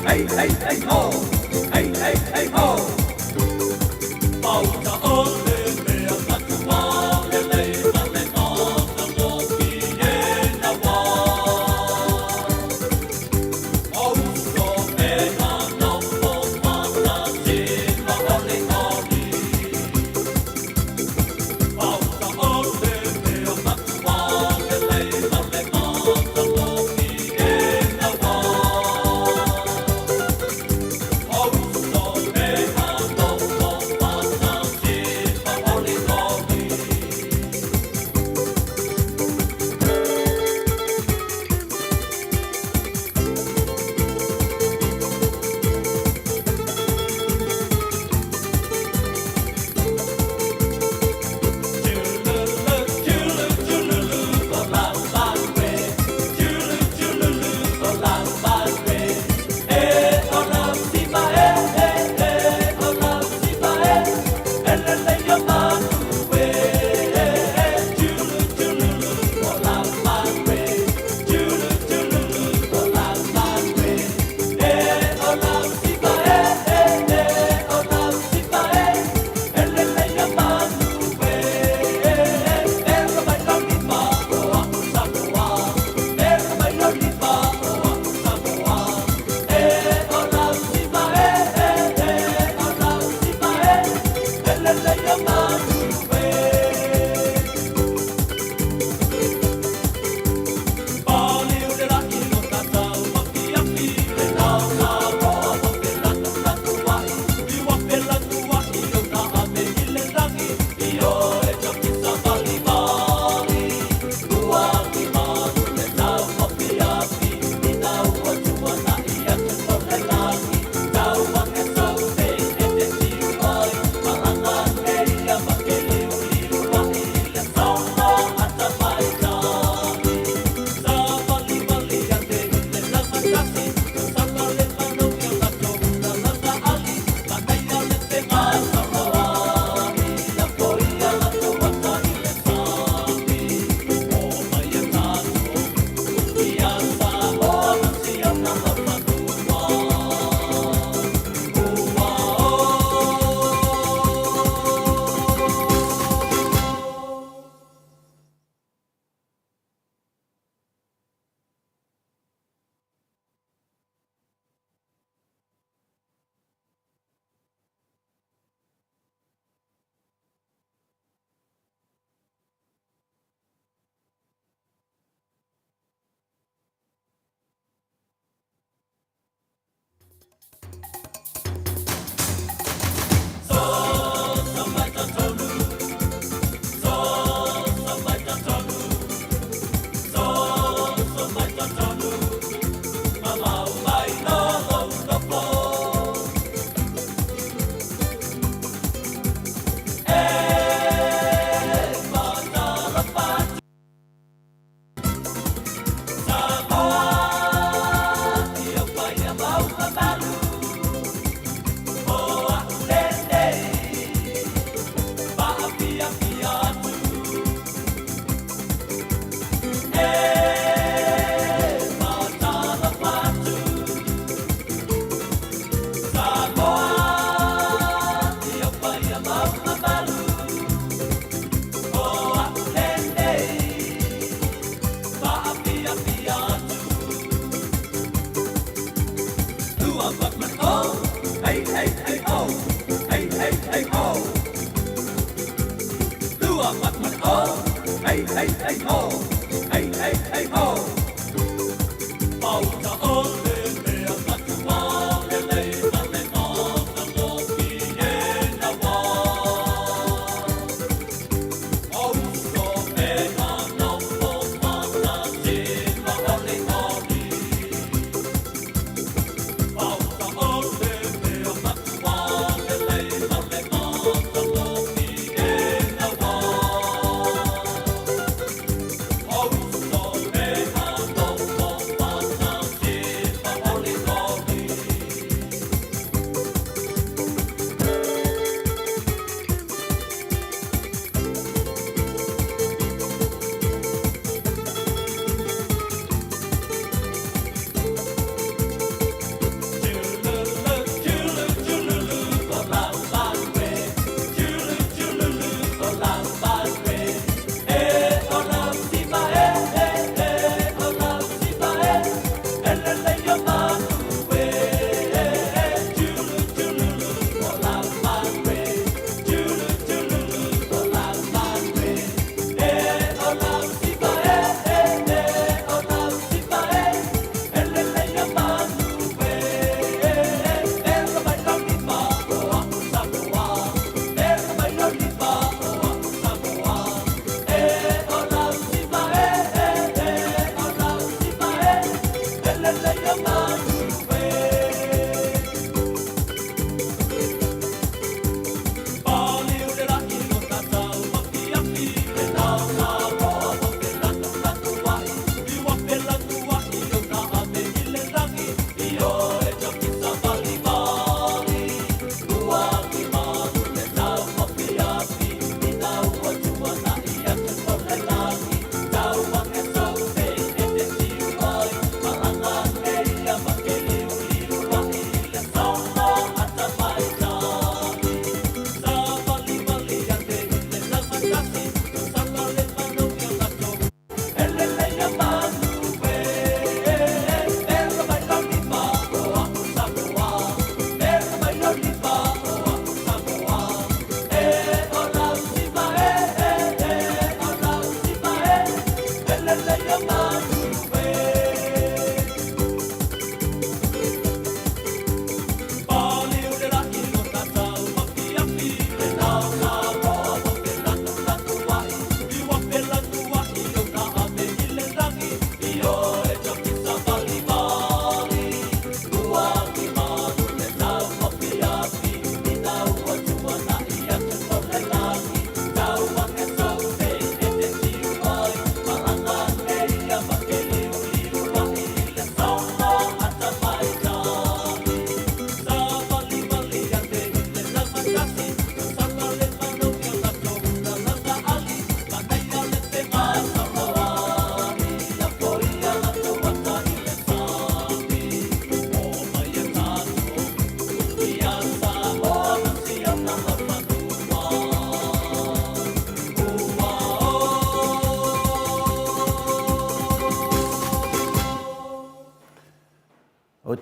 Hey, hey, hey, ho! Hey, hey, hey, ho!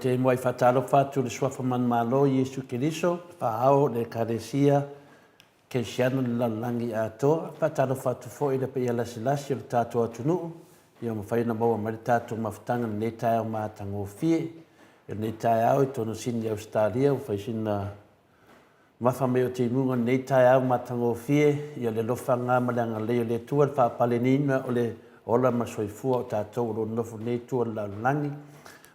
te muai faatalofa atu i le Suafa Manumalo Iesu Keriso, le Faa-ao o le Ekalesia Kerisiano i le lalolagi atoa. E faatalofa atu foi i le paia lasilasi o le tatou atunuu, ia ua mafai ona maua mai le tatou mafutaga i lenei taeao matagofie. I lenei taeao i totonu o Sini Ausetalia ua fai sina Mafa mai o timuga i lenei taeao matagofie, ia le alofa lena ma le agalelei o le Atua i le faapaleniina o le ola ma le soifua o tatou o lo o nonofo nei i tua o le lalolagi.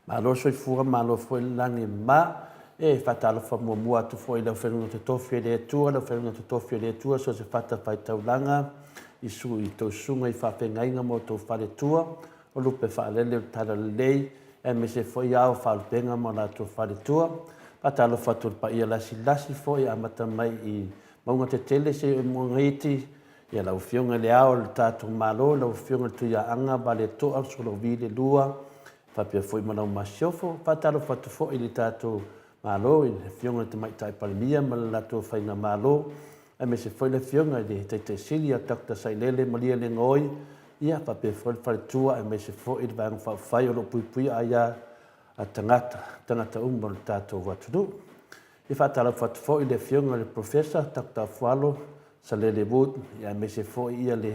Malo le soifua malo foi le lagi e mama. E faatalofa muamua atu foi i le aufaigaluega totofi a le Atua, le aufaigaluega totofi a le Atua i so o se fatafaitaulaga i tou susuga i faafeagaiga ma outou faletua, o lupe faalele o le Talalelei, aemaise foi ao o faalupega ma o latou faletua. Faatalofa atu i le paia lasilasi foi e amata mai i mauga tetele seia oo i mauga iti, ia lau Afioga i Le Ao o le tatou Malo, lau Afioga i le Tuiaana Vaaletoa Sualauvi II, faapea foi ma lau Masiofo. Faatalofa atu foi i le tatou Malo i le Afioga i le Tamaitai Palemia ma le latou Faigamalo, aemaise foi le Afioga i le Taitai Sili ia Dr. Sailele Malielegaoi, ia faapea foi le faletua aemaise foi le Vaega Faaupufai o lo o puipuia aia a tagata, tagata uma o le tatou atunuu. E faatalofa atu foi i le Afioga i le Professor Dr. Afualo Salele Wood, aemaise foi le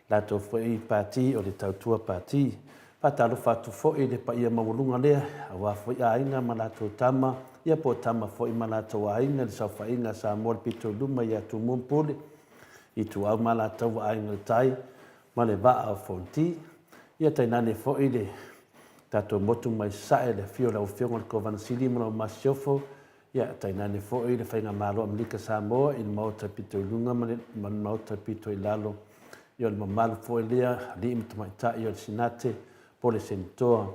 latou foi Pati o le Tautua Pati. Faatalofa atu foi i le paia maualuga lea aua foi Aiga ma latou Tama, ia po o Tama foi ma latou Aiga, le saofaiga a Samoa i le pito i luma ia Tumua ma Pule, Ituau ma Alataua, Aiga i le Tai ma le Vaa o Fonoti. Ia tainane foi le tatou motu mai Sasae i le afio o lau Afioga i le Kovana Sili ma lau Masiofo, ia tainane foi le Faigamalo Amerika Samoa i le Maota pito i luga ma le Maota pito i lalo, ia o le mamalu foi lea alii ma tamaitai o le Senate po o le Senetoa.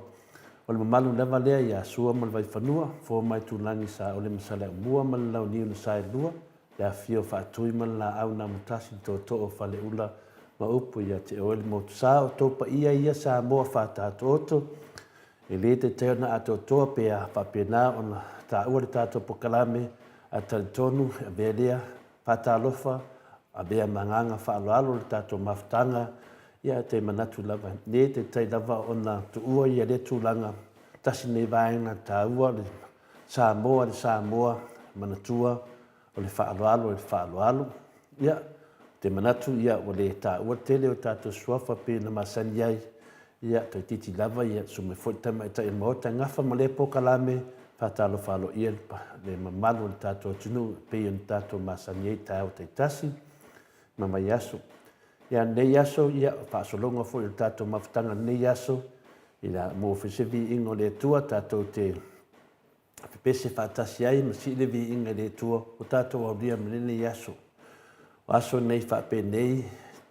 O le mamalu lava lea ia Sua ma le Vaifanua, Fofo ma Aitulagi, Saole ma Saleaaumua ma le Launiu na Saelua, le afifio o Faatui ma le Laau na Amotasi, le Tootoo o Faleula ma upu ia te oe le Motusa. O outou paia ia Samoa faataotooto, e le taitai ona atoatoa pe a faapena ona taua le tatou polokalame, ae talitonu e avea lea faatalofa, avea ma agaga faaaloalo le tatou mafutaga. Ia te manatu lava, e le taitai lava ona tuua ia lea tulaga, tasi lenei vaega taua o le Samoa i le Samoa, manatua o le faaaloalo i le faaaloalo. Ia, ou te manatu ia ua le taua le tele o tatou suafa pei ona masani ai, ia toeitiiti lava ia susu mai foi le Tamaitai o le Maota e gafa ma lea polokalame, faatalofa aloaia le mamalu o le tatou atunuu e pei ona tatou masani ai i taeao taitasi ma vaiaso. Ia, lenei aso, ia, faasologa foi o le tatou mafutaga i lenei aso, ia maua foi se viiga o le Atua tatou te pepese faatasi ai ma sii le viiga i le Atua ua tatou aulia ma lenei aso. O aso nei faapenei,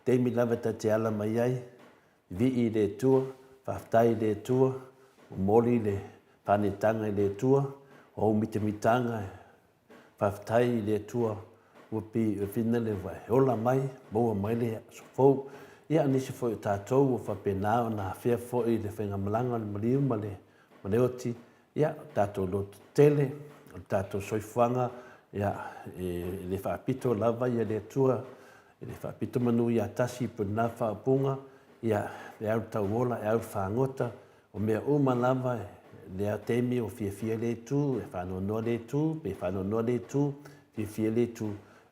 taimi lava ta te ala mai ai, vivii i le Atua, faafetai i le Atua, momoli le faaneetaga i le Atua, o ou mitamitaga, faafetai i le Atua ua pi le ua e ola mai, maua mai le aso fou. Ia, nisi foi o tatou ua faapena ona afea foi i le faigamalaga o le maliu ma le oti, ia, o tatou lototetele, o le tatou soifuaga, ia, e le faapito lava ia le Atua, e le faapito manu ia tasi po o lena faaupuga, ia, e au le tauola, e au le fagota, o mea uma lava, lea taimi ua fiafia le itu, e faanoanoa le itu, pe faanoanoa le itu, fiafia le itu,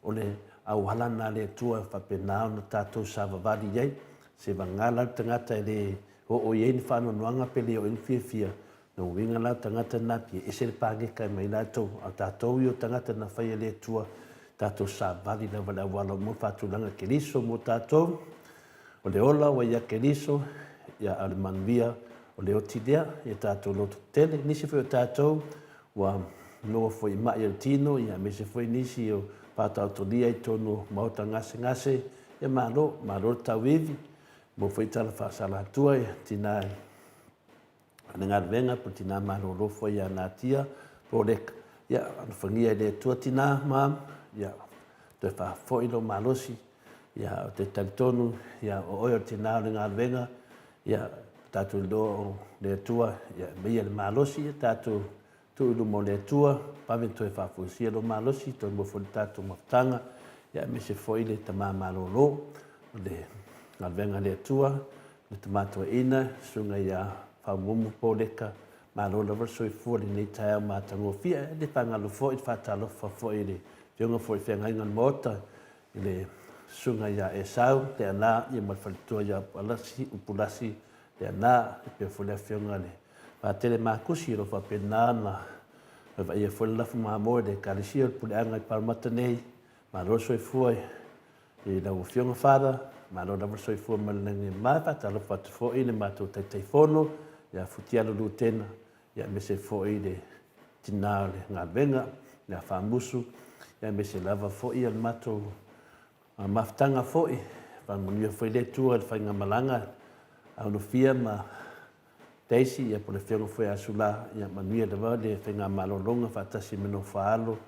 o le auala lena a le Atua e faapena ona tatou savavali i ai. Se vagana la le tagata e le oo i ai ni faanoanoaga pe le oo i ai ni fiafia, lona uiga la o le tagata lena pei e ese le paketa mai i latou, a o tatou ia o tagata na faia e le Atua, tatou savali lava i le auala ua uma ona faatulaga e Keriso mo tatou, o le ola ua ia Keriso, ia a o le manuia o le oti lea, ia tatou lototetele. Nisi foi o tatou ua maua foi i mai o le tino, ia aemaise foi nisi o faataotolia i totonu o maota gasegase, ia malo, malo le tauivi, maua foi tala faasalatua i tina i le galuega po o tina malolo foi ia Natia Poleka. Ia, alofagia e le Atua tina ma, ia, toe faafoi lou malosi. Ia, ou te talitonu, ia, o oe o le tina o le galuega, ia, tatou iloa o le Atua, ia, aumaia le malosi, ia tatou Tuu i luma o le Atua, vave toe faafoisia lou malosi, toe maua foi le tatou mafutaga, ia aemaise foi le tama malolo o le galuega a le Atua, le tama toeaina, le susuga ia Faumumu Paul Leka. Malo lava le soifua i lenei taeao matagofie. E le faagalo foi le faatalofa foi i le Afioga foi i le Feagaiga o le Maota i le Susuga ia Esau Leaana ia ma le faletua ia Alasi Upulasi Leaana, faapea foi le Afioga i le Patele Makusi o lo o faapena ona vavaia foi le lafo mamoe i le Ekalesia o le Puleaga i Paremata nei. Malo le soifua i lau Afioga Father, malo lava le soifua ma le lagi e mama. E faatalofa atu foi i le matou Taitaifono ia Futialo Lutena, aemaise foi le tina o le galuega ia Faamusu, aemaise lava foi le matou mafutaga foi. Faamanuia foi le Atua i le faigamalaga a Alofia ma Daisy, ia po o le afioga foi ia Sula, ia manuia lava le faigamalologa faatasi ma nofo a alo,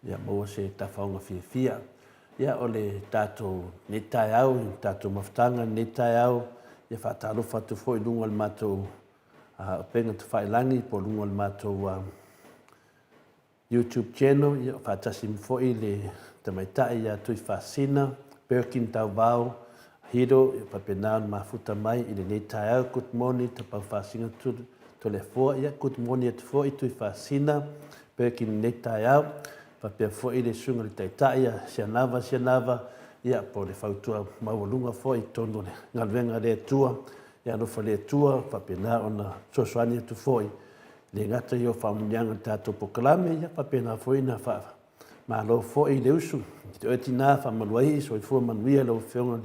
ia maua se tafaoga fiafia. Ia o le tatou nei taeao, le tatou mafutaga i lenei taeao, ia faatalofa atu foi i luga o le matou upega tafailagi po o luga o le matou YouTube channel, ia faatasi foi le tamaitai ia Tuifaasina Birkin Tauvao Hiro, ia faapena ona mafuta mai i lenei taeao. Good morning Tapaufaasina Toleafoa, ia good morning atu foi Tuifaasina Birkin i lenei taeao. Faapea foi le susuga i le Taitai ia Sianava Sianava, ia po o le fautua maualuga foi i totonu o le galuega a le Atua. Ia alofa le Atua faapena ona fesoasoani atu foi le gata i o faamanuiaga i le tatou polokalame, ia faapena foi ona faamalo foi i le usu i te oe tina faamaluaii soifua manuia lau Afioga i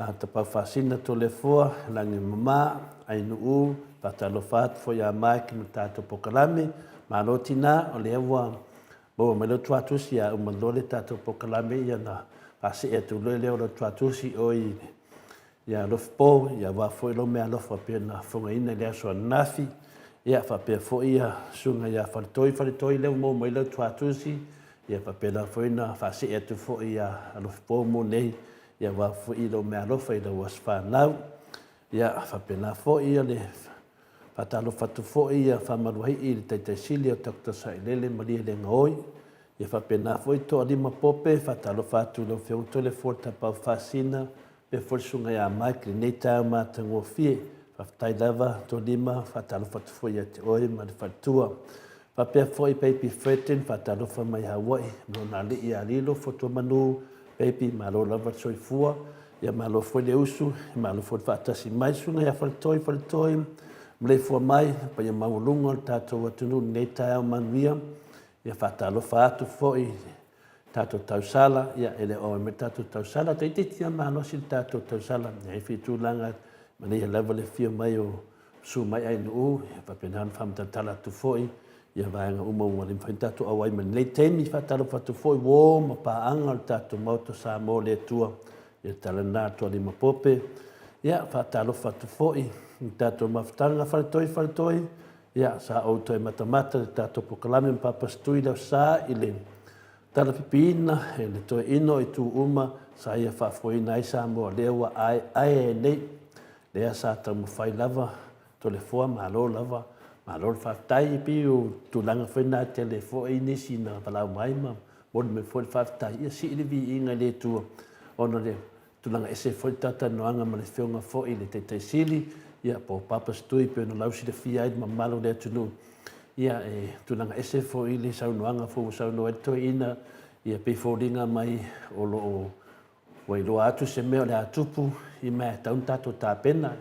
le Tapaufaasina Toleafoa Lagimama Ainuu. Faatalofa atu foi ia Mike ma le tatou polokalame. Malo tina, o lea ua maua mai lau tuatusi a uma loa le tatou polokalame ia ona faasee atu loa lea o lau tuatusi oi i Ia Alofipo, ia aua foi lou meaalofa pei ona fofogaina i le aso ananafi. Ia faapea foi ia susuga ia Faletoi Faletoi lea ua maua mai lau tuatusi, ia faapena foi ona faasee atu foi ia Alofipo mo nei, ia aua foi lou meaalofa i lau aso fanau. Ia faapena foi ia le faatalofa atu foi ia Faamaluaii i le Taitaisili o Dr. Sailele Malielegaoi. Ia faapena foi Toalima Pope, faatalofa atu i lau Afioga Toleafoa Tapaau Faasina, Faapea foi le Susuga ia Mike i lenei taeao matagofie. Faafetai lava Tolima, faatalofa atu foi ia te oe ma le faletua. Faapea foi Baby Fredrin, faatalofa mai Hawaii ma lona alii ia Lilo Fotuamanu. Baby, malo lava le soifua, ia malo foi le usu, malo foi le faatasi mai. Susuga ia Faletoi Faletoi, maleifua mai le paia maualuga o le tatou atunuu i lenei taeao manuia. Ia faatalofa atu foi i tatou tausala, ia e le o mai tatou tausala, toeitiiti lava malosi le tatou tausala, e i ai foi tulaga manaia lava le afio mai o Susu mai Ainuu, ia faapena ona faamatalatala atu foi ia vaega uma ua le mafai ona tatou auai mai lenei taimi. Faatalofa atu foi uo ma paaga o le tatou Maota o Samoa o le Atua, ia tala lena Tualima Pope. Ia faatalofa atu foi i le tatou mafutaga Faletoi Faletoi, ia sa ou toe matamata i le tatou polokalame ma Papa Setui le Aso Sa i le talapipiina e le toeaina o itu uma sa ia faafoeina ai Samoa lea ua aeae ai nei. Lea sa taumafai lava Toleafoa, malo lava, malo le faafetai. E pei o tulaga foi na e tele foi nisi na valaau mai ma momoli mai foi le faafetai. Ia sii le viiga i le Atua ona o le tulaga ese foi le talatalanoaga ma le Afioga foi i le Taitai Sili, ia po o Papa Setui pei ona lausilafia ai le mamalu o le atunuu. Ia e tulaga ese foi le saunoaga foi ua saunoa ai le toeaina, ia pei foliga mai o lo o ua iloa atu se mea o le a tupu, i mea e tatau ona tatou tapena,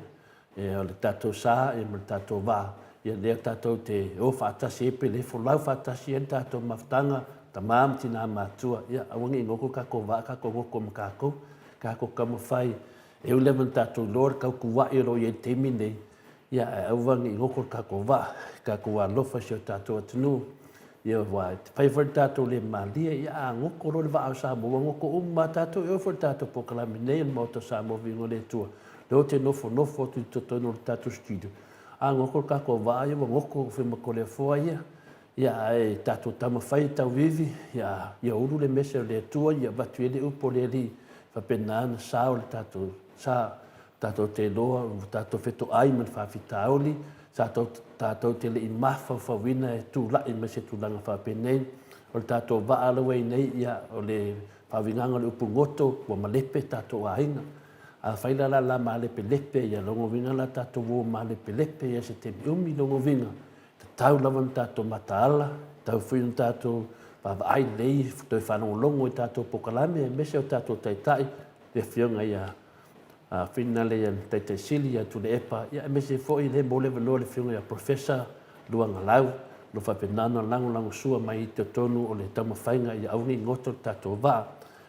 e, o le tatou sa ia ma le tatou vaa, ia lea tatou te o faatasi ai pe le folau faatasi ai le tatou mafutaga, tama ma tina matutua, ia aua ne i goto le tatou vaa, tatou goto ma tatou, tatou taumafai e ui lava ina tatou iloa le tautua'i o lo o i ai i le taimi lenei, ia ae aua ne i goto le tatou vaa, tatou alofa i si o tatou atunuu, Ia aua e fai foi le tatou le malie, ia a goto loa le vaa o Samoa, ua goto uma lava tatou, e oo foi i le tatou polokalame nei o le Maota o Samoa Viiga o le Atua, lea ou te nofonofo atu i totonu o le tatou studio, a goto le tatou vaa, ia ua goto foi ma Toleafoa ia. Ia ae tatou taumafai e tauivi, ia, ia ulu le mese o le Atua, ia avatu i ai le upu a le Alii, faapena ona sao le tatou sa. Tatou te iloa ua tatou fetoai ma le faafitauli, sa tatou te le i mafaufauina e tulai mai se tulaga faapenei. O le tatou vaa la ua i ai nei, ia, o le faauigaga o le upu goto, ua malepe tatou aiga. Afai la o le a la malepelepe, ia lona uiga la tatou o malepelepe ia se taimi umi, lona uiga, Tau lava ona tatou mataala, tau foi ona tatou vaavaai lelei, toe faalogologo i tatou polokalame aemaise o tatou taitai, le Afioga ia Finale ia le Taitai Sili ia Tuilaepa, ia aemaise foi le mo le avanoa le Afioga ia Professor Luagalau, o lo o faapena ona lagolagosua mai i totonu o le taumafaiga ia aua ne i goto le tatou vaa.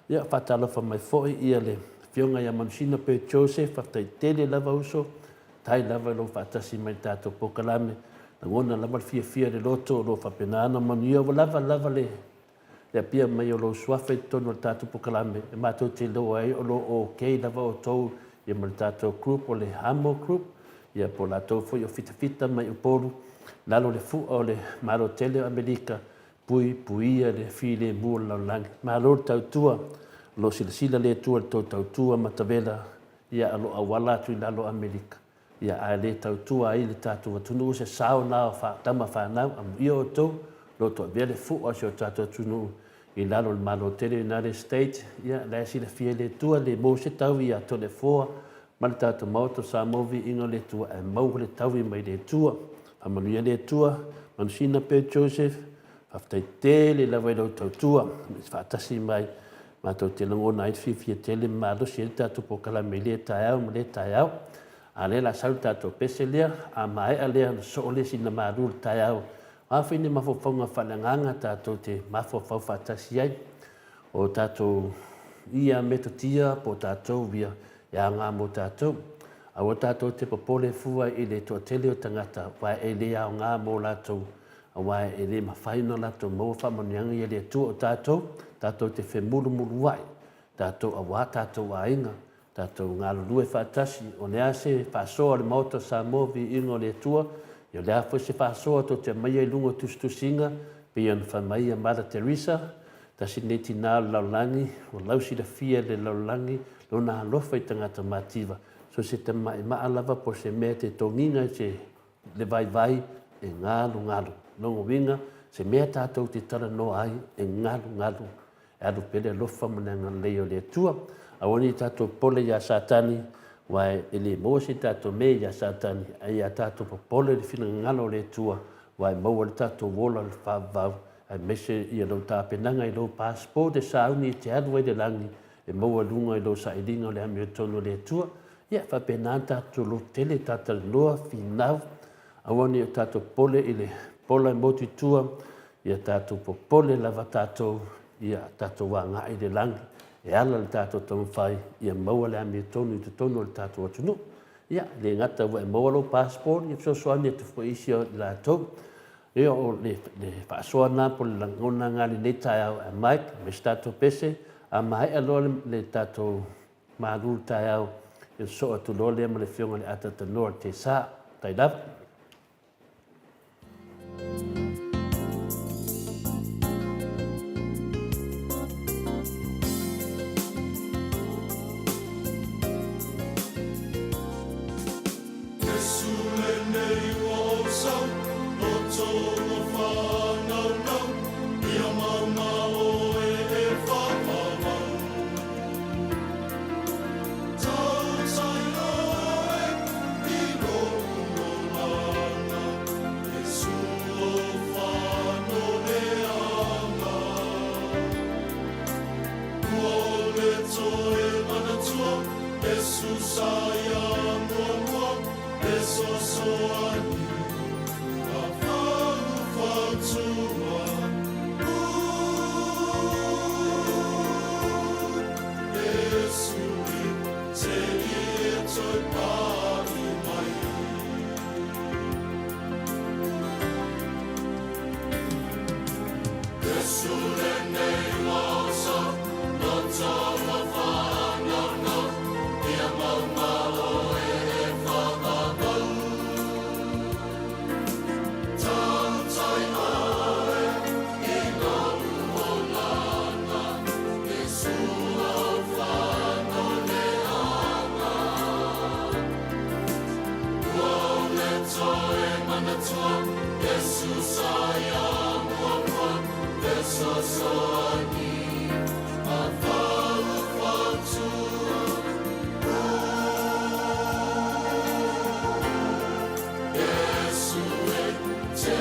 Ia faatalofa mai foi ia le Afioga ia Manusina Bert Joseph, faafetai tele lava uso, tai lava i lou faatasi mai i le tatou polokalame. Lagona lava le fiafia i le loto o lo o faapena ona manuia ua lava lava le apia mai o lou suafa i totonu o le tatou polokalame e matou te iloa ai o lo o okay lava outou ia ma le tatou group o le Amo Group ia po o latou foi o fitafita mai Upolu lalo le fua o le Malo tele o Amerika puipuia le filemu o le lalolagi. Malo le tautua, o lo o silasila le Atua i le tou tautua matavela ia o lo o auala atu i lalo o Amerika ia ae le tautua ai le tatou atunuu se sao na o tama fanau amuia outou lo to avea le fua o si o tatou atunuu i lalo o le Malo tele United States ia la e silafia e le Atua le maua se taui ia Toleafoa ma le tatou Maota o Samoa viiga o le Atua ae maua le taui mai le Atua faamanuia le Atua Manusina pea Joseph faafetai tele lava i lau tautua faatasi mai matou te lagona ai le fiafia tele ma malosi ai le tatou polokalame i lea taeao ma lea taeao. A lea la sau le tatou pese lea, a maea lea ona soo lea sina malu le taeao. O a foi ni mafaufauga faaleagaga tatou te mafaufau faatasi ai. O tatou ia metotia po o tatou ia e aoga mo tatou. Aua tatou te popole fua i le toatele o tagata aua e le aoga mo latou aua e le mafai ona latou maua faamanuiaga ia le Atua o tatou, tatou te femulumuluai, tatou auā tatou aiga, tatou galulue faatasi, o le a se faasoa a le Maota o Samoa, viiga o le Atua, ia o le a foi se faasoa tou te aumaia i luga o tusitusiga, pei ona fai mai ia Mother Teresa, tasi lenei tinā o le lalolagi, ua lausilafia e le lalolagi lona alofa i tagata mativa, so o se tamaimaa lava po o se mea e te togiga i se le vaivai e galugalu. Lona uiga, se mea tatou te talanoa ai e galugalu, e alu pea le alofa ma le agalelei o le Atua. Aua ne i tatou popole ia Satani, aua e le maua se tatou mea ia Satani, ae ia tatou popole i le finagalo o le Atua, aua e maua le tatou ola i le faavavau, aemaise ia lou tapenaga i lou passport e sauni e te alu ai i le lagi, e maua i luga i lou sailiga o le amiotonu a le Atua. Ia, e faapena ona tatou lototele, talatalanoa, finau, aua ne i o tatou popole i le pola e motu i tua, ia tatou popole lava tatou, ia tatou agai i le lagi, e ala le tatou taumafai ia maua le amiotonu i totonu o le tatou atunuu. Ia, e le gata ua e maua lou passport, ia fesoasoani atu foi i isi o i latou. Ia, o le, le faasoa lena po o le lagona lena i lenei taeao e Mike, ma isi tatou pese, a maea loa le, le tatou malu le taeao, ia sosoo atu loa lea ma le Afioga i le Atatanoa o le Tesa. Tai lava. Iesu lenei ua ou sau, loto ua whānaunau, ia maunga oe e whakawau. Tautai oe i lou olanga, Iesu o whanoleanga. Ua ole toe manatua, Iesu sa ia muamua, e sosoani, ka whaufautua. Iesu e te ie toe pari mai. Iesu lenei ua oso, loto ua whānaunau, ia maunga oe e whakawau. Tautai oe i lou olanga, Iesu au whanoleanga. Ua ole toe manatua, Iesu sa ia muamua, e sosoani, a faufautua. Iesu e te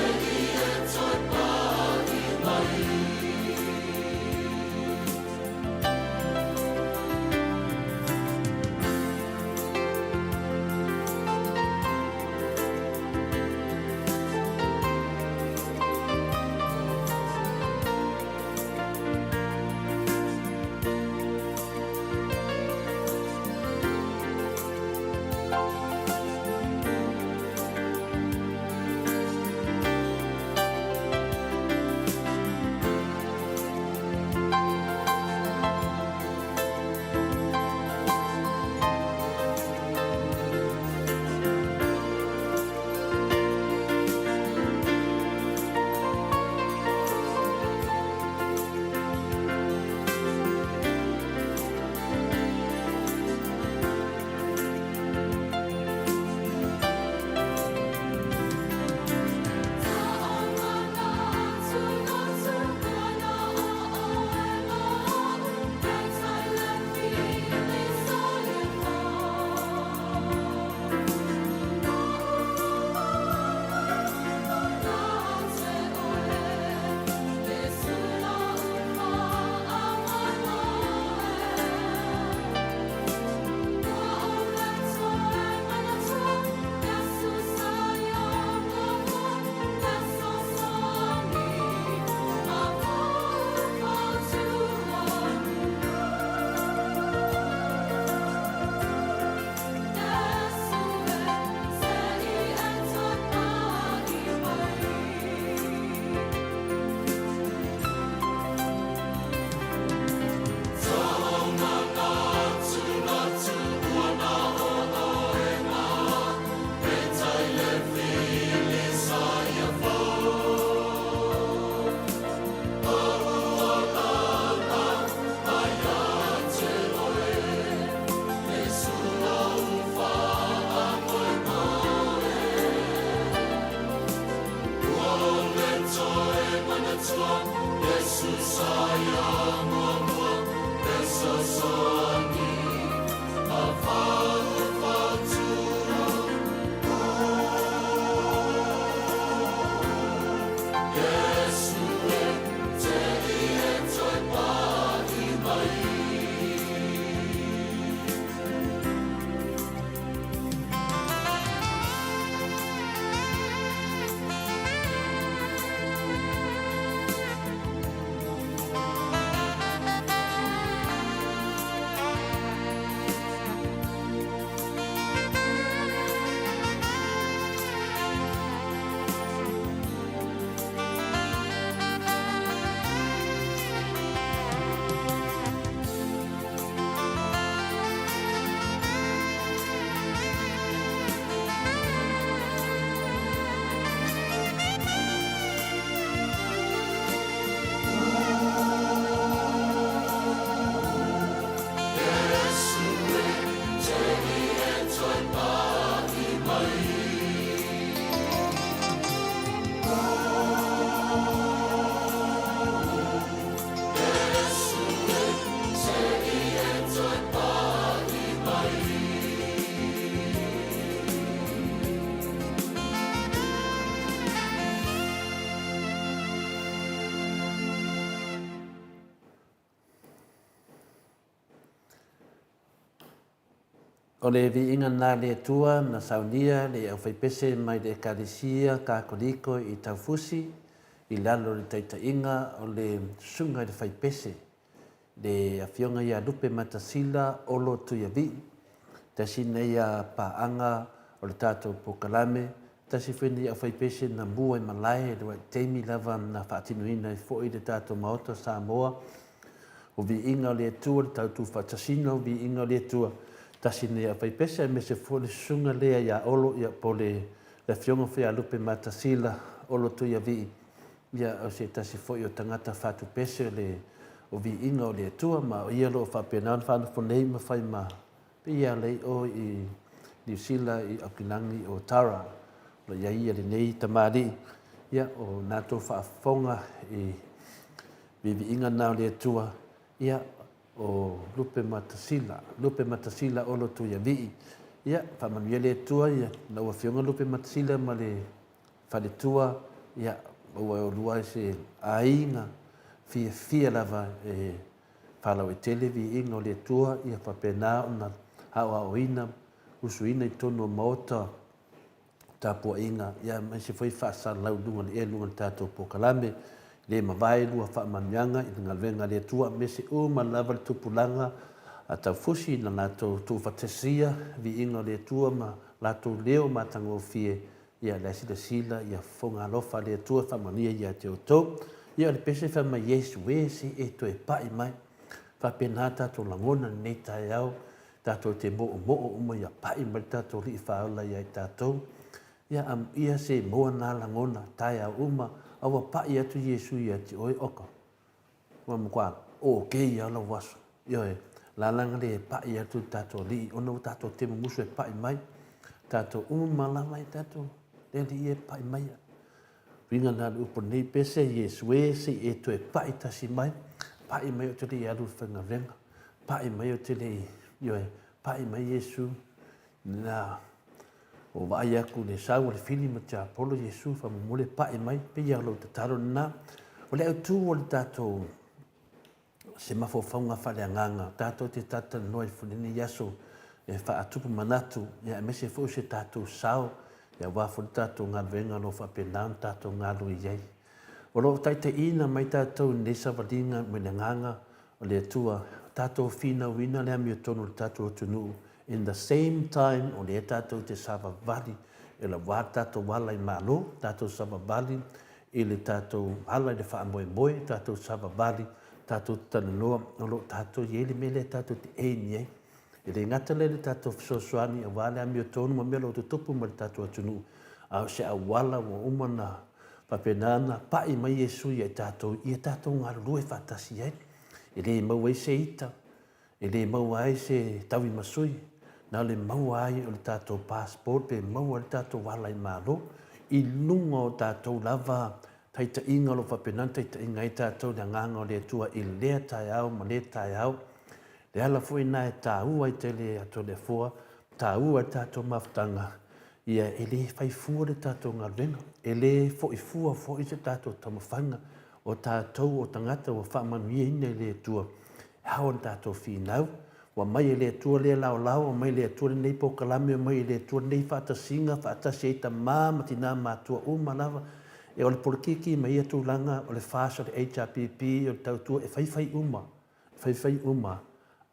O le viiga lena a le Atua na saunia le aufaipese mai le Ekalesia Katoliko i Taufusi i lalo o le taitaiga o le Susuga i le Faipese, le Afioga ia Lupe Matasila Olo Tuiavii. Tasi nei a paaga o le tatou polokalame, tasi foi nei aufaipese na mua i malae i le vaitaimi lava na faatinoina ai foi le tatou Maota o Samoa. O viiga o le Atua, le tautufaatasiga o viiga o le Atua, tasi nei aufaipese aemaise foi le susuga lea ia Olo, ia po o le Afioga foi ia Lupe Matasila Olo Tuiavii, ia o se tasi foi o tagata fatupese o le o viiga o le Atua, ma o ia o lo o faapena ona faanofo nei ma fai ma pei lea i o i Niu Sila i Aukilani o Tara. O lo o i ai ia lenei tamalii, ia o na tou faafofoga i viiviiga na o le Atua, ia o Lupe Matasila, Lupe Matasila Olo Tuiavii. Ia faamanuia le Atua ia lau Afioga Lupe Matasila ma le faletua, ia maua e olua se aiga fiafia lava e faalauaitele viiga o le Atua, ia faapena ona aoaoina, usuina i totonu o maota tapuaiga, ia aemaise foi faasalalau i luga o le ea i luga o le tatou polokalame. Le mavae lua faamanuiaga i le galuega a le Atua, aemaise uma lava le tupulaga a Taufusi na latou tuufaatasia viiga o le Atua ma latou leo matagofie. Ia la e silasila ia fofoga alofa a le Atua e faamanuia ia te outou. Ia o le pese fai mai Iesu e se i e toe pai mai. Faapena tatou lagona i lenei taeao, tatou te moomoo uma ia pai mai le tatou Alii Faaola ia i tatou. Ia amuia se maua na lagona taeao uma, a ua pai atu Iesu ia te oe, oka, Ua matua okay lava lau aso. Ioe, lalaga le pai atu le tatou alii ona ua tatou te mumusu e pai mai. Tatou uma lava e tatou le alii e pai mai. Uiga na le upu nei pese Iesu e se i e toe pai tasi mai, pai mai o te le i alu i le faigaluega, pai mai o te le i, ioe, pai mai Iesu Na o vaai atu le sau a le fili ma tiapolo Iesu faamolemole pa'i mai, pei lava o lou tatalo lena. O le autu o le tatou se mafaufauga faaleagaga tatou te talatalanoa ai foi i lenei aso e faatupu manatu ia aemaise foi o se tatou sao aua foi le tatou galuega o lo o faapena ona tatou galulue i ai. O lo o taitaiina mai tatou i lenei savaliga mai le agaga o le Atua, tatou finauina le amiotonu o le tatou atunuu, in the same time o lea tatou te savavali e laua le tatou ala i Malo, tatou savavali i le tatou ala i le faamoemoe, tatou savavali, tatou te talanoa, o lo o tatou i ai le mea lea tatou te aim i ai. E le gata lea i le tatou fesoasoani aua le amiotonu ma mea o lo o tutupu ma le tatou atunuu, a o se auala ua uma ona faapena ona pai mai Iesu ia i tatou, ia tatou galulue faatasi ai. E le maua ai se ita, e le maua ai se tauimasui, na o le maua ai o le tatou passport pe maua ai le tatou ala i Malo i luga o tatou lava. taitaiga o lo o faapena ona taitaiga ai tatou i le Agaga o le Atua i lea taeao ma lea taeao. Le ala foi lena e taua ai tele atu o le Afoa, taua ai le tatou mafutaga, ia e le fai fua le tatou galuega, e le foi fua foi se tatou taumafaiga, o tatou o tagata ua faamanuiaina e le Atua, e ao ona tatou finau, ua aumai e le Atua lea laolao, aumai e le Atua lenei polokalame, aumai e le Atua lenei faatasiga, faatasi ai tama ma tina matutua uma lava. E o le polokiki ma ia tulaga, o le FAST, o le HRPP, o le tautua, e faifai uma, e faifai uma,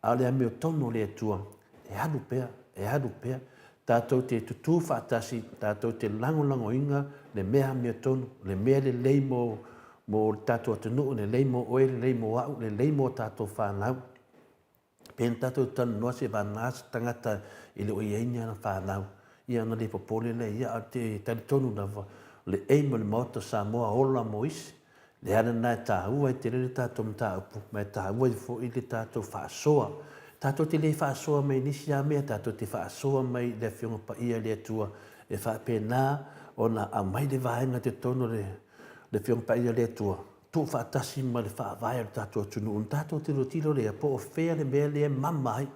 a o le amiotonu o le Atua, e alu pea, e alu pea. Tatou te tutū faatasi, tatou te lagolagoina le mea amiotonu, le mea lelei mo, mo le tatou atunuu, lelei mo oe, lelei mo au, lelei mo tatou fanau. Pe na tatou talanoa seivagana se tagata e le o i ai ni ana fanau, ia ona le popole lea ia, ae ou te talitonu lava, o le aim o le Maota o Samoa, ola mo isi. Le ala lena e taua ai tele le tatou mataupu, ma e taua ai foi le tatou faasoa. Tatou te le faasoa mai i nisi lava mea, tatou te faasoa mai i le Afioga Paia i le Atua e faapena ona aumai le vaega i totonu o le Afioga Paia o le Atua, tuufaatasi ma le faavae o le tatou atunuu, ona tatou tilotilo lea po o fea le mea lea e mama ai,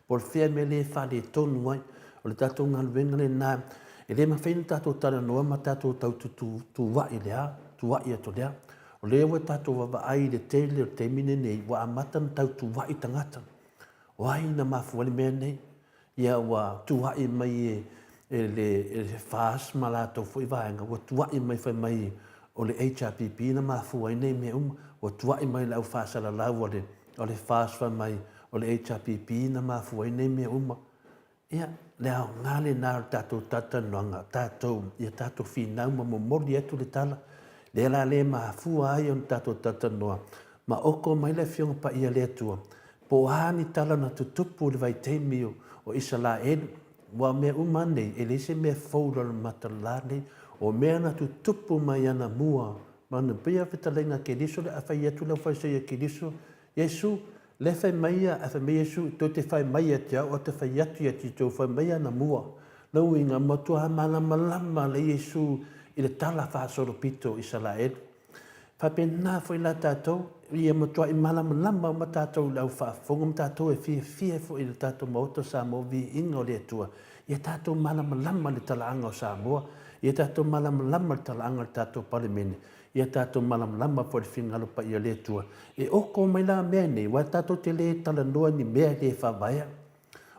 po o fea le mea lea e faaletonu ai. O le tatou galuega lena, e le mafai ona tatou talanoa ma tatou tau tutuuai lea, tuuai atu lea. O lea ua tatou vaavaai i le tele o le taimi lenei, ua amata ona tau tuuai tagata. O ai na mafua ai le mea lenei? Ia ua tuuai mai e le FAST ma latou foi vaega, ua tuuai mai fai mai o le HRPP na mafua ai nei mea uma. Ua tuuai mai le au faasalalau a le FAST fai mai o le HRPP na mafua ai nei mea uma. Ia, le aoga lena o le tatou talatalanoaga, tatou, ia tatou finau ma momoli atu le tala, lea la lea e mafua ai ona tatou talatalanoa, ma oko mai le Afioga Paia a le Atua, po o a ni tala na tutupu i le vaitaimi o Isalaelu, aua o mea uma lava nei, e leai se mea fou i lalomata o le la nei, o mea na tutupu mai anamua, ma e pei lava o le fetalaiga a Keriso, a fai atu le aufaisaia a Keriso, Iesu, lea e fai mai ia, ae fai mai Iesu, tou te fai mai ia te au, ou te fai atu ia te outou, fai mai anamua. Lona uiga, matua malamalama lelei Iesu i le tala faasolopito o Isalaelu. Faapena foi la tatou, ia matuai malamalama uma tatou i le au faafofoga ma tatou e fiafia foi i le tatou Maota o Samoa, viiga o le Atua. Ia tatou malamalama i le talaaga o Samoa, ia tatou malamalama i le talaaga o le tatou Palemene, ia tatou malamalama foi i le finagalo paia o le Atua. E oko mai la mea nei, aua tatou te le talanoa i ni mea e le faavaea.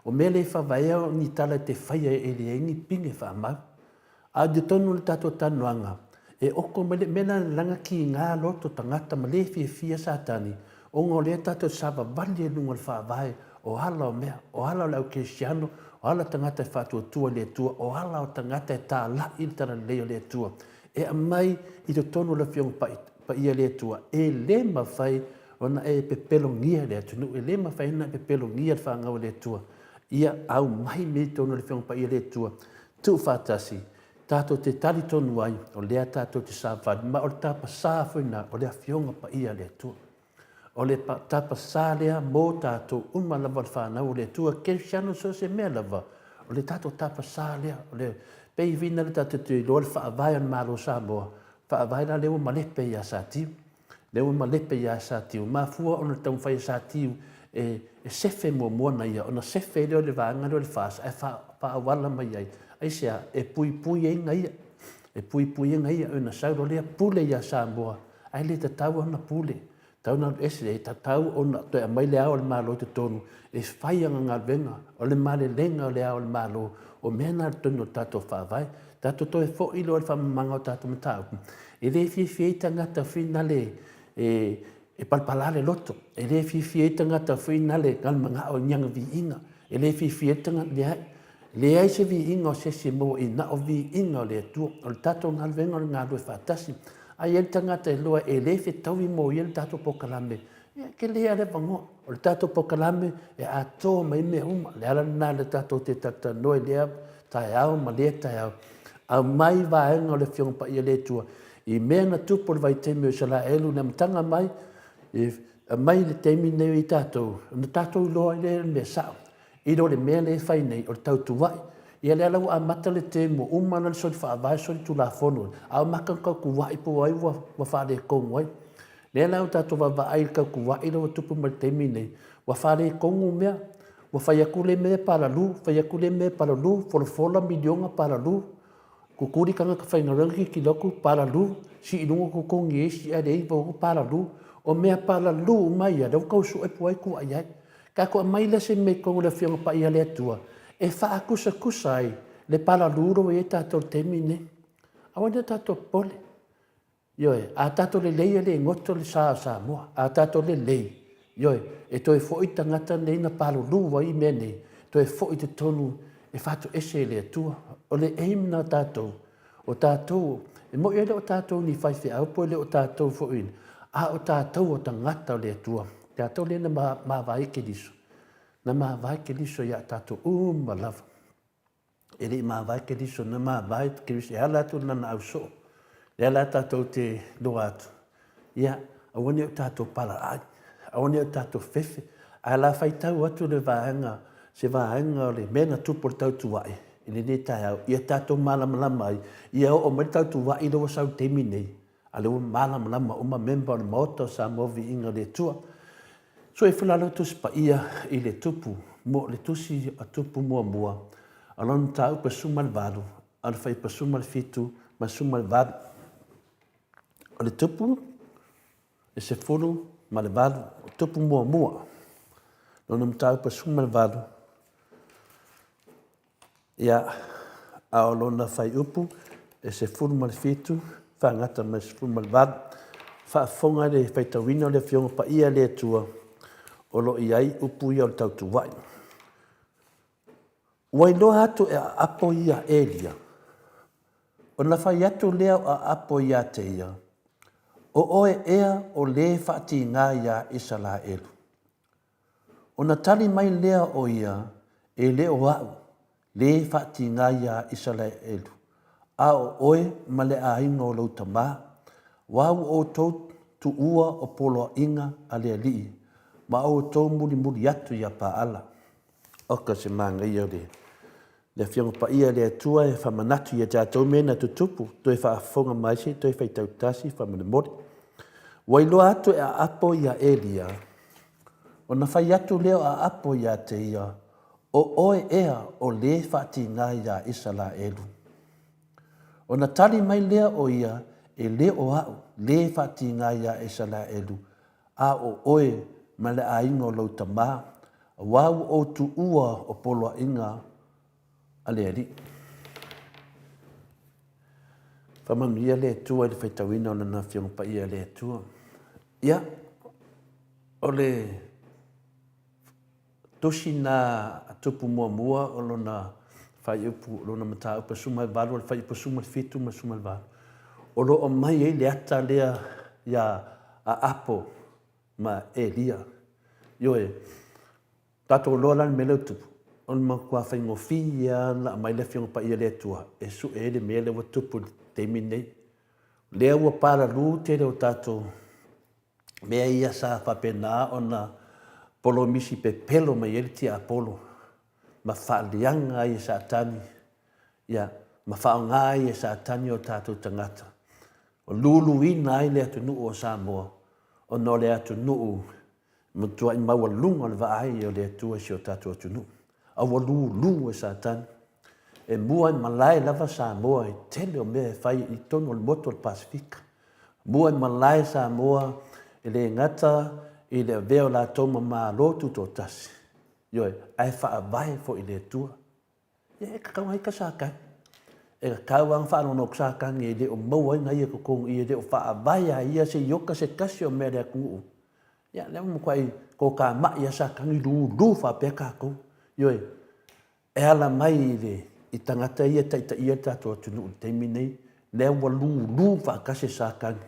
O mea le faavaea o ni tala e te faia e leai ni pine faamau. A i totonu o le tatou talanoaga, e oko mai le mea lena leaga kiga loto tagata ma le fiafia Satani, ona o lea tatou te savavali ai i luga o le faavae o ala o mea, o ala o le au kerisiano, o ala o tagata e faatuatua i le Atua, o ala o tagata e talai i le talalelei o le Atua. E aumai i totonu o le Afioga Paia a le Atua, e le mafai ona e pepelogia le atunuu, e le mafai ona e pepelogia le fanau a le Atua. Ia aumai mea i totonu o le Afioga Paia a le Atua, tuufaatasi, tatou te talitonu ai o lea tatou te savali, ma o le tapasā foi lena o le Afioga Paia a le Atua. O le tapasā lea mo tatou uma lava o le fanau o le Atua, kerisiano so o se mea lava, o le tatou tapasā lea, o le pei foi lea tatou te iloa le faavae o le Malo o Samoa, faavae la lea ua malepe ia Satiu. Lea ua malepe ia Satiu, mafua ona taumafai e Satiu e sefe muamua na ia, ona sefe lea o le vaega lea o le FAST ae faaauala mai ai. Aisea? E puipui ai na ia, e puipui ai na ia, ona sau loa lea pule ia Samoa, ae le tatau ona pule, tatau ona alu ese, e tatau ona toe aumai le Ao o le Malo i totonu e fai ana galuega, o le malelega o le Ao o le Malo, o mea na i totonu o le tatou Faavae. Tatou toe foi loa i le faamamaga o tatou mataupu, e le fiafia ai tagata foi nale e palapala le loto, e le fiafia ai tagata foi nale na le manao i ni ana viiga, e le fiafia ai tagata, leai. Leai se viiga o se isi e maua i na o viiga o le Atua. O le tatou galuega o le galulue faatasi. A i ai le tagata e iloa e le fetaui mo ia le tatou polokalame, ia, tele lava le avanoa. O le tatou polokalame e atoa mai ai mea uma. O le ala lena o lea tatou te talatalanoa i lea taeao ma lea taeao. Aumai vaega o le Afioga Paia a le Atua i mea na tupu i le vaitaimi o Isaraelu i le amataga mai, aumai le taimi lenei i tatou, ona tatou iloa ai lea i le mea sao. I lo le mea lea e fai nei, o le tautuai. Ia lea la ua amata le term ua uma la le soli faavae soli tulafono a o maka na tautua'i po o ai ua faaletonu ai. Lea la ua tatou vaavaai i le tautua'i lea ua tupu mai le taimi lenei, ua faaletonu mea, ua fai atu le mea palalu, fai atu le mea palalu, folafola miliona palalu, tutuli tagata faigaluega tilotilo atu palalu, sii i luga totogi e isi ae leai palalu. O mea palalu uma ia lea ua tau sue po o ai e tua i ai. Tatou aumai lea o se mea i totonu o le Afioga Paia a le Atua e faatusatusa ai le palalu lea ua i ai tatou i le taimi lenei. Aua ne i o tatou popole. Ioe, a tatou lelei e le goto le sa o Samoa. A tatou lelei, ioe, e toe foi tagata nei na palulu ai mea nei, toe foi i totonu e faatoese e le Atua. O le aim lena o tatou, o tatou, e moni e le o tatou ni faifeau po e le o tatou foi, a o tatou o tagata o le Atua. O tatou lea na mavae i Keriso, na mavae Keriso ia tatou uma lava. E le i mavae Keriso, na mavae Keriso e ala atu i lana ausoo. Lea la tatou te iloa atu, ia, aua ne i o tatou palaai, aua ne i o tatou fefe, ae o le a faitau atu le vaega, se vaega o le mea na tupu i le tautuai i lenei taeao, ia tatou malamalama ai, ia oo mai le tautuai lea ua sau i le taimi lenei, a o lea ua malamalama uma member o le Maota o Samoa Viiga i le Atua. Sue ifo la lau Tusi Paia i le Tupu, mo le Tusi a Tupu muamua, o lona mataupu e 18, a o le fuaiupu 17 ma le 18. O le Tupu e 18, o Tupu muamua, lona mataupu e 18, ia, a o lona fuaiupu e 17 faagata mai le 18. Faafofoga le faitauina o le Afioga Paia a le Atua o lo o i ai upu ia o le tautuai. Ua iloa atu e Aapo ia Elia, ona fai atu lea o Aapo ia te ia, O oe ea o lē faatiga iā Isalaelu? Ona tali mai lea o ia, E le o a'u lē faatiga iā Isalaelu, a o oe ma le aiga o lou tamā, aua ua outou tuua o poloaiga a le Alii, ma outou mulimuli atu iā Paala. Oka se manaia o le Le Afioga Paia a le Atua e faamanatu ia tatou mea na tutupu, toe faafofoga mai se i toe faitau tasi faamolemole. Ua iloa atu e Aapo ia Elia, ona fai atu lea o Aapo ia te ia, O oe ea o lē faatiga iā Isalaelu? Ona tali mai lea o ia, E le o a'u lē faatiga iā Isalaelu, a o oe ma le aiga o lou tamā, aua ua ou tuua o poloaiga a le Alii. Faamanuia le Atua i le faitauina o Lana Afioga Paia e le Atua. Ia, o le tusi na a Tupu muamua o lona faaiupu, lona mataupu e 18, o le fuaiupu 17 ma le 18, o lo o aumai ai le ata lea ia Aapo ma Elia. Ioe, tatou iloa la le mea lea ua tupu, o le matua faigofie lava ona aumai le Afioga Paia a le Atua e sue ai le mea lea ua tupu i le taimi lenei. O lea ua palalū tele o tatou mea ia sa faapena ona polomisi pepelo mai ai le tiapolo ma faaleaga ai e Satani, ia, ma faaaoga ai e Satani o tatou tagata, ua luluina ai le atunuu o Samoa, ona o le atunuu matuai maualuga le vaai o le Atua i si o tatou atunuu. A ua lulu e Satani. E mua i malae lava Samoa i tele o mea e fai i totonu o le motu o le Pasefika. Mua i malae Samoa e le gata i le avea o latou ma Malo Tutoatasi, ioe, ae faavae foi i le Atua. Ia e tatau ona ita Satani. E tatau lava ona faanono atu Satani e le o maua ai na ia totogi i e le o faavae lava e ia se iota se tasi o mea a le atunuu. Ia lea ua matuai tokamai lava Satani lulu faapea tatou. Ioe, e ala mai i le i tagata ia e taitaia le tatou atunuu i le taimi lenei, lea ua lulu faatasi e Satani.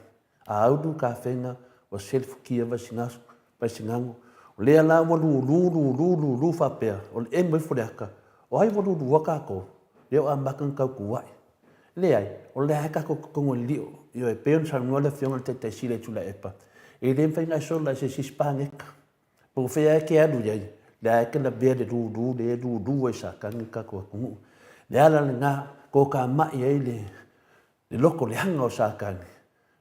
Aulu Tafega ua selefutia Vaisigano. O lea la ua lulu lulu lulu faapea, o le emo ifo o le ata, o ai ua lulua tatou? Lea ua amata ona tautuai. Leai, o lea lava e tatou totonu o le lio. Ioe, e pei ona saunoa le Afioga i le Taitai Sili ia Tuilaepa, e le mafai ona e sola i se isi paneta. Po o fea lava e te alu i ai, o lea lava e te lavea i le lulu lea e lulu ai e Satani le tatou atunuu. Le ala lena kokamai ai le loko leaga o Satani,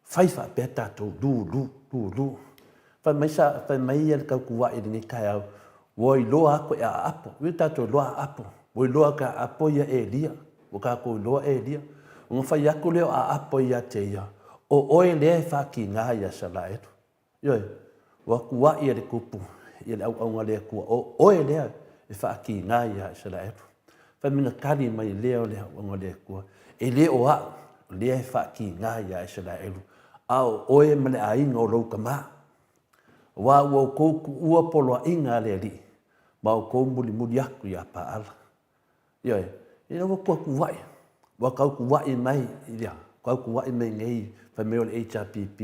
fai faapea tatou lulu, lulu. Fai mai sa, fai mai ia le tautua'i i lenei taeao, ua iloa atu e Aapo. Ua tatou iloa Aapo, ua iloa atu e Aapo ia Elia, ua tatou iloa Elia. Ona fai atu lea o Aapo ia te ia, o oe lea e faatiga ia Isaraelu. Ioe, ua tua'i e le Tupu ia le auauna a le Atua, o oe lea e faatiga ia Isaraelu. Fai mai na tali mai lea o le auauna a le Atua, e le o a'u lea e faatiga ia Isaraelu, a o oe ma le aiga o lou tama. Aua ua outou tuua poloaiga a le Alii, ma outou mulimuli atu ia Paala. Ioe, ina ua tuatua'i, ua tautua'i mai, ia, tautua'i mai nei fai mai o le HRPP.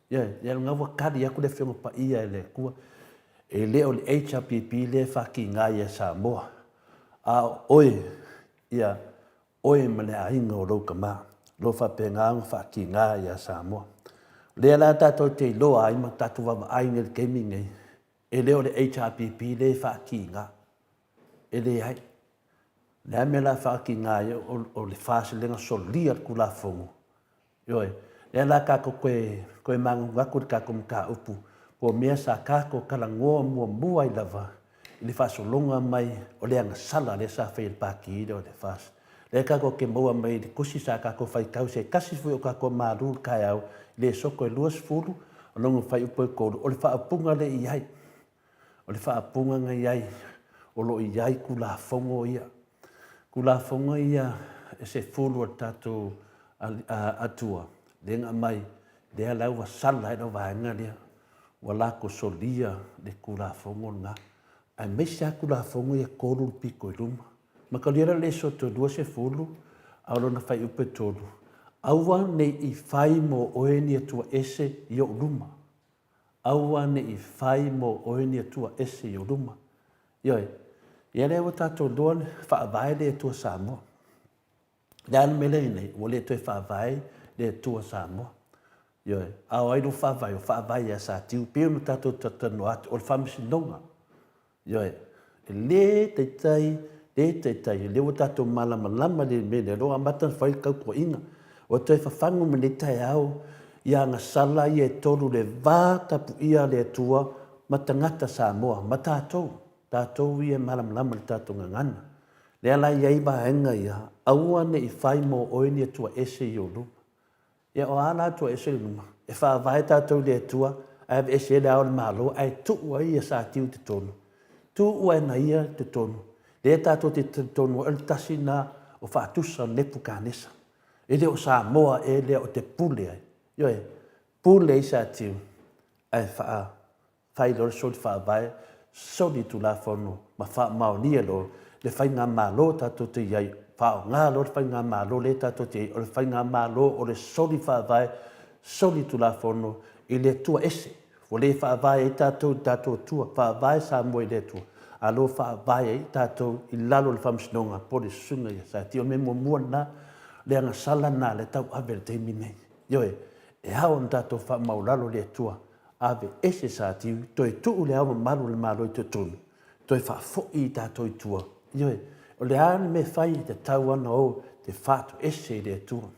Ioe, ia lena ua tali atu le Afioga Paia e le Atua, e le o le HRPP lea e faatiga ia Samoa, a o oe, ia, oe ma le aiga o lou tama, o lo o faapena ona faatiga ia Samoa. O lea la tatou te iloa ai ma tatou vaavaai nei i le taimi lenei, e le o le HRPP lea e faatiga. E leai. O le a le mea o le a faatiga ai, o le FAST lea na solia le Tulafono. Ioe. O lea la tatou te toe manatu i le tatou mataupu, po o mea sa tatou talanoa muamua ai lava i le faasologa mai o le agasala lea sa fai e le Pati lea o le FAST. Lea tatou te maua mai i le tusi sa tatou faitau, se tasi foi o tatou malu i le taeao i le Soto e 20, o lona fuaiupu e 3, o le faaupuga lea e i ai. O le faaupuga na i ai, o lo o i ai Tulafono ia. Tulafono ia e 10 a le tatou Atua, lea na aumai, lea la ua sala ai le vaega lea, ua latou solia le Tulafono lena, aemaise lava Tulafono ia e 3 le pito i luma. Mataulia la le Lesoto 20 a o lona fuaiupu e 3, Aua ne i fai mo oe ni atua ese i ou luma. Aua ne i fai mo oe ni atua ese i ou luma. Ioe. Ia lea ua tatou iloa le faavae le Atua Samoa. O le a le mea lea e i ai nei? Ua le toe faavae le Atua Samoa. Ioe. A o ai lo faavae? O faavae ia Satiu. Pei ona tatou talatalanoa atu, o le faamasinoga. Ioe, e le taitai, le taitai, o lea ua tatou malamalama i le mea lea, o lea ua amata ona fai le tautuaina. Ua toe fafagu ma lenei taeao i agasala ia e tolu, le va tapuia a le Atua ma tagata Samoa, ma tatou, tatou ia e malamalama i le tatou gagana. Lea la e i ai vaega ia, aua ne i fai mo oe ni atua ese i ou luma. Ia o a la atua ese i luma? E faavae tatou i le Atua ae aveese ai le Ao o le Malo ae tuu ai ia Satiu i totonu. Tuu ai na ia i totonu. Lea tatou te talitonu ai o le tasi lena o faatusa o Nepukanesa. E le o Samoa ea lea o te pule ai. Ioe, pule ai Satiu ae faa Fai loa le soli faavae, soli tulafono ma faamaonia loa le faigamalo tatou te i ai, faaaoga loa le faigamalo lea tatou te i ai, o le faigamalo o le soli faavae, soli tulafono i le Atua ese. Ua le faavae ai tatou i le tatou Atua, faavae Samoa i le Atua, a lo faavae ai tatou i lalo o le faamasinoga po o le susuga ia Satia. O le mea muamua lena, o le agasala lena lea e tauave i le taimi lenei. Ioe, e ao ona tatou faamaualalo i le Atua Aveese Satiu, toe tuu Le Ao Mamalu o le Malo i totonu, toe faafoi i tatou i tua. Ioe, o le a le mea e fai e tatau lava ona o te faatoese i le Atua.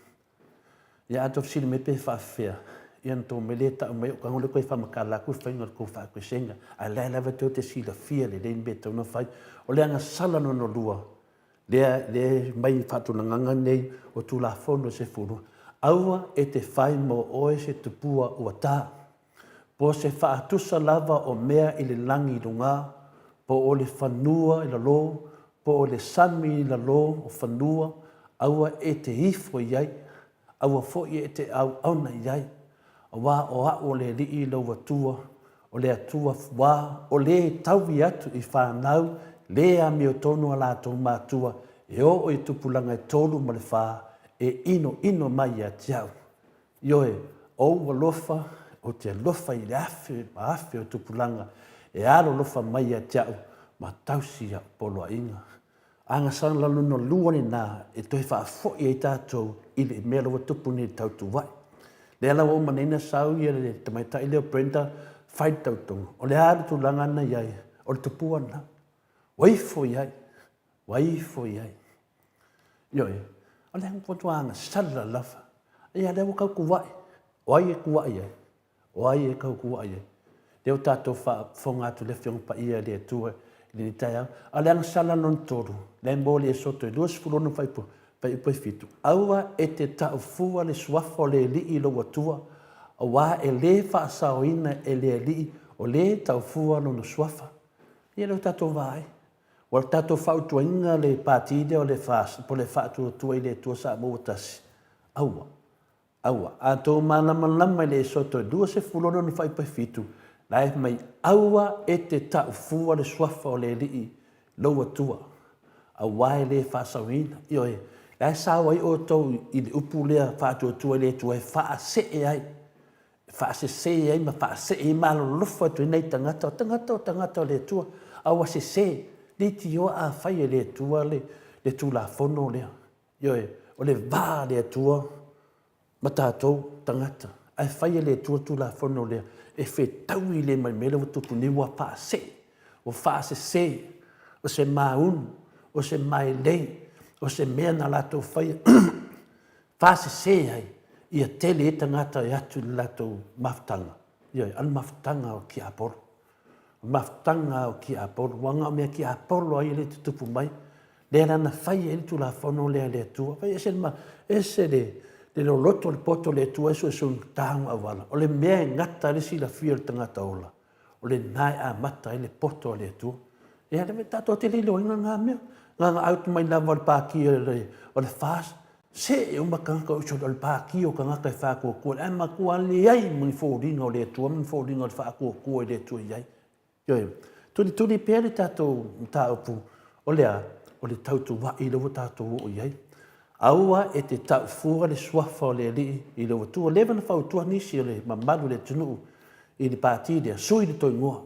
Ia a tou fesili mai pe faafefea, ia ona tou omai lea tau mai ou tago lea toe faamatala atu le faiga o le tou faatoesega, ae la e lava tou te silafia lelei le mea e tatau ona fai. O le agasala lona lua, lea e aumai i faatulagaga nei o Tulafono e 10, Aua e te fai mo oe se tupua ua ta, po o se faatusa lava o mea i le lagi i luga, po o le fanua i lalo, po o le sami i lalo o fanua, aua e te ifo i ai, aua foi e te auauna i ai, aua o a'u o le Alii lou Atua, o le Atua fuā, o lē taui atu i fanau lē amiotonu a latou matua e oo i tupulaga e tolu ma le fā e inoino mai ia te au. Ioe, o ou alofa, ou te alofa i le afe ma afe o tupulaga e alolofa mai ia te a'u ma tausi a'u poloaiga. Agasala lona lua lena e toe faafoi ai tatou i le mea la ua tupu nei i le tautua'i. Lea la ua uma nei ona sau ia le tamaitai lea o Brenda fai le tautoga. O le a le tulaga na i ai? O le tupua lena. Ua ifo i ai. Ua ifo i ai. Ioe, o le matua agasala lava. Ia lea ua tautua'i. O ai e tua'i ai? O ai e tautua'i ai? Lea ua tatou faafofoga atu i le Afioga Paia i le Atua i lenei taeao. A o le agasala lona tolu, lea e mo le Esoto e 26 fuaiupu, fuaiupu e 7, Aua e te tau fua le suafa o le Alii i lou Atua, auā e lē faasaoina e le Alii o lē tau fua lona suafa. Ia lea ua tatou vaai. Ua tatou fautuaina le Pati lea o le FAST po o le Faatuatua i le Atua Samoa ua Tasi, aua, aua, a outou malamalama i le Esoto e 26 lona fuaiupu e 7, la e fai mai, aua e te tau fua le suafa o le Alii lou Atua, aua e le faasaoina. Ioe, la e sao ai outou i le upu lea Faatuatua i le Atua e faasee ai e faasese ai ma faasee ai ma alolofa atu ai nai tagata, o tagata o tagata o le Atua, a ua sese, leitioa a fai e le Atua le, le Tulafono lea. Ioe, o le va a le Atua ma tatou tagata, ae fai e le Atua le Tulafono lea, e fetaui le ma le mea lea ua tupu nei, ua faasee, ua faasese, o se maunu, o se mailei, o se mea na latou faia. Faasese ai, ia tele ai tagata e atu i le latou mafutaga, ioe, a o le mafutaga o tiapolo. O le mafutaga o tiapolo, aua na o mea tiapolo lava ia lea e tutupu mai, lea la na fai ai le Tulafono lea a le Atua. Fai ese le, ese le, le loloto o le poto o le Atua e suesuegata ona auala. O le mea e gata ai le silafia o le tagata ola, o lena e amata ai le poto a le Atua. Ia, tatou te le iloaina na mea. Na ona out mai lava o le pati o le FAST, See uma tagata o Israel, o le pati o tagata e faatuatua, ae matua leai ma ni foliga o le Atua ma ni foliga o le faatuatua i le Atua i ai. Ioe. Tulituli pea le tatou mataupu o le a? O le tautua'i lea ua tatou oo i ai. Aua e te tau fua le suafa o le Alii i lou Atua. Ua leva ona fautua nisi o le mamalu o le atunuu i le pati lea, sui le tou igoa.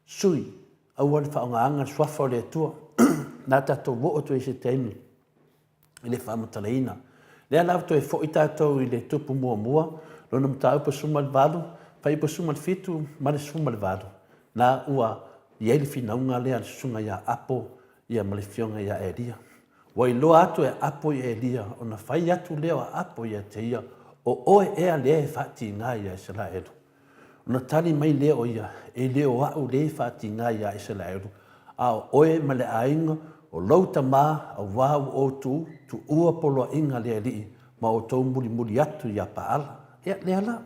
Sui, aua le faaaogaina le suafa o le Atua. Na tatou oo atu ai i se taimi i le faamatalaina. Lea la ua toe foi tatou i le Tupu muamua, lona mataupu 18, fuaiupu 17 ma le 18, na ua i ai le finauga lea a le susuga ia Apo ia ma le afioga ia Elia. Ua iloa atu e Apo i Elia ona fai atu lea o Apo ia te ia, O oe ea lea e faatiga ia Isaraelu? Ona tali mai lea o ia, E le o a'u lē faatiga iā Isaraelu, a o oe ma le aiga o lou tamā, auā ua outou tuua poloaiga a le Alii ma outou mulimuli atu iā Paala. Ia, lea la.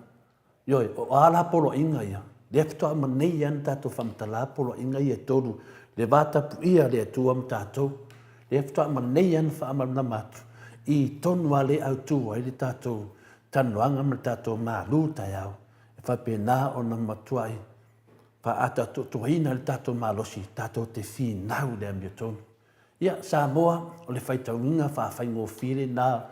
Ioe, o a la poloaiga ia? Lea faatoa uma nei lava ona tatou faamatala poloaiga ia e tolu, le va tapuia a le Atua ma tatou. Lea faatoa uma nei lava ona faamalamalama atu i tonu lava lea e autu ai le tatou talanoaga ma le tatou malu taeao e faapena ona matuai faaatoatoaina le tatou malosi tatou te finau i le amiotonu. Ia, Samoa, o le faitauina faafaigofie lena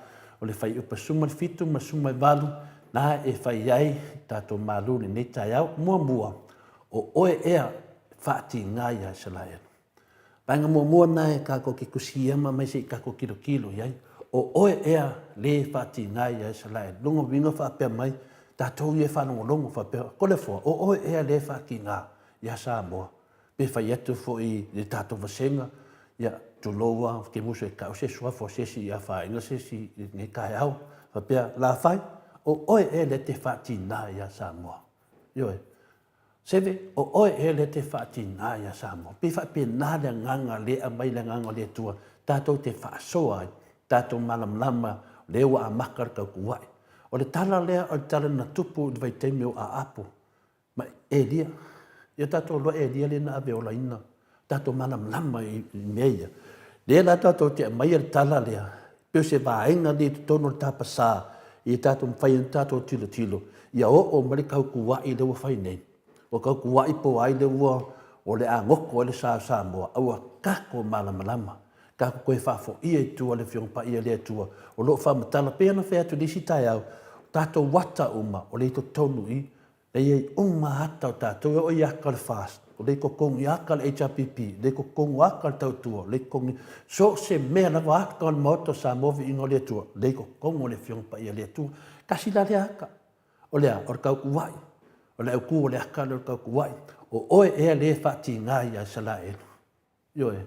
o le fuaiupu 17 ma le 18 na e fai ai tatou malu i lenei taeao. Muamua, o oe ea e faatiga iā Isaraelu. Vaega muamua lena e tatou te tusia ma aumai se i tatou tilotilo i ai, o oe ea le faatiga ia Isaraelu? Lona uiga faapea mai, tatou ia e faalogologo faapea, Toleafoa, o oe ea le faatiga ia Samoa? Pe fai atu foi i le tatou vasega, ia, tulou lava, ou te musu e tau se suafa o se isi i afaina se isi i lenei taeao, faapea, Lafai, o oe ea lea e te faatiga ia Samoa? Ioe. Seve, o oe ea lea te faatiga ia Samoa? Pei faapena le agaga lea e aumai le agaga o le Atua tatou te faasoa ai, tatou malamalama lea ua amata le tautua'i. O le tala lea o le tala na tupu i le vaitaimi o Aapo ma Elia. Ia tatou iloa Elia lea na ave olaina, tatou malamalama i mea ia. Lea la tatou te aumaia le tala lea, pei o se vaega lea i totonu o le tapasā ia tatou mafai ai ona tatou tilotilo ia oo mai le tautua'i lea ua fai nei. Ua tautua'i po o ai lea ua o le a goto ai le sa o Samoa, a ua tatou malamalama, tatou toe faafoia i tua le Afioga Paia a le Atua o lo o faamatala pei ona fai atu i le isi taeao, o tatou ata uma o lea i totonu i E i ai uma ata o tatou, e oo i ata o le FAST, o lea i totonu i ata o le HRPP, o lea i totonu ata o le Tautua, o lea i totonu i so o se mea lava, ata o le Maota o Samoa, viiga o le Atua, o lea i totonu o le Afioga Paia a le Atua. Tasi la lea ata, o le a? O le tautua'i, o le autu o le ata lea o le tautua'i. O oe ea lea e faatiga ia Isaraelu? Ioe.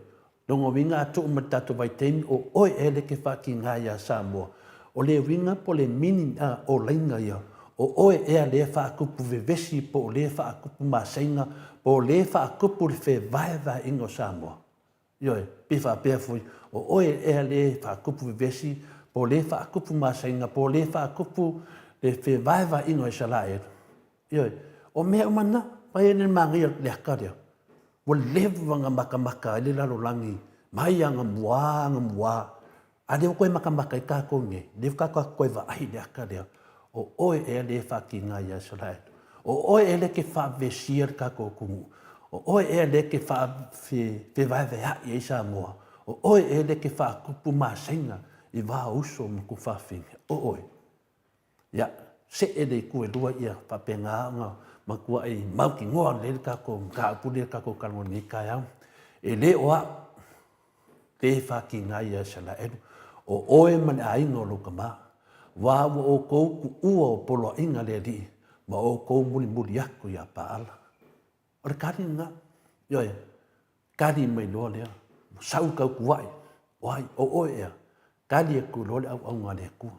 Lona uiga a tuu mai le tatou vaitaimi o oe ea lea e te faatiga ia Samoa. O le uiga po o le meaning a o laina ia, o oe ea lea e faatupu vevesi po o lea e faatupu maseiga po o lea e faatupu le fevaevaeaiga o Samoa. Ioe, pe faapea foi, o oe ea lea e faatupu vevesi po o lea e faatupu maseiga po o lea e faatupu le fevaevaeaiga o Isaraelu. Ioe, o mea uma na, vaai i le manaia o le ata lea. Ua leva ona matamata ai le lalolagi mai anamua anamua, a lea ua toe matamata ai tatou nei, lea ua tatou toe vaai i le ata lea, o oe ea lea e faatiga ia Isaraelu? O oe ea lea e te faavesia le tatou atunuu? O oe ea lea e te fevaevaeai ai Samoa? O oe ea lea e te faatupu maseiga i va o uso ma tuafafine? O oe. Ia, see le itu e lua ia faapena ona matuai mautinoa lelei le tatou mataupu lea tatou talanoa i lenei taeao. E le o au le fatiga ia Isaraelu, o oe ma le aiga o lou tama, aua ua outou tuua o poloaiga a le Alii ma outou mulimuli atu ia Paala. O le tali lena, ioe, tali mai loa lea, sau le tautuai, o ai, o oe ea, tali atu loa le auauna a le Atua.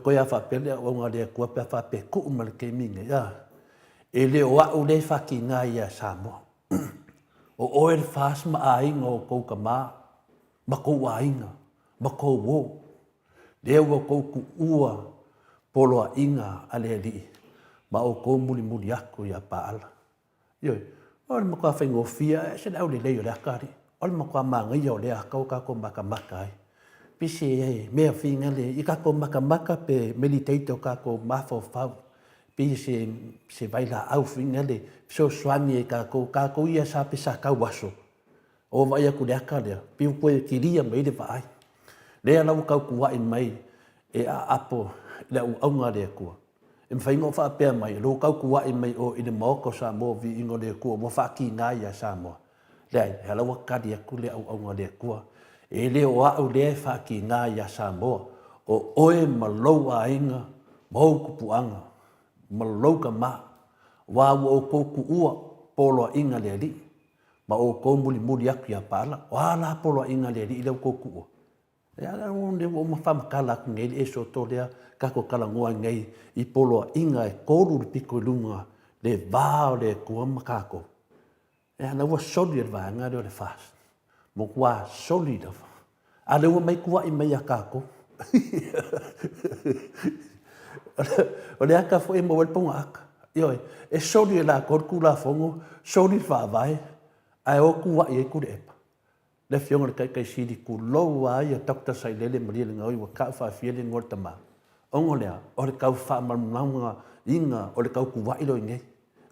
Koe a faapea le auauna a le Atua pe a faapea e tuu mai le taimi lenei, a, e le o au lea e fatiga ia Samoa. O oe le FAST ma aiga o tou tama, ma tou aiga, ma tou uo. Lea ua outou tuua poloaiga a le Alii ma outou mulimuli atu ia Paala. Ioe, o le matua faigofie ae ese le aulelei o le ata alii. O le matua manaia o lea ata ua tatou matamata ai. Pei se mea finagale i tatou matamata pe meditate o tatou mafaufau pei se se vailaau finagale fesoasoani ai tatou, tatou ia sa pe sa tau aso. O vaai atu i le ata lea, pei ua toe kilia mai ai le vaai. Lea la ua tautuai mai e aapo i le auauga a le Atua. E mafai ona ou faapea mai, o lea ua tautuai mai oe i le Maota o Samoa, viiga o le Atua, ua faatiga ia Samoa. Leai, o la ua tali atu le auauga a le Atua, e le o au lea e faatiga ia Samoa, o oe ma lou aiga ma ou tupuaga ma lou tama, aua ua outou tuua poloaiga a le Alii, ma outou mulimuli atu ia Paala. O a la poloaiga a le Alii lea ua outou tuua? Ia, lea ua uma faamatala atu nei le Esoto lea tatou talanoa ai nei i poloaiga e tolu le pito i luga le va o le Atua ma tatou. Ia, la ua soli e le vaega lea o le FAST. Matua soli lava. A lea ua mai tuai mai ia tatou. O le ata foi e maua ai le pogā ata. Ioe, e soli e latou le Tulafono, soli le Faavae, ae o tuai ai Tuilaepa. Le Afioga i le Taitai Sili, tulou a ia Doctor Sailele Malielegaoi ua tau faafia le igoa o le tama. Ona o le a? O le tau faamalamalamaina o le tau tuai lea o i nei.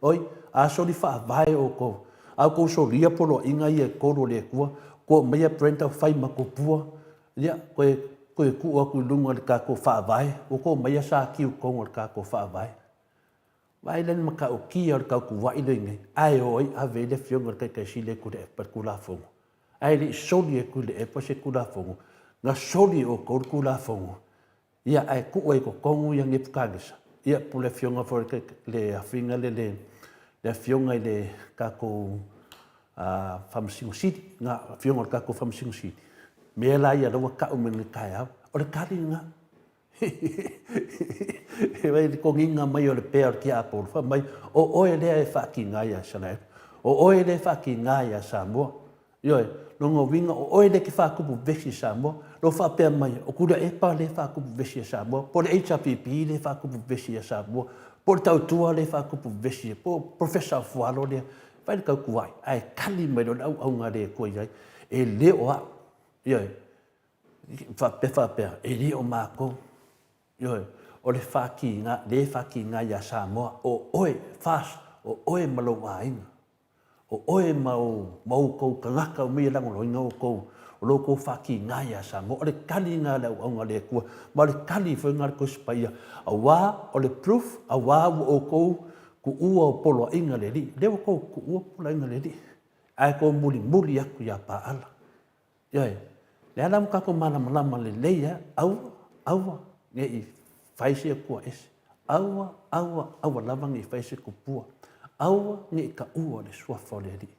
Oi, a soli faavae outou, a outou solia poloaiga ia e tolu a le Atua, ua aumaia Brenda fai ma tupua, ia, toe, toe tuu atu i luga i le tatou faavae, ua outou aumaia sa kiu i totonu o le tatou faavae. Vaai la i le matautia o le tau tuai lea i inei, ae o ai ave ai le Afioga i le Taitai Sili e Tuilaepa le Tulafono? Ae le i soli e Tuilaepa se Tulafono, na soli e outou le Tulafono, ia ae tuu ai i totonu ia Nepukanesa, ia po o le Afioga foi i le Afioga lea le, le Afioga i le tatou Faamasino Sili, na Afioga o le tatou Faamasino Sili. Mea la ia la ua tau mai nei taeao, o le tali lena. E vai le togiga mai o le pea o le tiapolo, fai mai, o oe lea e faatiga ia Isaraelu, o oe lea e faatiga ia Samoa. Ioe, lona uiga o oe lea e te faatupu vesi i Samoa. Lou faapea mai, o Tuilaepa lea e faatupu vesi ia Samoa, po o le HRPP lea e faatupu vesi ia Samoa, po o le Tautua lea e faatupu vesi, po o Professor Fualo lea. Fai le tautua ai, ae tali mai loa le auauga a le Atua i ai, e le o au. Ioe, faapea faapea, e le o matou. Ioe, o le faatiga, lea e faatiga ia Samoa, o oe, FAST, o oe ma lou aiga. O oe ma ou, ma outou tagata o mea e lagolagoina outou, o lo outou faatiga ia Samoa. O le tali lena a le auauga a le Atua, ma o le tali foi lena a le Tusi Paia, aua o le proof, aua ua outou tuua o poloaiga a le Alii. O lea ua outou tuua poloaiga a le Alii, ae tou mulimuli atu ia Paala. Ioe, lea la ua tatou malamalama lelei lava, aua, aua ne i fai se Atua ese. Aua, aua, aua lava ne i fai se tupua. Aua ne i taua le suafa o le Alii.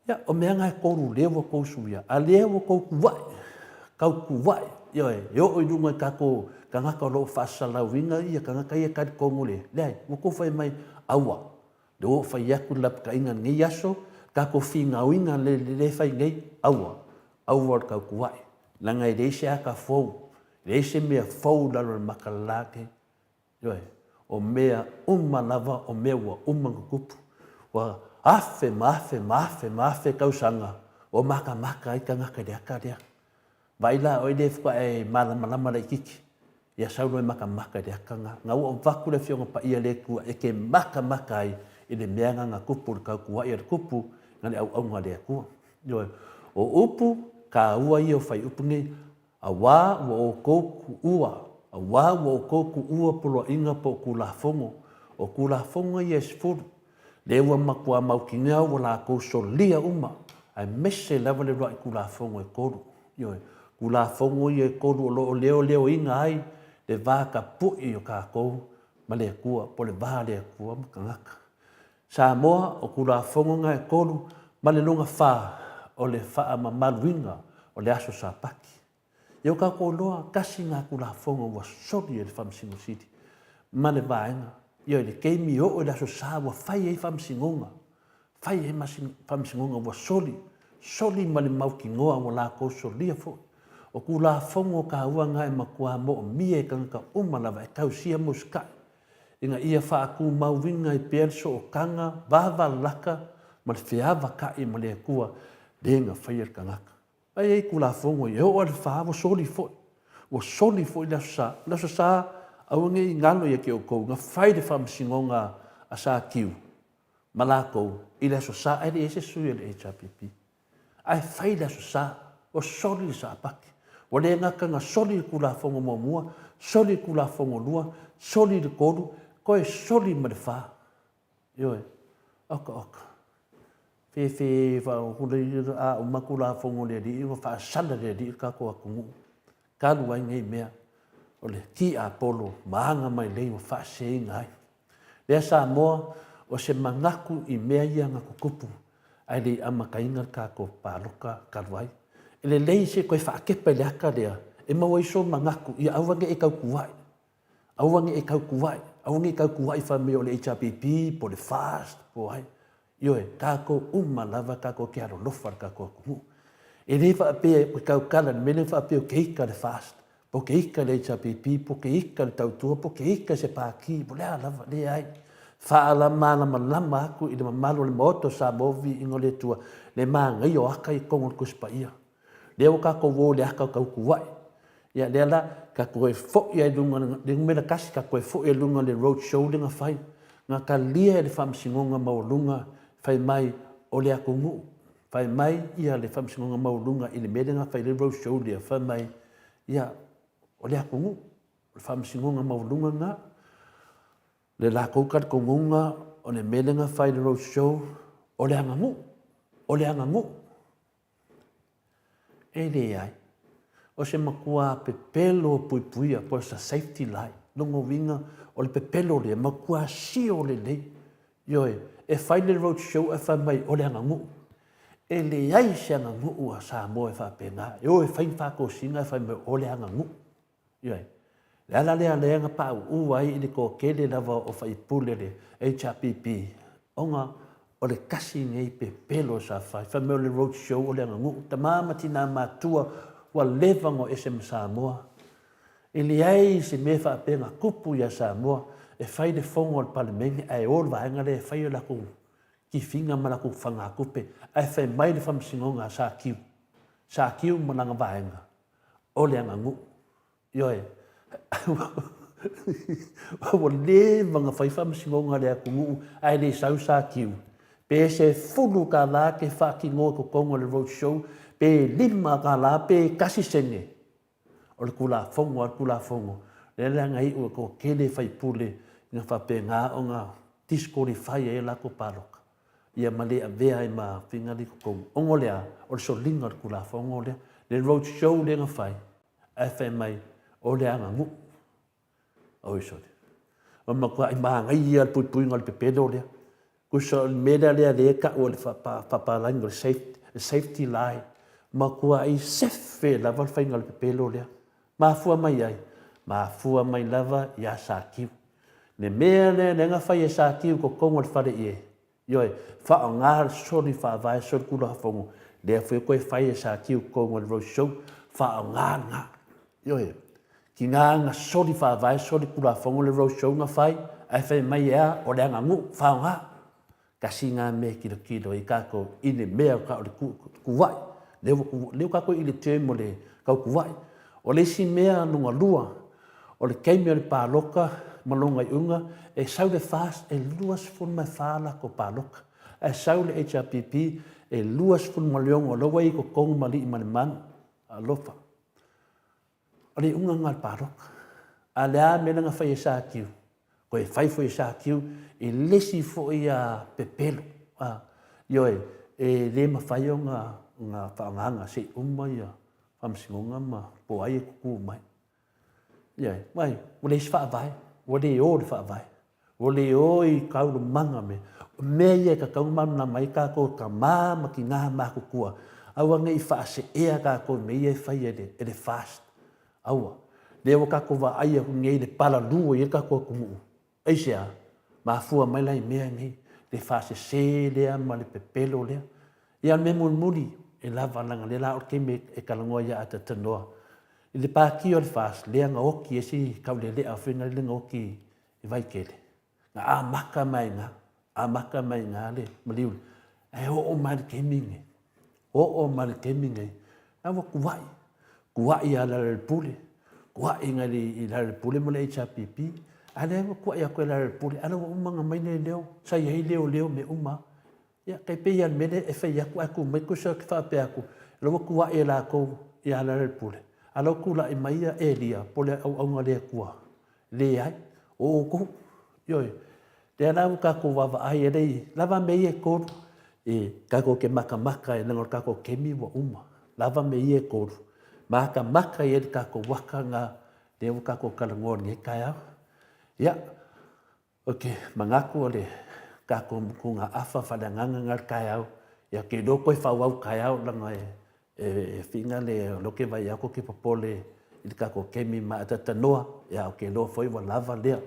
Ia, o mea na e kolu lea ua tou suia, a lea ua tou kuaʻi, tau kuaʻi, ioe, e oo i luga i tatou tagata o lo o faasalalauina ia tagata ia e talitonu le, leai, ua tou fai mai, aua, lea ua ou fai atu i le lapataiga i lenei aso, tatou finauina le lea e fai nei, aua, aua le tau kuaʻi, leaga e leai se ata fou, leai se mea fou i lalo o le mata lala nei. Ioe, o mea uma lava o mea ua uma ona tutupu. Ua afe ma afe ma afe ma afe tausaga o matamata ai tagata i le ata lea. Vaai la oe lea faatoa e malamalama laititi, ia sau loa e matamata i le ata lena. Na ua avatu le Afioga Paia i le Atua e te matamata ai i le mea lena na tupu i le tautuai a le tupu na le auauna a le Atua. Ioe, o upu taua ia o fuaiupu nei, Auā ua outou kuʻua, auā ua outou kuʻua poloaiga po o Tulafono, o Tulafono ia e sefulu, lea ua matua mautinoa ua latou solia uma, aemaise lava le uluai Tulafono e tolu. Ioe, Tulafono ia e tolu o lo o leoleoina ai le va tapui o tatou ma le Atua, po o le va o le Atua ma tagata. Samoa, o Tulafono na e tolu ma le lona fa o le faamamaluina o le aso Sapati. Ia o tatou iloa, tasi na Tulafono ua soli e le Faamasino Sili ma le Vaega. Ia i le taimi e oo i le Aso Sa ua fai ai faamasinoga, fai ai faamasinoga ua soli, soli ma le mautinoa ua latou solia foi. O Tulafono taua na e matua moomia e tagata uma lava e tausia ma usitai. ina ia faatumauina ai pea le sootaga vavalaka ma le feavaka'i ma le Atua le na faia le tagata. Ae i ai Tulafono ia, e oo lava i le fa ua soli foi. Ua soli foi le Aso Sa. O le Aso Sa, aua ne i galo ia te outou, na fai le faamasinoga a Satiu ma latou i le Aso Sa, ae le i i ai se sui o le HRPP. Ae fai le Aso Sa, ua soli le Sapati. Ua le gata na soli le Tulafono muamua, soli le Tulafono lua, soli le tolu, toe soli ma le fa. Ioe. Oka oka. Fefe a uma Tulafono a le Alii ua faasala e le Alii le tatou atunuu. Talu ai nei mea, o le tiapolo ma aga mailei ua faaseseina ai. Lea Samoa, o se manatu i mea ia na tutupu ae le i amataina le tatou palota talu ai. E lelei se i toe faatepa i le ata lea e maua ai sou manatu ia aua ne i e tautuai, aua ne i e tautuai, aua ne i tautuai fai mai o le HRPP po o le FAST po o ai. Ioe, tatou uma lava tatou te alolofa i le tatou atunuu. E le faapea e tautala i le mea lea faapea ou te ita i le FAST, po o te ita i le HRPP, po o te ita i le Tautua, po o te ita i se Pati, po o le a lava, leai. Faamalamalama atu i le mamalu o le Maota o Samoa viiga o le Atua, le manaia o ata i totonu o le Tusi Paia. Lea ua tatou o i le ata o tautuai. Ia lea la, tatou toe foi lava i luga, le numera tasi, tatou toe foi lava i luga o le road show lea na fai, na talia e le Faamasinoga Maualuga fai mai o le atunuu, fai mai ia le Faamasinoga Maualuga i le mea lea na fai ai le road show lea, fai mai, ia, o le atunuu, o le Faamasinoga Maualuga lena, le latou talitonuga o le mea lea na fai i le road show, o le aganuu, o le aganuu. E leai. O se matua pepelo puipuia po o se safety line. Lona uiga, o le pepelo lea, matua sio lelei. Ioe, e fai le road show ae fai mai o le aganuu. E leai se aganuu a Samoa e faapena, e o e fai ni faatosina ae fai mai o le aganuu. Ioe. O le ala lea lea na pauu ai i le toatele lava o faipule o le HRPP, ona o le tasi lenei pepelo sa fai. Fai mai o le road show o le aganuu. Tama ma tina matua ua leva ona o ese ma Samoa. E leai se mea faapea na tupu ia Samoa e fai le fono a le Palemene ae o le vaega lea e fai o latou tifiga ma latou fagatupe ae fai mai le faamasinoga a Sakiu, Sakiu ma lana vaega o le aganuu. Ioe. Ua leva ona fai faamasinoga a le atunuu ae le sau Sakiu. Pe $10 ke faatinoa i totonu o le road show, pe $5, pe 1 sene. O le Tulafono lava le Tulafono. Lea la na iu e toatele faipule ina faapena ona disqualify ai a latou palota ia ma le avea ai ma faiga lea i totonu. Ona o le a? O le soliga o le Tulafono lea. Le road show lea na fai, ae fai mai o le aganuu. Oi sole. Ua matuai manaia le puipuiga o le pepelo lea. Tusa o le mea lea lea lea e tau o le faapapalagi o le safety line, matuai sefe lava le faiga o le pepelo lea. Mafua mai ai? Mafua mai lava ia Satiu. Le mea lea lea na fai e Satiu i totonu o le faleie, ioe, faaaoga le soli faavae, soli tulafono, lea foi e toe fai e Satiu i totonu o le road show, faaaoga lena. Ioe, tiga na soli faavae, soli tulafono le road show na fai, ae fai mai e a? O le aganuu, faaaoga. Tasi lena mea e tilotilo ai tatou i le mea o le tuuai. Lea ua tatou i le term o le tau tuuai. O le isi mea lona lua, o le taimi o le palota ma lona iuga, e sau le FAST e 24 latou palota, ae sau le HRPP e 26, o la ua i totonu ma alii ma le manu. Alofa. O le iuga lena o le palota. A o le a le mea lea na fai e Satiu? Toe fai foi e Satiu i le isi foi pepelo. Ioe, e le mafai ona faaaogaina se i uma ia faamasinoga ma po o ai e tutu mai. Ioe, ua leai se faavae, ua le o le faavae. Ua le o i taualumaga o mea ia e tatau ona malamalama ai tatou tama ma tina matutua, aua ne i faaseea tatou i mea ia e fai e le FAST. Aua. Lea ua tatou vaai atu nei i le palalu ua i ai le tatou atunuu. Aisea? Mafua mai la i mea nei, le faasese lea ma le pepelo lea. Ia o le mea mulimuli, e lava leaga o lea o le a oo le taimi e talanoa ai a talanoa. I le pati o le FAST lea na oti ai si taulealea foi lea na oti i Vaitele, na amata mai i ina, amata mai i ina le maliu, ae oo mai i le taimi lenei, oo mai i le taimi lenei, la ua tuai, tuai ia Lealailepule, tuai i Lealailepule ma le HRPP, a o lea ua tuai atu e Lealailepule, a o lea ua uma ona aumai leoleo, sa i ai leoleo ma mea uma lava. Ia, tai pei lava o le mea lea e fai atu ae tu mai tusa ou te faapea atu, o la ua tuai e latou ia Lealailepule, a o la ua tulai mai Elia po o le auauna a le Atua. Leai, o outou. Ioe. O lea la ua tatou vaavaai, e le lava mea ia e tolu, e tatou te matamata ai, leaga o le tatou taimi ua uma. Lava mea ia e tolu, matamata i ai le tatou aka lena lea ua tatou talanoa i lenei taeao. Ia, Ou te manatu o le tatou motugaafa faaleagaga lena i le taeao. Ia ou te iloa toe faaauau taeao leaga e figa le, o lea ou te vaai atu ou te popole i le tatou taimi ma talatalanoa, ia ou te iloa foi ua lava lea.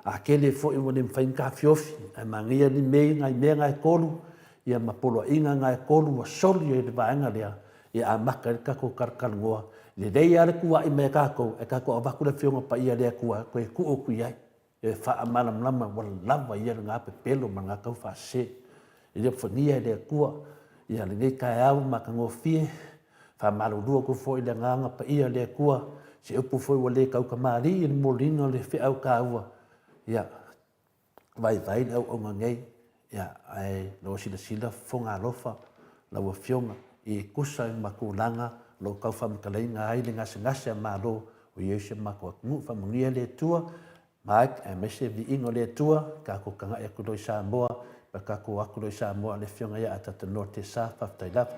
A tele foi ua le mafai ona taofiofi, ae manaia ni mea nai mea na e tolu ia ma poloaiga na e tolu ua soli ai le vaega lea e amata ai le tatou talatalanoa. Lelei lava le tuuai mai a tatou ae tatou avatu le Afioga Paia a le Atua e toe tuu atu i ai. E faamalamalama ua lava ia lena pepelo ma lena taufaasese. E le alofagia e le Atua ia lenei taeao matagofie. Faamalulu atu foi i le Agaga Paia o le Atua, se upu foi ua le tautamalii i le momoliina o le feau taua, ia vaivai le auauna nei, ia ae o lo o silasila fofoga alofa lau Afioga e tusa ai ma tulaga o lo o tau faamatalaina ai le gasegase a Malo o i ai si o matou atunuu. Faamanuia le Atua, Mike, aemaise le viiga o le Atua, tatou tagai atu loa i Samoa, ma tatou o atu loa i Samoa, le Afioga ia Atatanoa Tesa, faafetai lava.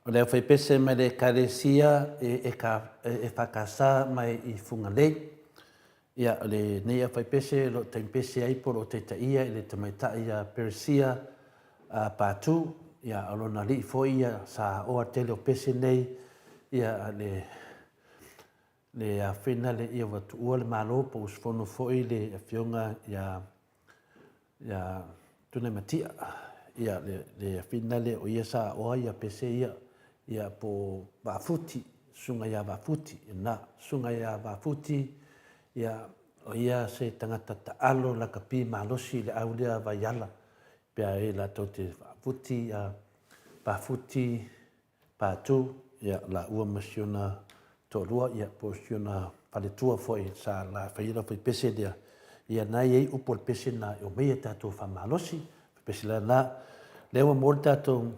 O le aufaipese mai le Ekalesia e EFKS mai i Fugalei. Ia, o lenei aufaipese o lo o taimipese ai po o lo o taitaia i le tamaitai ia Peresia Patu. Ia, o lona alii foi ia sa aoa le tele o pese nei, ia, le le afena le ia ua tuua le Malo po o usufono foi le afioga ia ia Tunaimati'a ia le le afina le o ia sa aoa ia pese ia ia po Vaafuti susuga ia Vaafuti na susuga ia Vaafuti ia o ia se tagata taalo lakapi malosi i le au lea Vaiala pea e latou te Vaafuti ia Vaafuti Patu, ia, laua ma si ona toalua, ia, po o si ona faletua foi sa la faia lau faipese lea, ia na e i ai upu o le pese lena e omai e tatou faamalosi, pese la na. Lea ua maua le tatou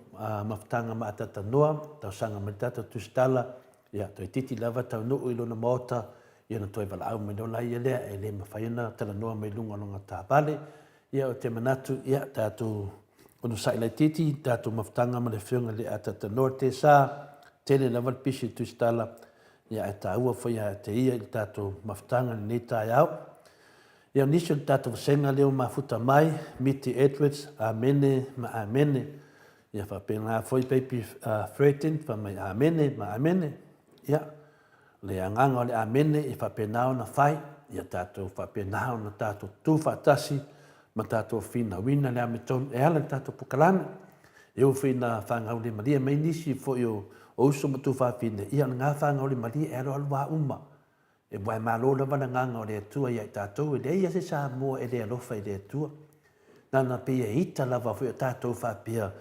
mafutaga maatatanoa, talosaga mai le tatou tusitala, ia, toeitiiti lava taunuu i lona maota, ia ona toe valaau mai loa laia lea, e le mafai ona talanoa mai luga o lona taavale. Ia, ou te manatu, ia, tatou onosai laitiiti i le tatou mafutaga ma le Afioga i le Atatanoa Tesa, tele lava le pisi o le tusitala, ia ae taua foi ia te ia i le tatou mafutaga i lenei taeao. Ia, o nisi o le tatou vasega lea ua mafuta mai, Miti Edwards, Amene ma Amene. Ia faapena foi Baby Fredin, fai mai Amene ma Amene. Ia, O le agaga o le amene e faapena ona fai, ia tatou faapena ona tatou tutu faatasi ma tatou finauina le amiotonu e ala i le tatou polokalame. E ui foi ina faagaulemalie mai nisi foi o uso ma tuafafine, ia o lena faagaulemalie e aloalo lava uma. E ua e malo lava le agaga o le Atua ia i tatou, e leai lava se Samoa e le alofa i le Atua. Na ona pei e ita lava foi o tatou faapea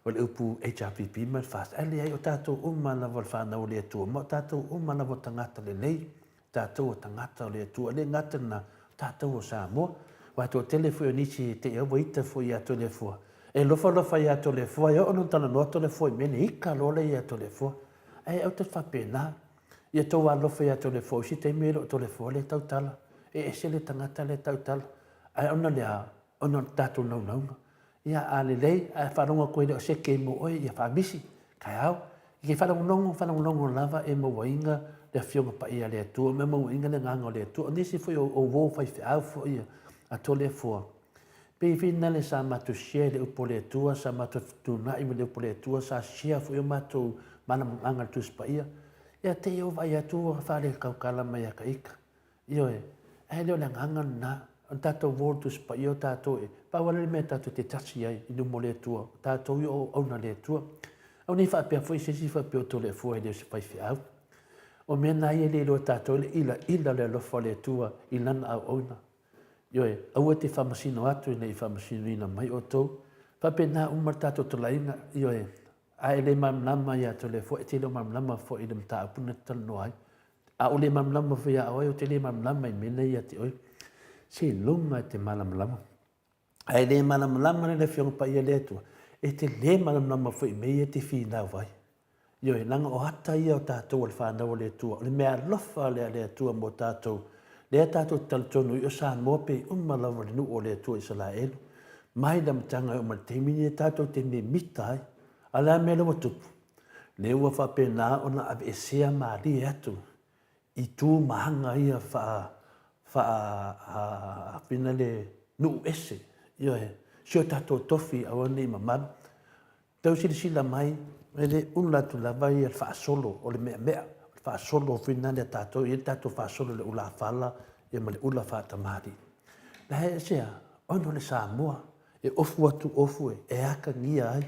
o le upu HRPP ma le FAST, ae leai, o tatou uma lava o le fanau a le Atua, ma o tatou uma lava o tagata lelei, o tatou o tagata o le Atua. E le gata lena, o tatou o Samoa. Aua e toatele foi o nisi e te i ua ita foi ia Toleafoa. E alofa alofa ia Toleafoa, e oo ina talanoa Toleafoa i mea nei, ita loa lea ia Toleafoa. Ae aua te faapena. Ia tou alofa ia Toleafoa, o isi taimi e le o Toleafoa lea e tautala. E ese le tagata lea e tautala. Ae ona le a? Ona o le tatou naunauga. Ia, a lelei, ae faalogo atu e le o se ke mo oe, ia faamisi, taeao. I ke faalogologo, faalogologo lava e mauaina le Afioga Paia a le Atua, ma e mauaina le Agaga o le Atua. O nisi foi o uo faifeau foi a Toleafoa, pei foi lale sa matou share i le upu a le Atua, sa matou fetuunai ma le upu a le Atua, sa share foi o matou malamalamaaga i le Tusi Paia. Ia, te i ou vaai atu ua faaletautala mai ia ta ita. Ioe, ae le o le agaga lena. O le tatou uo i le Tusi Paia o tatou e, pau lava le mea tatou te tasi ai i luma o le Atua, o tatou ia o auauna a le Atua. Aua ne i faapea foi se isi faapea o Toleafoa e le o se faifeau. O mea na ia e le iloa e tatou le ilaila o le alofa o le Atua i Lana auauna. Ioe, aua e te faamasino atu ina i faamasinoina mai outou. Faapena uma le tatou tolaiga, ioe, a e le malamalama ia Toleafoa, e te le o malamalama foi i le mataupu na te talanoa ai. A ou le malamalama foi ia oe, ou te le malamalama i mea nei ia te oe. Seiloga e te malamalama. A e le malamalama le Afioga Paia le Atua, e te le malamalama foi i mea ia e te finau ai. Ioe, leaga o ata ia o tatou o le fanau a le Atua, o le mea alofa lea a le Atua mo tatou, lea tatou te talitonu i o Samoa pei uma lava le nuu o le Atua Isalaelu. Mai le amataga e oo mai le taimi lenei tatou te mimita ai. A o le a mea lea ua tupu? Lea ua faapena ona aveesea malie atu i tu ma aga ia faa, faa, fina le nuu ese, ioe, si o tatou tofi aua ne i mamalu. Tau silasila mai, e le ula atu lava ia le faasolo o le meamea, o le faasolo fina lea tatou, e i ai le tatou faasolo i le ulafala ia ma le ula faatamalii. La e ese a, ona o le Samoa, e ofu atu ofu e atagia ai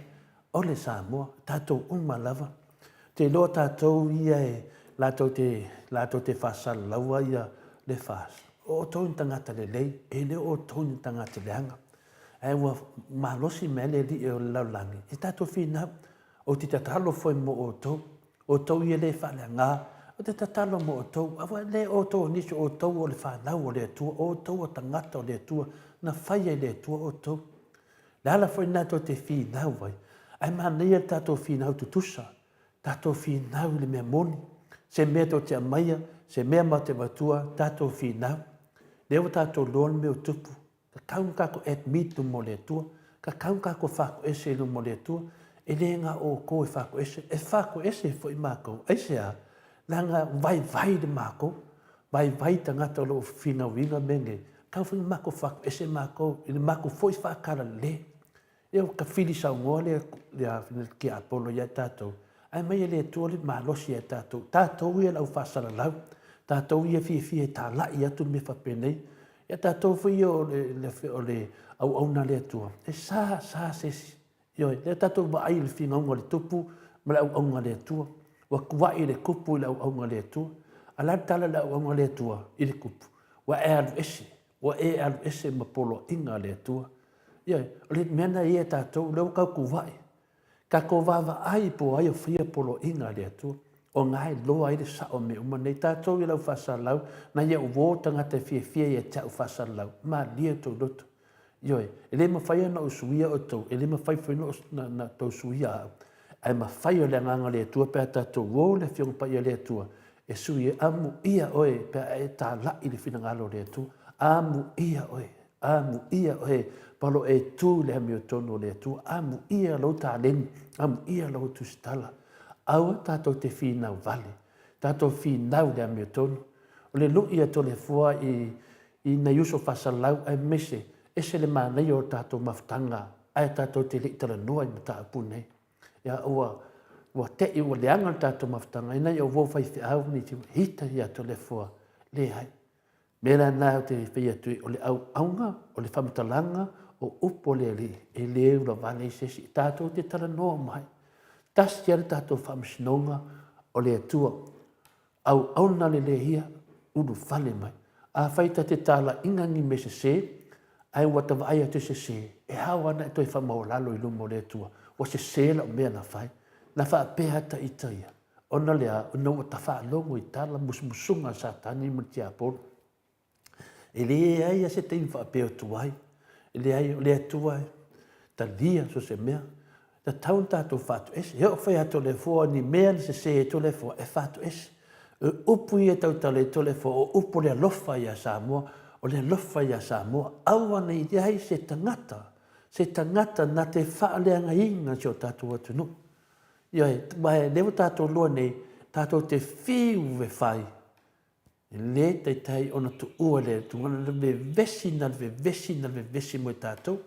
O le Samoa, tatou uma lava. Ou te iloa tatou ia e latou te latou te faasalalaua ia le FAST. O outou ni tagata lelei, e le o outou ni tagata leaga. Ae ua malosi mai le Alii o le lalolagi i tatou finau. Ou te tatalo foi mo outou, outou ia le faaleaga, ou te tatalo mo outou, aua le outou o nisi, o outou o le fanau o le Atua, o outou o tagata o le Atua, na faia e le Atua outou. Le ala foi lena tou te finau ai, ae manaia le tatou finau tutusa, tatou finau i le mea moni, se mea tou te aumaia, se mea matou te avatua, tatou finau. Lea ua tatou iloa le mea ua tupu, tatau ona tatou admit luma o le Atua, tatau ona tatou fatoese i luma o le Atua. E le na o outou e fatoese, e fatoese foi matou. Aisea? Leaga vaivai le matou, vaivai tagata o lo o finauina mea nei, tau foi ina matou fatoese matou i le matou foi faatalalelei. Ia ua tafili saunoa le le tiapolo ia tatou, ae aumai e le Atua le malosi ia tatou, tatou ia le au faasalalau, tatou ia e fiafia e talai atu mea faapenei. Ia tatou foi ia o le o le auauna a le Atua, e sa sa se isi. Ioe, lea tatou vaai i le finauga o le Tupu ma le auauna a le Atua. Ua tuai le Tupu i le auauna a le Atua. A o le a le tala a le auauna a le Atua i le Tupu? Ua e alu ese, ua e alu ese ma poloaiga a le Atua. Ioe, o le mea lena e i ai a tatou, o lea ua tau tuai. Tatou vaavaai po o ai o faia poloaiga a le Atua. O na e iloa ai le sao o mea uma nei. Tatou i lau faasalalau, nai au uo tagata e fiafia ia te au faasalalau, malie outou loto. Ioe, e le mafai ona ou suia outou, e le mafai foi ona outou suia au. Ae mafai o le Agaga o le Atua pe a tatou o le Afioga Paia a le Atua e sui ai. Amuia oe pe a e talai i le finagalo o le Atua. Amuia oe, amuia oe pa lo e tu i le amiotonu o le Atua. Amuia lou taleni, amuia lou tusitala. Aua tatou te finau vale, tatou finau i le amiotonu. O le lui a Toleafoa i i nai uso faasalalau aemaise ese le manaia o tatou mafutaga ae tatou te le i talanoa i mataupu nei. Ia ua ua te'i ua leaga le tatou mafutaga i nai ou faifeau nei te hita ia Toleafoa. Leai. Mea la na ou te fai atu ai o le auauna, o le faamatalaga o upu a le Alii e le ulavale ai se isi. Tatou te talanoa mai. Tasi lava le tatou faamasinoga o le Atua. Auauna lelei ia, ulufale mai. Afai ta te talaiga ni mea sese, ae ua ta vaai atu e sese, e ao lava ona e toe faamaualalo i luma o le Atua, ua sese lau mea na fai. Na faapea ata ita ia, ona o le a? Ona ua ta faalogo i tala musumusuga a Satani ma le tiapolo. E leai lava se taimi faapea o tuai. E leai, o le Atua e talia so o se mea. E tatau ona tatou faatoese. E oo foi ia Toleafoa ni mea na sese ai Toleafoa, e faatoese. O upu ia e tautala ai Toleafoa, o upu o le alofa ia Samoa, o le alofa ia Samoa. Aua ne i i ai se tagata, se tagata na te faaleagaina si o tatou atunuu. Ioe, aua o lea ua tatou iloa nei, tatou te fiu e fai, E le taitai ona tuua le Atua le vevesi na le vevesi na le vevesi mo i tatou.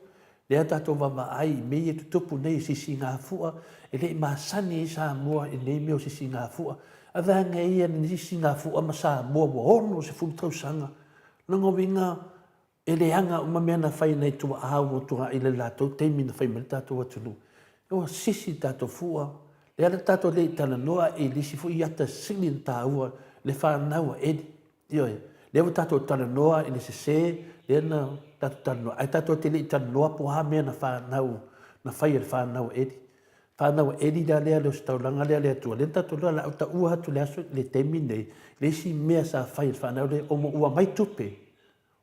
Lea tatou vaavaai i mea ia e tutupu nei i sisigafua, e le i masani ai Samoa i nei mea o sisigafua. A vaega ia i sisigafua ma Samoa ua 60 tausaga. Lona uiga E leaga uma mea na fai e nai tuaa ua tuai i le latou taimi na fai mai le tatou atunuu. Ua sisi le tatou fua, lea la tatou le i talanoa i le isi foi ata sili ona taua, le fanau a Eli. Ioe, lea ua tatou talanoa i le sese, lea na tatou talanoa, ae tatou te le i talanoa po o a mea na fanau, na fai e le fanau a Eli. Fanau a Eli la lea, le ositaulaga lea a le Atua, lea na tatou iloa, o le a ou taua atu le aso, le taimi lenei, le isi mea sa fai e le fanau lea, ua aumai tupe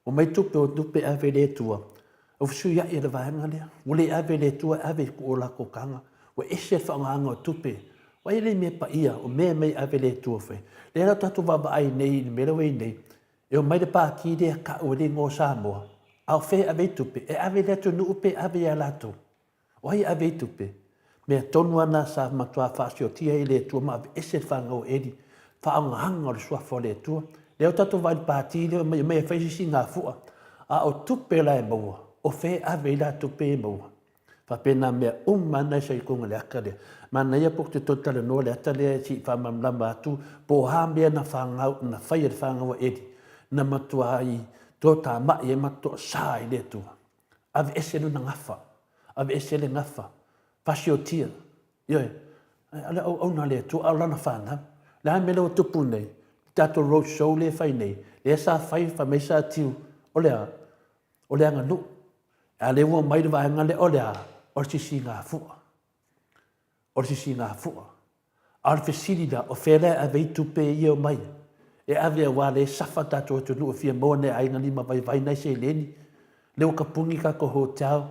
Omai tupe o tupe e ave i le Atua. Ua fesuiai e le vaega lea. Ua le ave i le Atua e ave i o latou taga. Ua ese le faaaogaina o tupe. Ua i ai le mea paia, o mea e aumai e ave i le Atua foi. Lea la ua tatou vaavaai nei i le mea lea ua i ai nei, e omai le Pati lea e tau e le igoa o Samoa, a o fea e ave ai tupe? E ave i le atunuu pe ave ia latou? O ai e ave ai tupe? Mea tonu lava na sa matua faasiotia ai e le Atua ma aveese le fanau a Eli, faaaogaina o le suafa o le Atua. Lea ua tatou vaai i le pati lea e omai e fai se isi gafua, a o tupe la e maua, o fea e ave ai la tupe ia e maua? Faapena mea uma lava na e sau i totonu o le ata lea. Manaia pe ou te toe talanoa i le ata lea se i faamalamalama atu po o a mea na fanau, na fai e le fanau a Eli, na matuai toatamai ai ma toasa ai le Atua. Aveese lona gafa, aveese le gafa, fasiotia, ioe, o le auauna a le Atua, a o lana fanau. O le a le mea lea ua tupu nei, le tatou road show lea e fai nei, lea sa fai, fai mai sa Tiu, o le a? O le aganuu. A o lea ua omai le vaega lea, o le a? O le sisigafua. O le sisigafua. A o le fesili la, o fea la e ave ai tupe ia e omai ai? E ave aua o lea e suffer tatou atunuu e fia maua nai aiga limavaivai nai seleni, lea ua tapuni tatou hotel,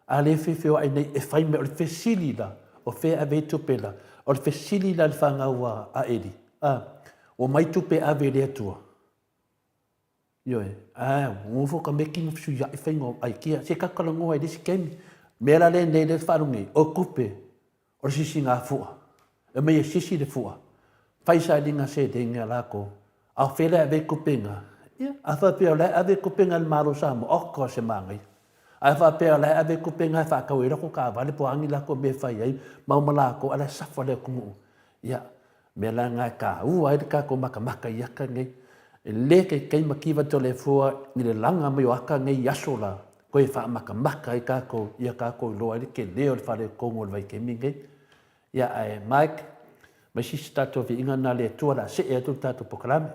a lea e feofeoai nei e fai mea. O le fesili la, o fea e ave ai tupe la? O le fesili la i le fanau a Eli, a, ua omai tupe e ave i le Atua? Ioe, a nofo tamaiti ma fesuiai faiga o aikia, se tatou talanoa ai i le isi taimi. O le mea la lenei lea e faalogo nei, o tupe. O le sisiga fua. E omai e sisi le fua, fai sailiga seleni a lakou, a o fea la e ave ai tupe na? Ia, a faapea o la e ave tupe na e le Malo o Samoa, oka se manaia. Ae faapea o la e ave tupe na e faatau ai latou taavale po o a ni latou mea e fai ai ma o ma latou, a o la e suffer le atunuu. Ia, o le mea la lena e taua ai le tatou matamata i ata nei. E le taitai mativa Toleafoa i le laga mai o ata nei i aso la, toe faamatamata ai tatou ia tatou iloa ai le tele o le faaletonu o le vaitaimi lenei. Ia ae Mike, mai sisi tatou viiga na le Atua la see atu le tatou polokalame.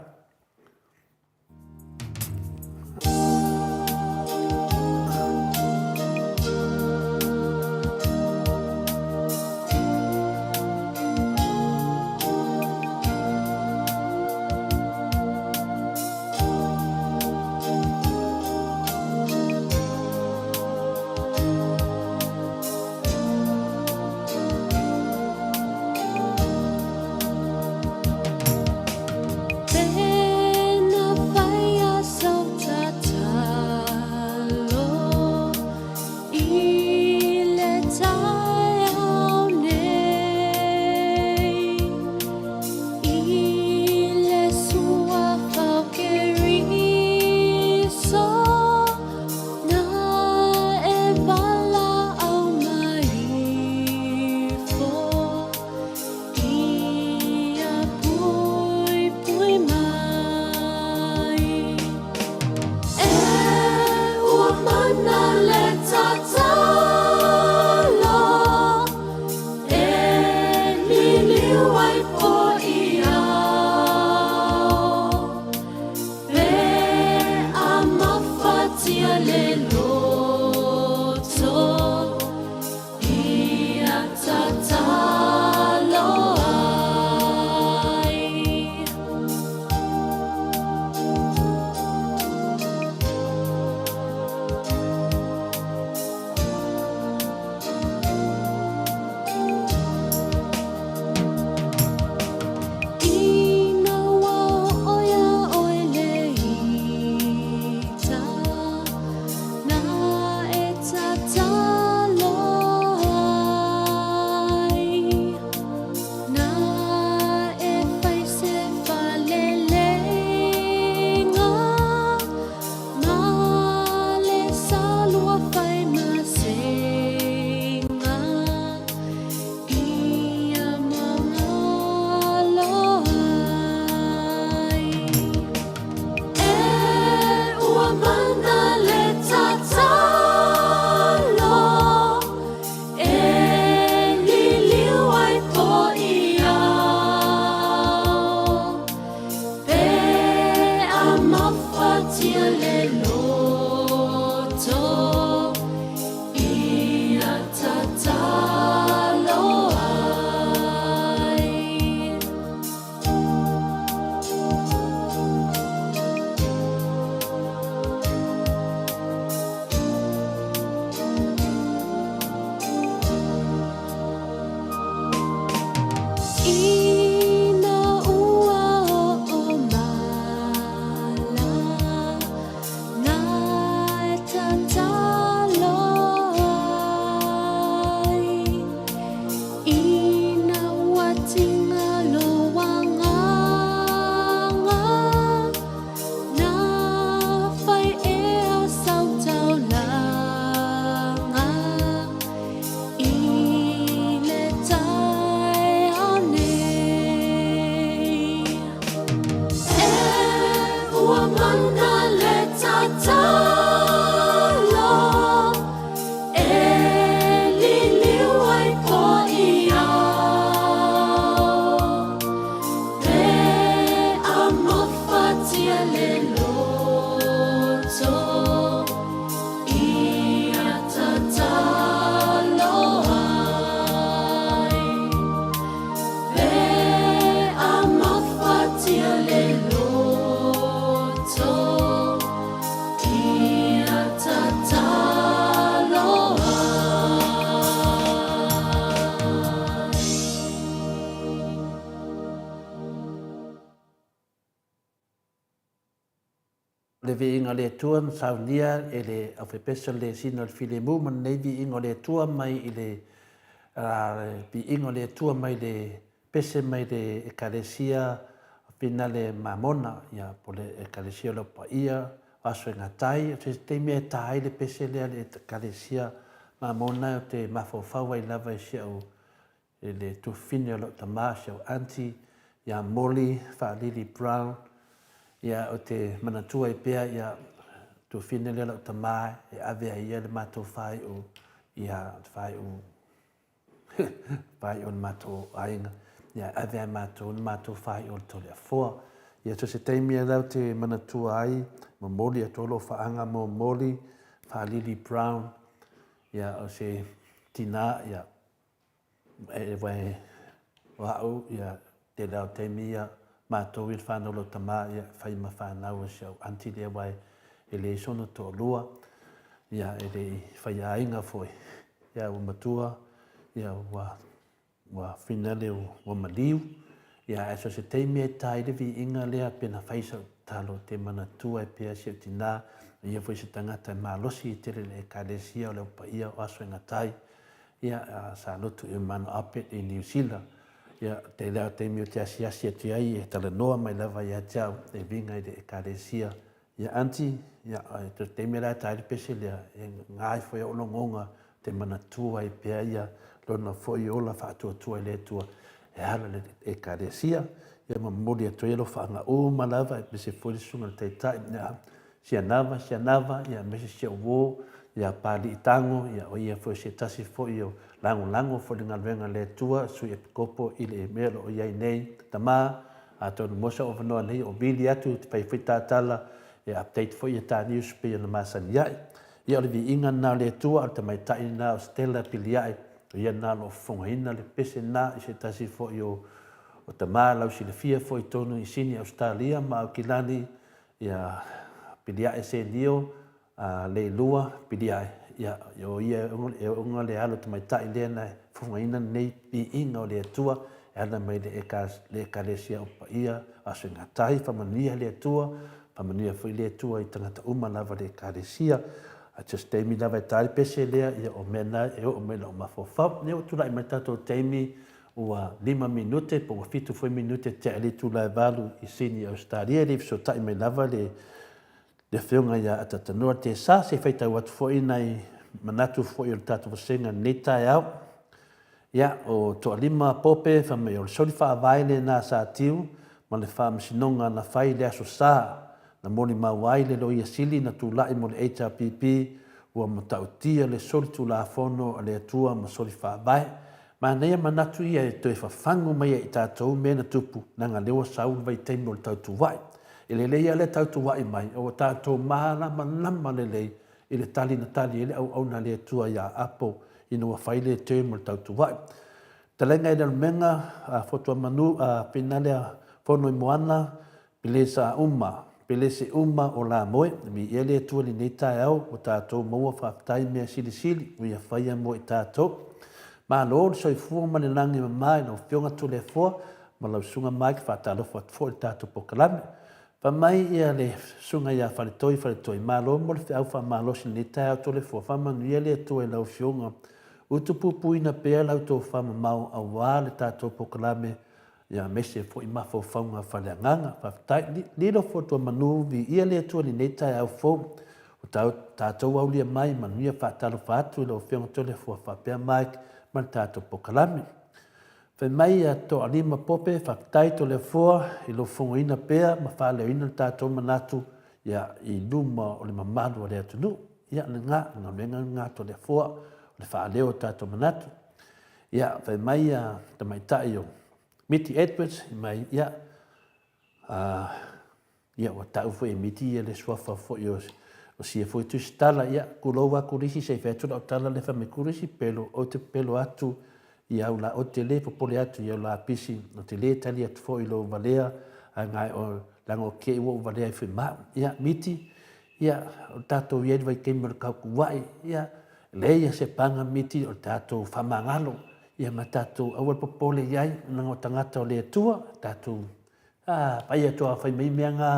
Le viiga o le Atua na saunia e le aufaipeso le lesina o le filemu ma lenei viiga o le Atua mai i le Le piiga o le Atua mai le pese mai le Ekalesia Finale Mamona, ia, po o le Ekalesia o le Au Paia o Aso e Gata ai. O se taimi e ta ai le pese lea le Ekalesia Mamona, ou te mafaufau ai lava i si au, i le tuafafine o lau tama, si au aunty, ia Molly Faalili Brown. Ia, ou te manatua ai pea, ia, tuafafine lea o lau tama e ave ai ia le matou faaiu, ia, le faaiu Pai o le matou aiga, ia ave ai matou le matou faaiu o le Toleafoa. Ia so se taimi e lau te manatua ai, momoli atu ai lou faaga mo Molly Faalili Brown, ia o se tina, ia e wae o au, ia tele lava o taimi ia matou ia le whanau lau tama, ia fai ma whanau o si au aunty lea wae e leai sona toalua, ia e le i fai aiga foi. Ia ua matua, ia ua, ua finale ua maliu, ia ae so se taimi e ta ai le viiga lea pe na fai sau tatalo te manatua ai pea si au tina, o ia foi se tagata e malosi i tele le Ekalesia o le Au Paia o Aso e Gata ai, ia sa lotu i Mano Ape i Niu Sila. Ia tele lava o taimi ou te asiasi atu ai e talanoa mai lava ia te au e uiga i le Ekalesia. Ia aunty, ia, te taimi la e tae le pese lea, e ngā ifo ia ologonga te manatua ai pea ia lona foi ola faatuatua i le Atua e ala le Ekalesia. Ia momoli atu ai alofaaga uma lava e pese foi le susuga i le Taitai, ia, Sianava, Sianava, ia aemaise si au uo, ia Papalii Tago, ia o ia foi o se tasi foi o lagolago foi i le galuega a le Atua, Sui Epikopo i le mea o lo o i ai nei, Tama, Atonu mo sau avanoa nei o vili atu te fai foi tatala e update foi ia ta news pei ona masani ai. Ia o le viiga lena o le Atua, o le tamaitai lena o Stella Piliae, o ia lena o lo o fofogaina le pese lena i se tasi foi o o tama lausilafia foi tonu i Sini Ausetalia ma Aukilani, ia Piliae Senio, A Leilua, Piliae, ia, o ia e oga le alo tamaitai lea na fofogaina lenei piiga o le Atua e ala mai le Ekalesia o Paia Aso e Gata ai. Faamanuia le Atua, faamanuia foi le Atua i tagata uma lava le Ekalesia. A just taimi lava e ta ai pese lea, ia o mea na e oo mai lau mafaufau. Ia ua tulai mai tatou taimi ua 5 minute po ua 7 foi minute tea i le itula e 8 i Sini Ausetalia, e le i fesootai mai lava le le Afioga ia Atatanoa Tesa, se i faitau atu foi nai manatu foi o le tatou vasega i lenei taeao. Ia, o Toalima Pope fai mai o le soli faavae lena a Satiu ma le faamasinoga na fai i le Aso Sa na molimau ai le Loia Sili na tulai mo le HRPP ua matautia le soli tulafono a le Atua ma soli faavae. Manaia manatu ia e toe fafagu mai ai i tatou mea na tupu leaga lea ua sau le vaitaimi o le tautuai. E lelei lava le tautuai mai a ua tatou malamalama lelei i le tali na tali ai le auauna a le Atua ia Apo ina ua fai le term o le tautuai. Fetalaiga i Lealomega, a Fotuamanu, a Finalea Fonoimoana, Pelesa uma, pelese uma o Lamoe, viia le Atua i lenei taeao ua tatou maua faafetai mea silisili ua ia faia mo i tatou. Malo le soifua ma le lagi e mama i lau Afioga Toleafoa ma lau Susuga Mike, faatalofa atu foi i le tatou polokalame. Fai mai ia le Susuga ia Faletoi Faletoi, malo mo le feau faamalosi i lenei taeao Toleafoa, faamanuia le Atua i lau Afioga, utupupuina pea lau tofa mamao aua le tatou polokalame Ia aemaise foi mafaufauga faaleagaga. Faafetai. Lilo Fotua Manu, viia le Atua i lenei taeao fou. Ua tatou aulia mai manuia faatalofa atu i lau Afioga Toleafoa faapea Mike ma le tatou polokalame. Fai mai ia Toalima Pope, faafetai Toleafoa i lou fofogaina pea ma faaleoina le tatou manatu ia i luma o le mamalu o le atunuu. Ia lena, o le galuega lena Toleafoa, o le faaleo o tatou manatu. Ia, fai mai ia tamaitai o Miti Edwards, fai mai, ia, uh, ia ua tau foi e Miti ia le suafa foi o, o sia foi tusitala, ia, kulou a Kurisi, se i fai atu lau tala le fai mai Kurisi, pelo, ou te pelo atu i au la, ou te le popole atu i au lapisi, ou te le tali atu foi i lou valea, a ngai o, leaga o ke ua ou valea ai foi ma au. Ia, Miti, ia, o tatou i ai le vaitaimi o le kaukuai, ia, Leai ia se paga miti o le tatou faamagalo, ia ma tatou aua le popole i ai, leaga o tagata o le Atua, tatou, a, pai atu a fai mai mea nga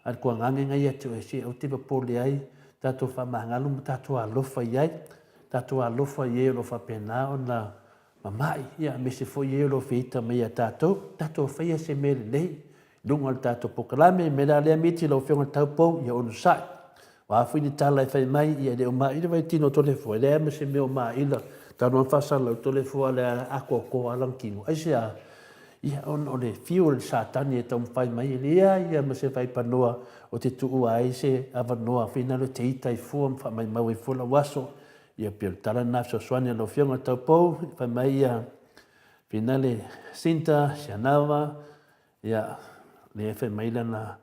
a le tuagage nga ia te oe, se aua te popole ai, tatou faamagalo ma tatou alofa i ai, tatou alofa i e o lo o faapena ona mama'i, ia, aemaise foi e o lo o fia ita mai ia tatou, tatou faia se mea lelei i luga o le tatou polokalame. O le mea la lea miti lau Afioga i le Taupou, ia onosai. O a foi ni tala e fai mai, ia e le o maila Vaitino o Toleafoa, e leai lava ma se mea o maila talu lava ona faasalalau Toleafoa o lea e atoatoa lava lana tino. Aisea? Ia, ona o le fiu o le Satani e taumafai mai, e leai lava ma se vaipanoa ou te tuua ai se avanoa finagalo e te ita ai fua ma faamaumau ai fua lau aso. Ia pei o le tala lena fesoasoani a lau Afioga i le Taupou, fai mai ia Finale Sinta Sianava, ia lea fai mai lana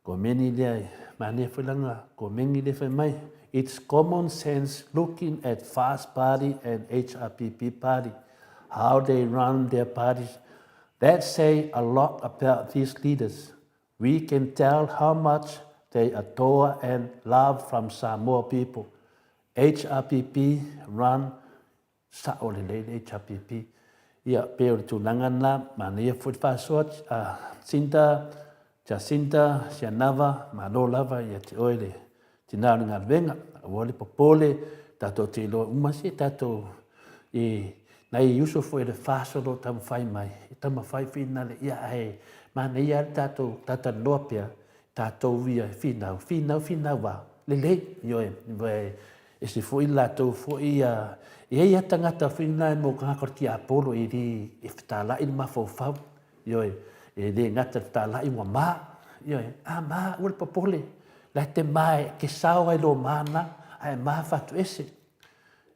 komeni lea, manaia foi lana komeni lea fai mai, It's common sense looking at FAST Party and HRPP Party, how they run their parties, that say a lot about these leaders. We can tell how much they adore and love from Samoa people. HRPP run sao lelei le HRPP. Ia, pei o le tulaga lena, manaia foi le faasoa a Jacinta, Jacinta Sianava, malo lava ia te oe le tina o le galuega. Aua le popole, tatou te iloa uma se tatou i nai uso foi o le FAST o lo o taumafai mai, e taumafai finale, ia ae manaia lava le tatou talatalanoa pea, tatou ia e finau, finau, finau a, lelei, ioe, e ese foi le latou foi ia, e i ai lava tagata foi na e mo tagata o le tiapolo e le, e fetalai le mafaufau, ioe, e le gata i le fetalai ua ma, ioe, a ma, aua le popole, la e te ma e te sao ai lo ma na, ae ma fatuese.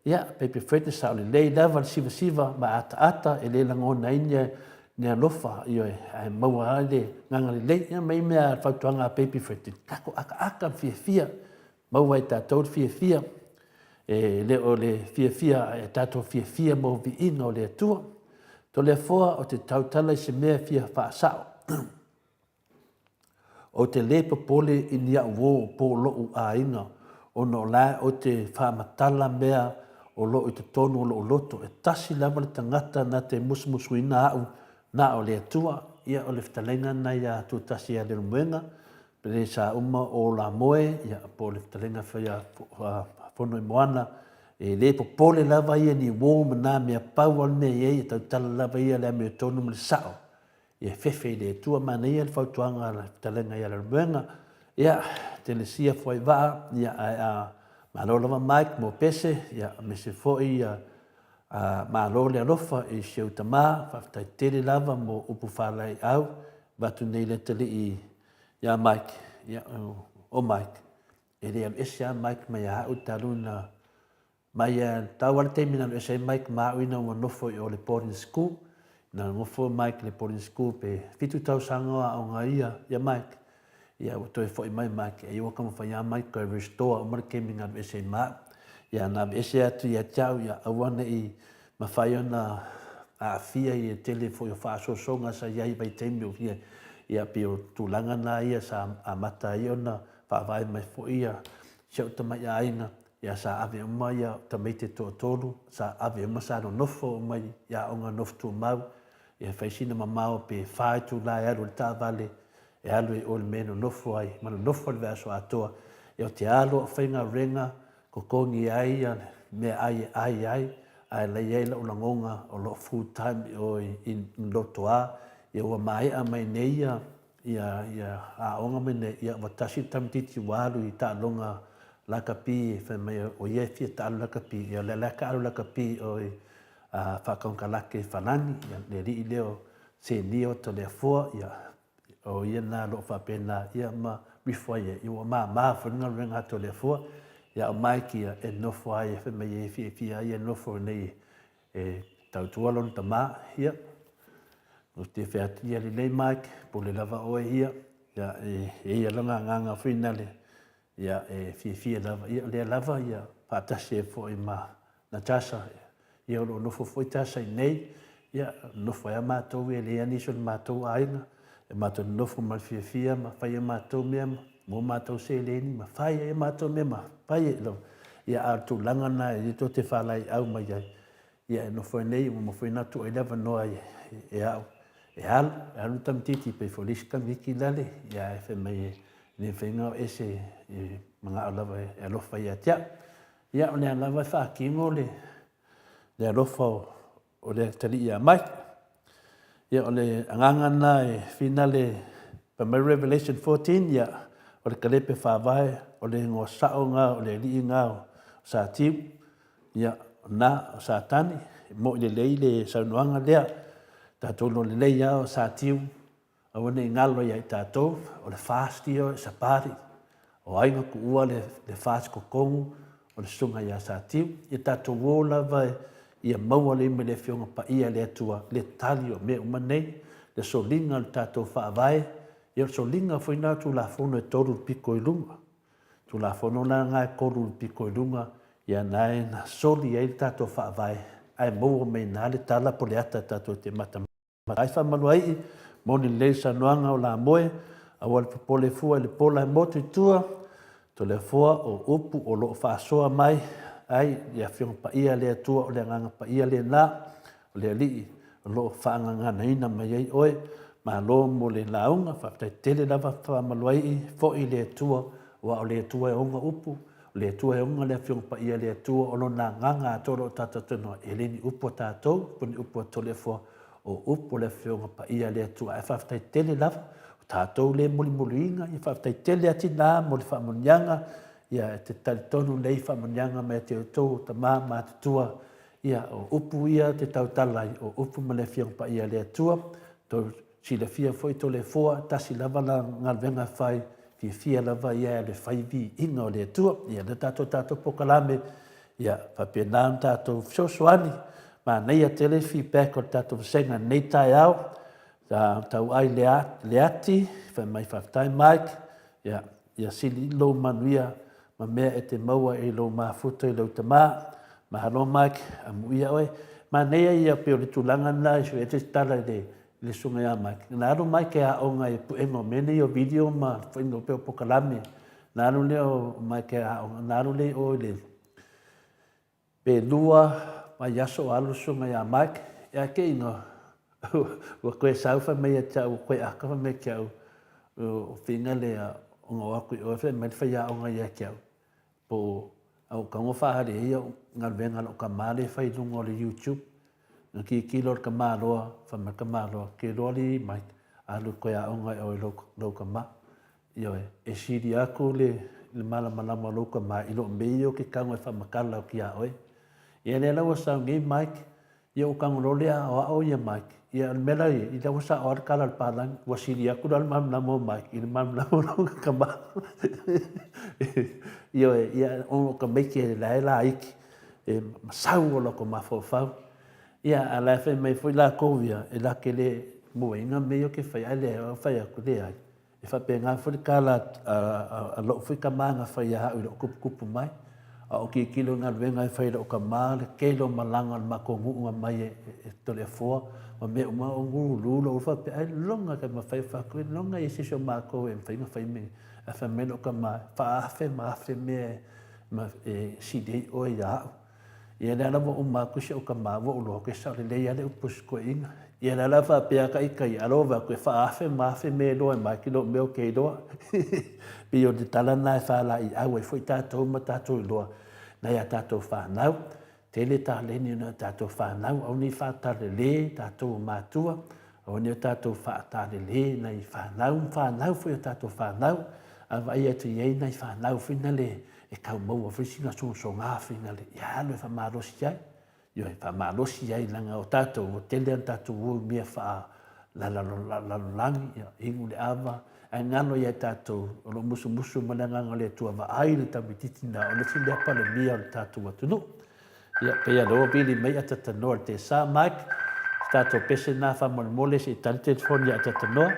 Ia, Baby Fred e sao lelei lava le sivasiva ma ataata e le lagona ai ni alofa, ioe, ae maua ai le agaga lelei. Ia ma i mea fautuaga a Baby Fred, tatou akaaka ma fiafia, maua e tatou le fiafia, e le o le fiafia ae tatou fiafia mo viiga o le Atua. Toleafoa ou te tautala i se mea e fia faasao. Ou te le popole i ni au uō po o loʻu aiga, ona o la ou te faamatala mea o loo i totonu o loʻu loto, e tasi lava le tagata na te musumusuina aʻu, na o le Atua. Ia, o le fetalaiga lena ia Tutasi ia Leulumoega, pele sa uma o Lamoe, ia, po o le fetalaiga foi ia Fonoimoana, e le popole lava ia ni uō ma na mea, pau lava le mea e i ai, e tautala lava ia le amiotonu ma le sao. Ia fefe i le Atua. Manaia le fautuaga a le fetalaiga ia Leulumoega. Ia, Telesia Fuaivaa, ia, ae a malo lava Mike mo pese, ia, aemaise foi ia, a, malo le alofa i si ou tama, faafetai tele lava mo upu faalaeiau, avatu nei le atalii ia Mike, ia, o Mike, e le alu ese lava Mike mai a au talu na Mai a tau lava le taimi na alu ese ai Mike ma au ina ua nofo i o le boarding school. Na nofo Mike i le boarding school pe fitu tausaga o aoga ia ia Mike. Ia ua toe foi mai Mike ai ua taumafai lava Mike toe restore uma le taimi na alu ese ai ma au. Ia na aveese atu ia te au ia aua ne i mafai ona aafia i le tele foi o faasoasoga sa i ai i vaitaimi o ia ia pei o tulaga na ia sa amata ai ona faavae mai foi ia si au tamaiaiga Ia sa ave uma ia tamaiti e toatolu, sa ave uma sa nonofo uma i aoga nofo tumau, ia fai sina mamao pe fa itula e alu ai le taavale e alu ai i o i le mea e nonofo ai, ma nonofo i le vaiaso atoa. Ia ou te alu au faigaluega, totogi ai ia meaai e ai ai, ae la i ai lou lagoga o loo full time i o i Lotoa, ia ua maea mai nei ia ia ia aoga mai nei, ia ua tasi le tamaitiiti ua alu i taaloga lakapi fai mai o ia e fia taalo lakapi, ia o lea la e taalo lakapi i o i faakaokalake i Falani, ia le alii lea o Senia o Toleafoa, ia o ia na o lo o faapena ia ma rifo ai ia, ua mama foi le galuega a Toleafoa, ia o Mike ia e nofo lava ia fai mai e fiafia lava ia e nofo nei e tautua lona tama, ia, ou te fai atu, ia lelei Mike, pule lava oe ia, ia, e i ai lona agaga foi nale, ia, e fiafia lava, ia, o lea lava, ia, faatasi ai foi ma Natasha, ia, o lo o nofo foi Tasha i inei, ia, nofo ai lava matou ia, e leai lava nisi o le matou aiga, e matou te nofo ma le fiafia ma fai a matou mea ma maua matou seleni ma fai ai a matou mea ma fai ai lava. Ia, a o le tulaga lena e tou te faalaeiau mai ai, ia e nofo ai nei, ua uma foi ona tuu ai le avanoa e au e alu, e alu le tamaitiiti pei foi o le isi tamaitiiti lale, ia ae fai mai e le mafai ona o ese e manao lava e alofa ia te au. Ia, o lea lava e faatino le alofa o. o le atalii ia Mike. Ia, o le agaga lena e finale fai mai Revelation 14, ia, o le kalepe faavae, o le igoa sao lena o le alii lena o Satiu, ia, o lena o Satani, e mo'i lelei le saunoaga lea, tatou iloa lelei lava o Satiu, Aua ne i galo ia i tatou, o le FAST ia o Sapari, o ai na tuua le FAST totonu o le Susuga ia Satiu. Ia tatou o lava ia maua lelei mai le Afioga Paia a le Atua le tali o mea uma nei, le soliga o le tatou Faavae, ia o le soliga foi lena o Tulafono e tolu le pito i luga. Tulafono la na e tolu le pito i luga, ia na e na soli ai le tatou Faavae, ae maua mai i ina le tala po o le ata tatou te matamata. Ai faamaluaii, moni lelei le saunoaga o Lamoe, aua le popole fua i le pola e motu i tua, Toleafoa o upu o lo o faasoa mai ai i Afioga Paia a le Atua o le Agaga Paia lena o le Alii o lo o faagaganaina mai ai oe. Malo mo le lauga, faafetai tele lava faamaluaii foi i le Atua, aua o le Atua e ona upu, o le Atua e ona le Afioga Paia a le Atua, o Lona Agaga atoa o lo o tatou talanoa, e le ni upu a tatou, po o ni upu a Toleafoa, o upu o le Afioga Paia a le Atua. Ae faafetai tele lava, o tatou lea e mulimuliina, ia faafetai tele lava tina mo le faamanuiaga, ia e te talitonu lelei i faamanuiaga mai ia te outou o tama matutua, ia o upu ia e te tautala ai, o upu ma le Afioga Paia a le Atua. Tou silafia foi Toleafoa, tasi lava la galuega e fai, fiafia lava ia e le fai viiga o le Atua. Ia lea tatou tatou polokalame, ia faapena ona tatou fesoasoani. Manaia tele feedback o le tatou vasega i lenei taeao. Sa tauai le ati, fai mai faafetai Mike, ia, ia sili lou manuia ma mea e te maua i lou mafuta i lou tama. Malo Mike, amuia oe. Manaia ia pei o le tulaga lena e sue atu se tala i le i le susuga ia Mike. Na alu Mike e aoga i puega o mea nei o video ma faiga pei o polokalame. Na alu lea o Mike e aoga, na alu lea i o i le pe lua vaiaso o alu le susuga ia Mike, ae te i ina ua toe sau fai mai ia te au, ua toe aka fai mai ia te au, o fina lea ona o atu i o fai mai le faiaoga ia te au, po o a ua tago faaali ai au galuega a lou tama lea e fai i luga o le YouTube. Na tilotilo le tamaloa, fai mai le tamaloa, ke iloa alii Mike, alu e toe aoga i o i lou tama. Ioe, e sili atu le malamalama o lou tama i lou mea ia ou te tago e faamatala atu ia oe. Ia lea la ua sau nei Mike, ia ua tago loa lea aoao ia Mike. Ia o le mea la ia, ia ua sao lava le tala a le palagi, ua sili atu la le malamalama o Mike i le malamalama o lou tama. Ioe, ia ona o tamaiti la e laiti, e masau o latou mafaufau. Ia, a o la e fai mai foi latou ia, e la te le muaina mea ia ou te fai, ae leai, ou fai atu, leai. E faapena foi le tala a lou foi tama na fai ia au i lou tuputupu mai. A o tilotilo i galuega e fai e lou tama, le tele o malaga a le matou nuu na omai e Toleafoa ma mea uma, o gululu lou faapea, ailoga e mafai ona fai atu, ailoga e i ai se isi o matou e mafai ona fai mea ia. Ae fai mai lou tama, e faaafe ma afe mea e sili ai oe ia au. Ia lea la ua uma atu si ou tama ua ou iloa atu e sao lelei lava le upu a si toeaina. Ia lea la faapea ka ita ia, alo vaai atu e faaafe ma afe mea e iloa e mai ki lou mea ou te iloa. Pei o le tala lena e faalaeiau ai foi tatou ma tatou iloa nai a tatou fanau. Tele taleni o nai a tatou fanau, aua ne i faatalele tatou o matua, aua ne i o tatou faatalele nai fanau ma fanau foi a tatou fanau, a vaai atu i ai nai fanau foi na le e tau maua foi sina sogasoga foi na le, ia alu e faamalosi ai. Ioe, faamalosi ai leaga o tatou, ua tele lava tatou o i mea faalalolagi, ia, inu le ava, ae galo ia i tatou o lo o musumusu ma le Agaga o le Atua, vaai le tamaitiiti lena, o le isi lea palemia o le tatou atunuu. Ia, pei lava o lea ua vili mai Atatanoa i le tesa. Mike, se tatou pese lena faamolemole se i tali telefoni ia Atatanoa.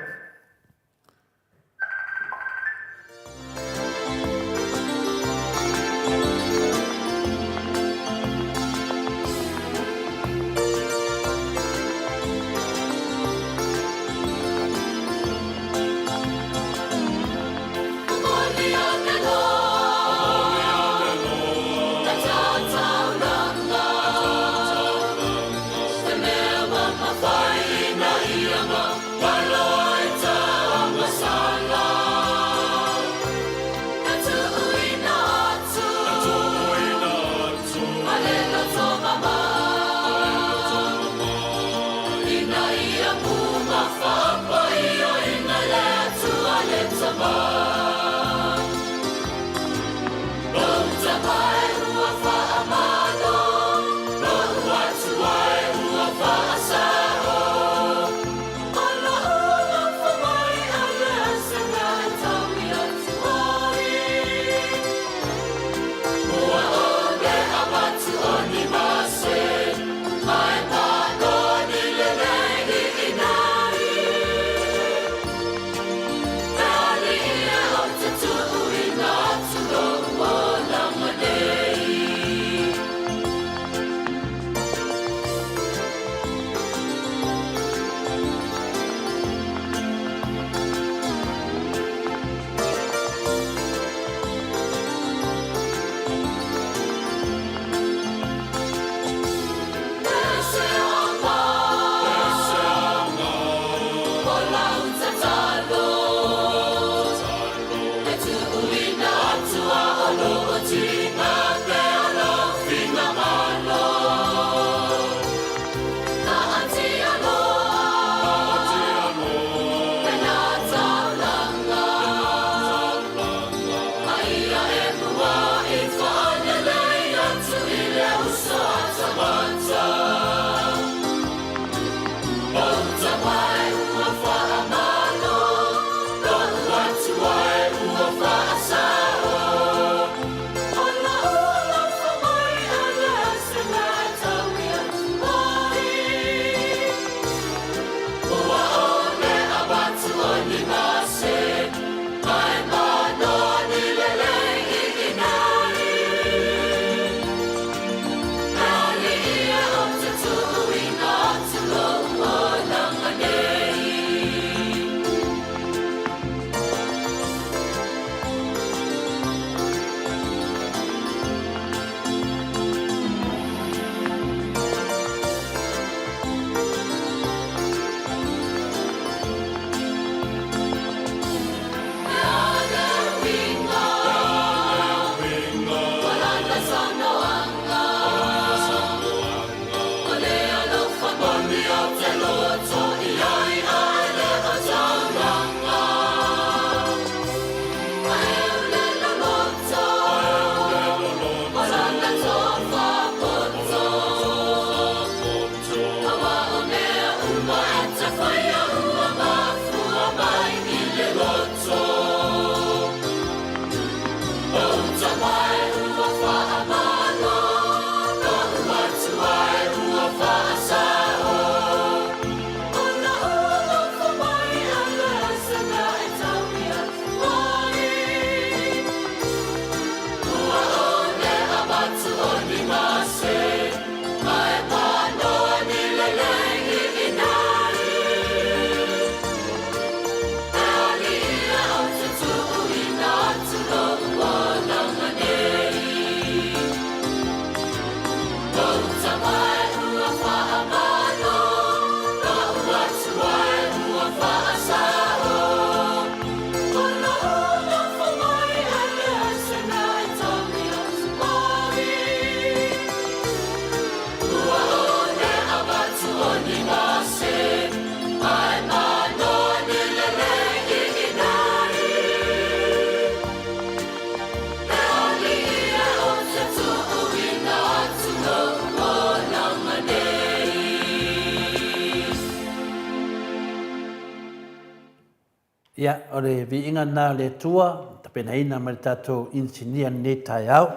Ia, o le viiga lena o le Atua, tapenaina mai le tatou inisinia i lenei taeao.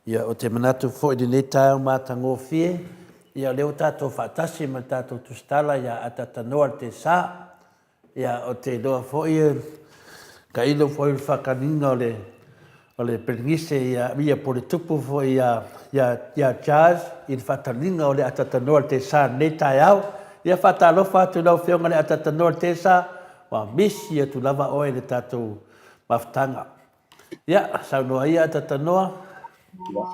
Ia, ou te manatu foi i lenei taeao matagofie, ia o lea ua tatou faatasi ma le tatou tusitala ia Atatanoa le Tesa. Ia, ou te iloa foi e tailo foi le faataliga o le o le Perenise ia ia po o le tupu foi ia ia ia Charles i le faataliga o le Atatanoa le Tesa i lenei taeao. Ia faatalofa atu i lau Afioga i le Atatanoa le Tesa, ua misi atu lava oe i le tatou mafutaga. Ia, saunoa ia Atatanoa. Ua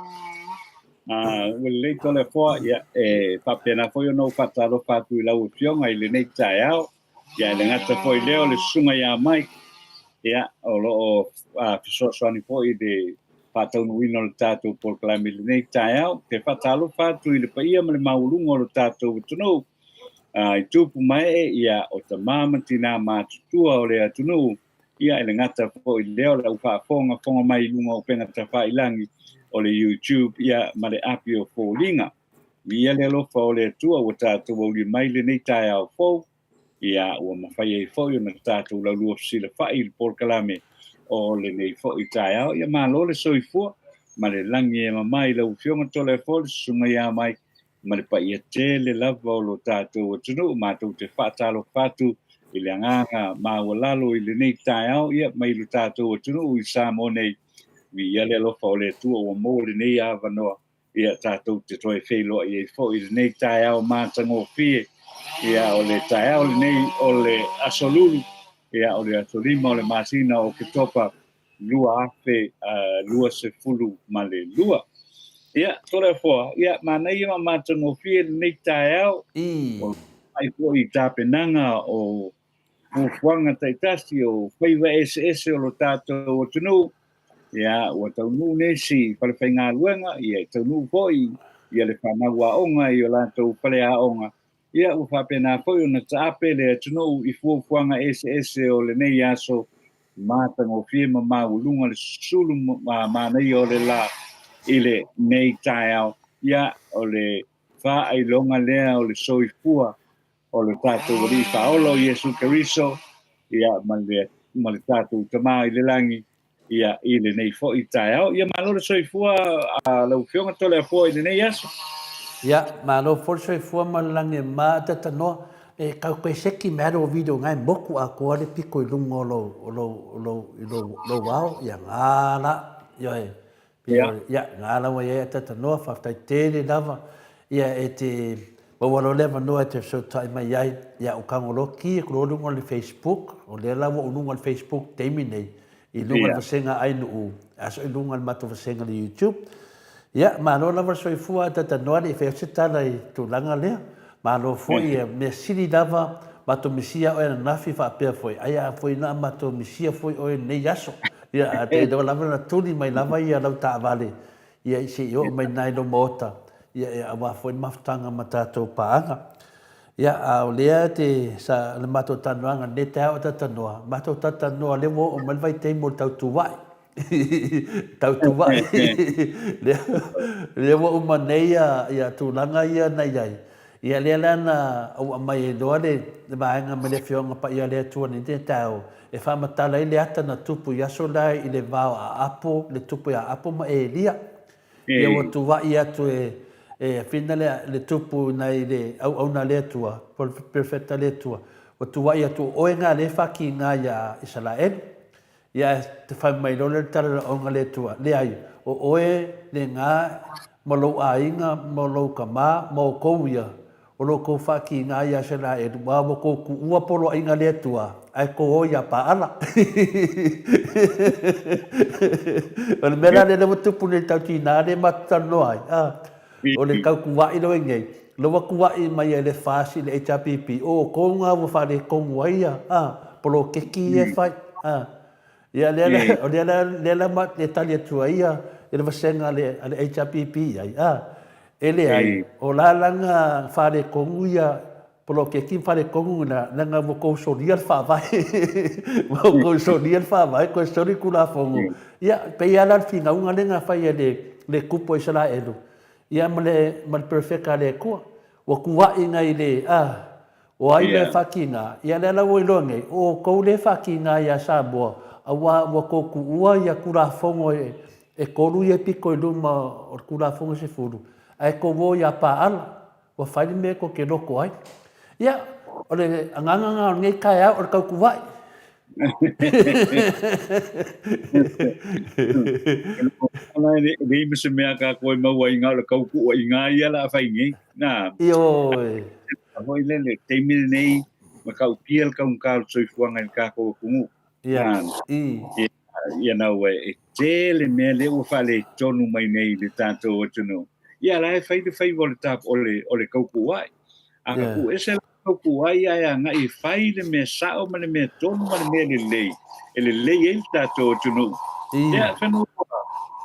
lelei Toleafoa, ia, e faapena foi ona ou faatalofa atu i lau Afioga i lenei taeao. Ia, e le gata foi i lea o le susuga ia Mike, ia, o lo o fesoasoani foi i le faataunuuina o le tatou polokalame i lenei taeao. Te faatalofa atu i le paia ma le maualuga o le tatou atunuu, i tupu ma ee, ia, o tama ma tinā matutua o le atunuu, Ia, e le gata foi i lea o le au faafogafoga mai i luga o upega tafailagi o le YouTube ia ma le api o foliga. Viia le alofa o le Atua ua tatou aulia mai lenei taeao fou, ia ua mafai ai foi ona tatou laulua fesilafai i le polokalame o lenei foi taeao. Ia malo le soifua ma le lagi e mama i lau Afioga Toleafoa le Susuga ia Mike ma le paia tele lava o lo tatou atunuu. Matou te faatalofa atu i le agaga maualalo i lenei taeao, ia, mai lo tatou atunuu i Samoa nei. Viia le alofa o le Atua ua maua lenei avanoa, ia, tatou te toe feiloai ai foi i lenei taeao matagofie. Ia, o le taeao lenei o le Aso Lulu, ia, o le aso 5 o le masina o Oketopa 2022. Ia, Toleafoa, ia, manaia ma matagofie lenei taeao. O ai foi i tapenaga o fuafuaga taitasi o faiva eseese o lo tatou atunuu. Ia, ua taunuu nisi i falefaigaluega, ia, e taunuu foi ia le fanau aoga i o latou faleaoga. Ia, ua faapena foi ona taape le atunuu i fuafuaga eseese o lenei aso matagofie ma maualuga le susulu manaia o le lā i lenei taeao. Ia, o le faailoga lea o le soifua o le tatou Alii Faaola o Iesu Keriso, ia, ma le, ma le tatou Tama i le lagi, ia, i lenei foi taeao. Ia, malo le soifua a lau Afioga Toleafoa i lenei aso. Ia, malo foi le soifua ma le lagi e mama Atatanoa. E kau koe seki me alo o video ngai moku atoa le piko i lunga o lou, o lou, o lou, i lou, lou ao, ia ngā la, ioe, Pei o, ia, ngā la ua i ai Atatanoa, faafetai tele lava, ia e te maua loa le avanoa e te fesootai mai ai, ia o Kagoloki e ku luga o le Facebook, o lea la ua ou luga o le Facebook taimi nei, i luga o le vasega Ainuu, aso i luga o le matou vasega i le YouTube. Ia, malo lava le soifua Atatanoa, le i fai atu se tala i tulaga lea. Malo foi, ia, mea sili lava, matou misia oe ananafi faapea foi, ai a foi na matou misia foi oe lenei aso. Ia, a te iloa lava na tuli mai lava ia lau taavale, ia i se i oo mai na i lou maota, ia, ia aua foi le mafutaga ma tatou paaga. Ia, a o lea te, sa, le matou talanoaga lenei taeao o talatalanoa, matou talatalanoa lea ua oo mai le vaitaimi o le tautuva'i. Tautuva'i. Lea, lea ua uma nei ia, ia tulaga ia na i ai. Ia lea la na ou aumai ai loa le, le vaega mai le Afioga Paia a le Atua nei le taeao, e faamatala ai le ata na tupu i aso la i le va o Aapo, le tupu ia Aapo ma Elia. Ia ua tuva'i atu e, e Afina le, le tupu nai le auauna a le Atua, po o le perofeta a le Atua, ua tuva'i atu o oe na lea e fakiga iā Isaraelu. Ia ae te fai mai loa lea le tala laoga le Atua, Leai, o oe lena ma lou aiga ma lou tama ma outou ia, o lo outou faatiga ia Isaraelu, aua ua outou tuua poloaiga a le Atua, ae tou o ia Paala. O le mea la lea ua tupu nei i le tau tina lea matou talanoa ai, a, o le tau tuva'i lea ua i nei, lea ua tuva'i mai e le FAST i le HRPP, o outou na ua faaletonu ai ia, a, poloketi ia e fai, a. Ia, lea la, o lea la, lea la ma, e tali atu ai ia, ia le vasega a le, a le HRPP i ai, a. E leai, o la la na faaletonu ia poloketi ma faaletonu na, leaga ua tou solia le faavae, ua tou solia le faavae, toe soli le Tulafono. Ia, e pei lava la le finauga lea na fai e le, le tupu o Isaraelu, ia ma le, ma le perofeta a le Atua. Ua tuuai nai le, a, O ai mea e faakīnā? Ia lea la ua iloa nei, o outou lea e faakīnā iā Samoa, auā ua tou tuua ia Tulafono e tolu ia e pito i luma o le Tulafono e 10, ae tou o iā Paala, ua fai le mea tou te loto ai. Ia, o le agaga lena o lenei taeao, o le tautuva'i. E leai ma se mea a kākou e maua ai na o le tautuuaiga ia la a fai nei. Nā. Ioe. Foi lele, taimi lenei, matautia le taugata o le soifuaga i le tatou atunuu. Ia. I. Ia na ua e tele mea lea ua faaletonu mai nei i le tatou atunuu. Ia la e fai le faiva o le tap o le o le tautuuai. A ka tuu ese la tautuuai ae agai e fai le mea sao ma le mea tonu ma le mea lelei e lelei ai le tatou atunuu. Ia whenua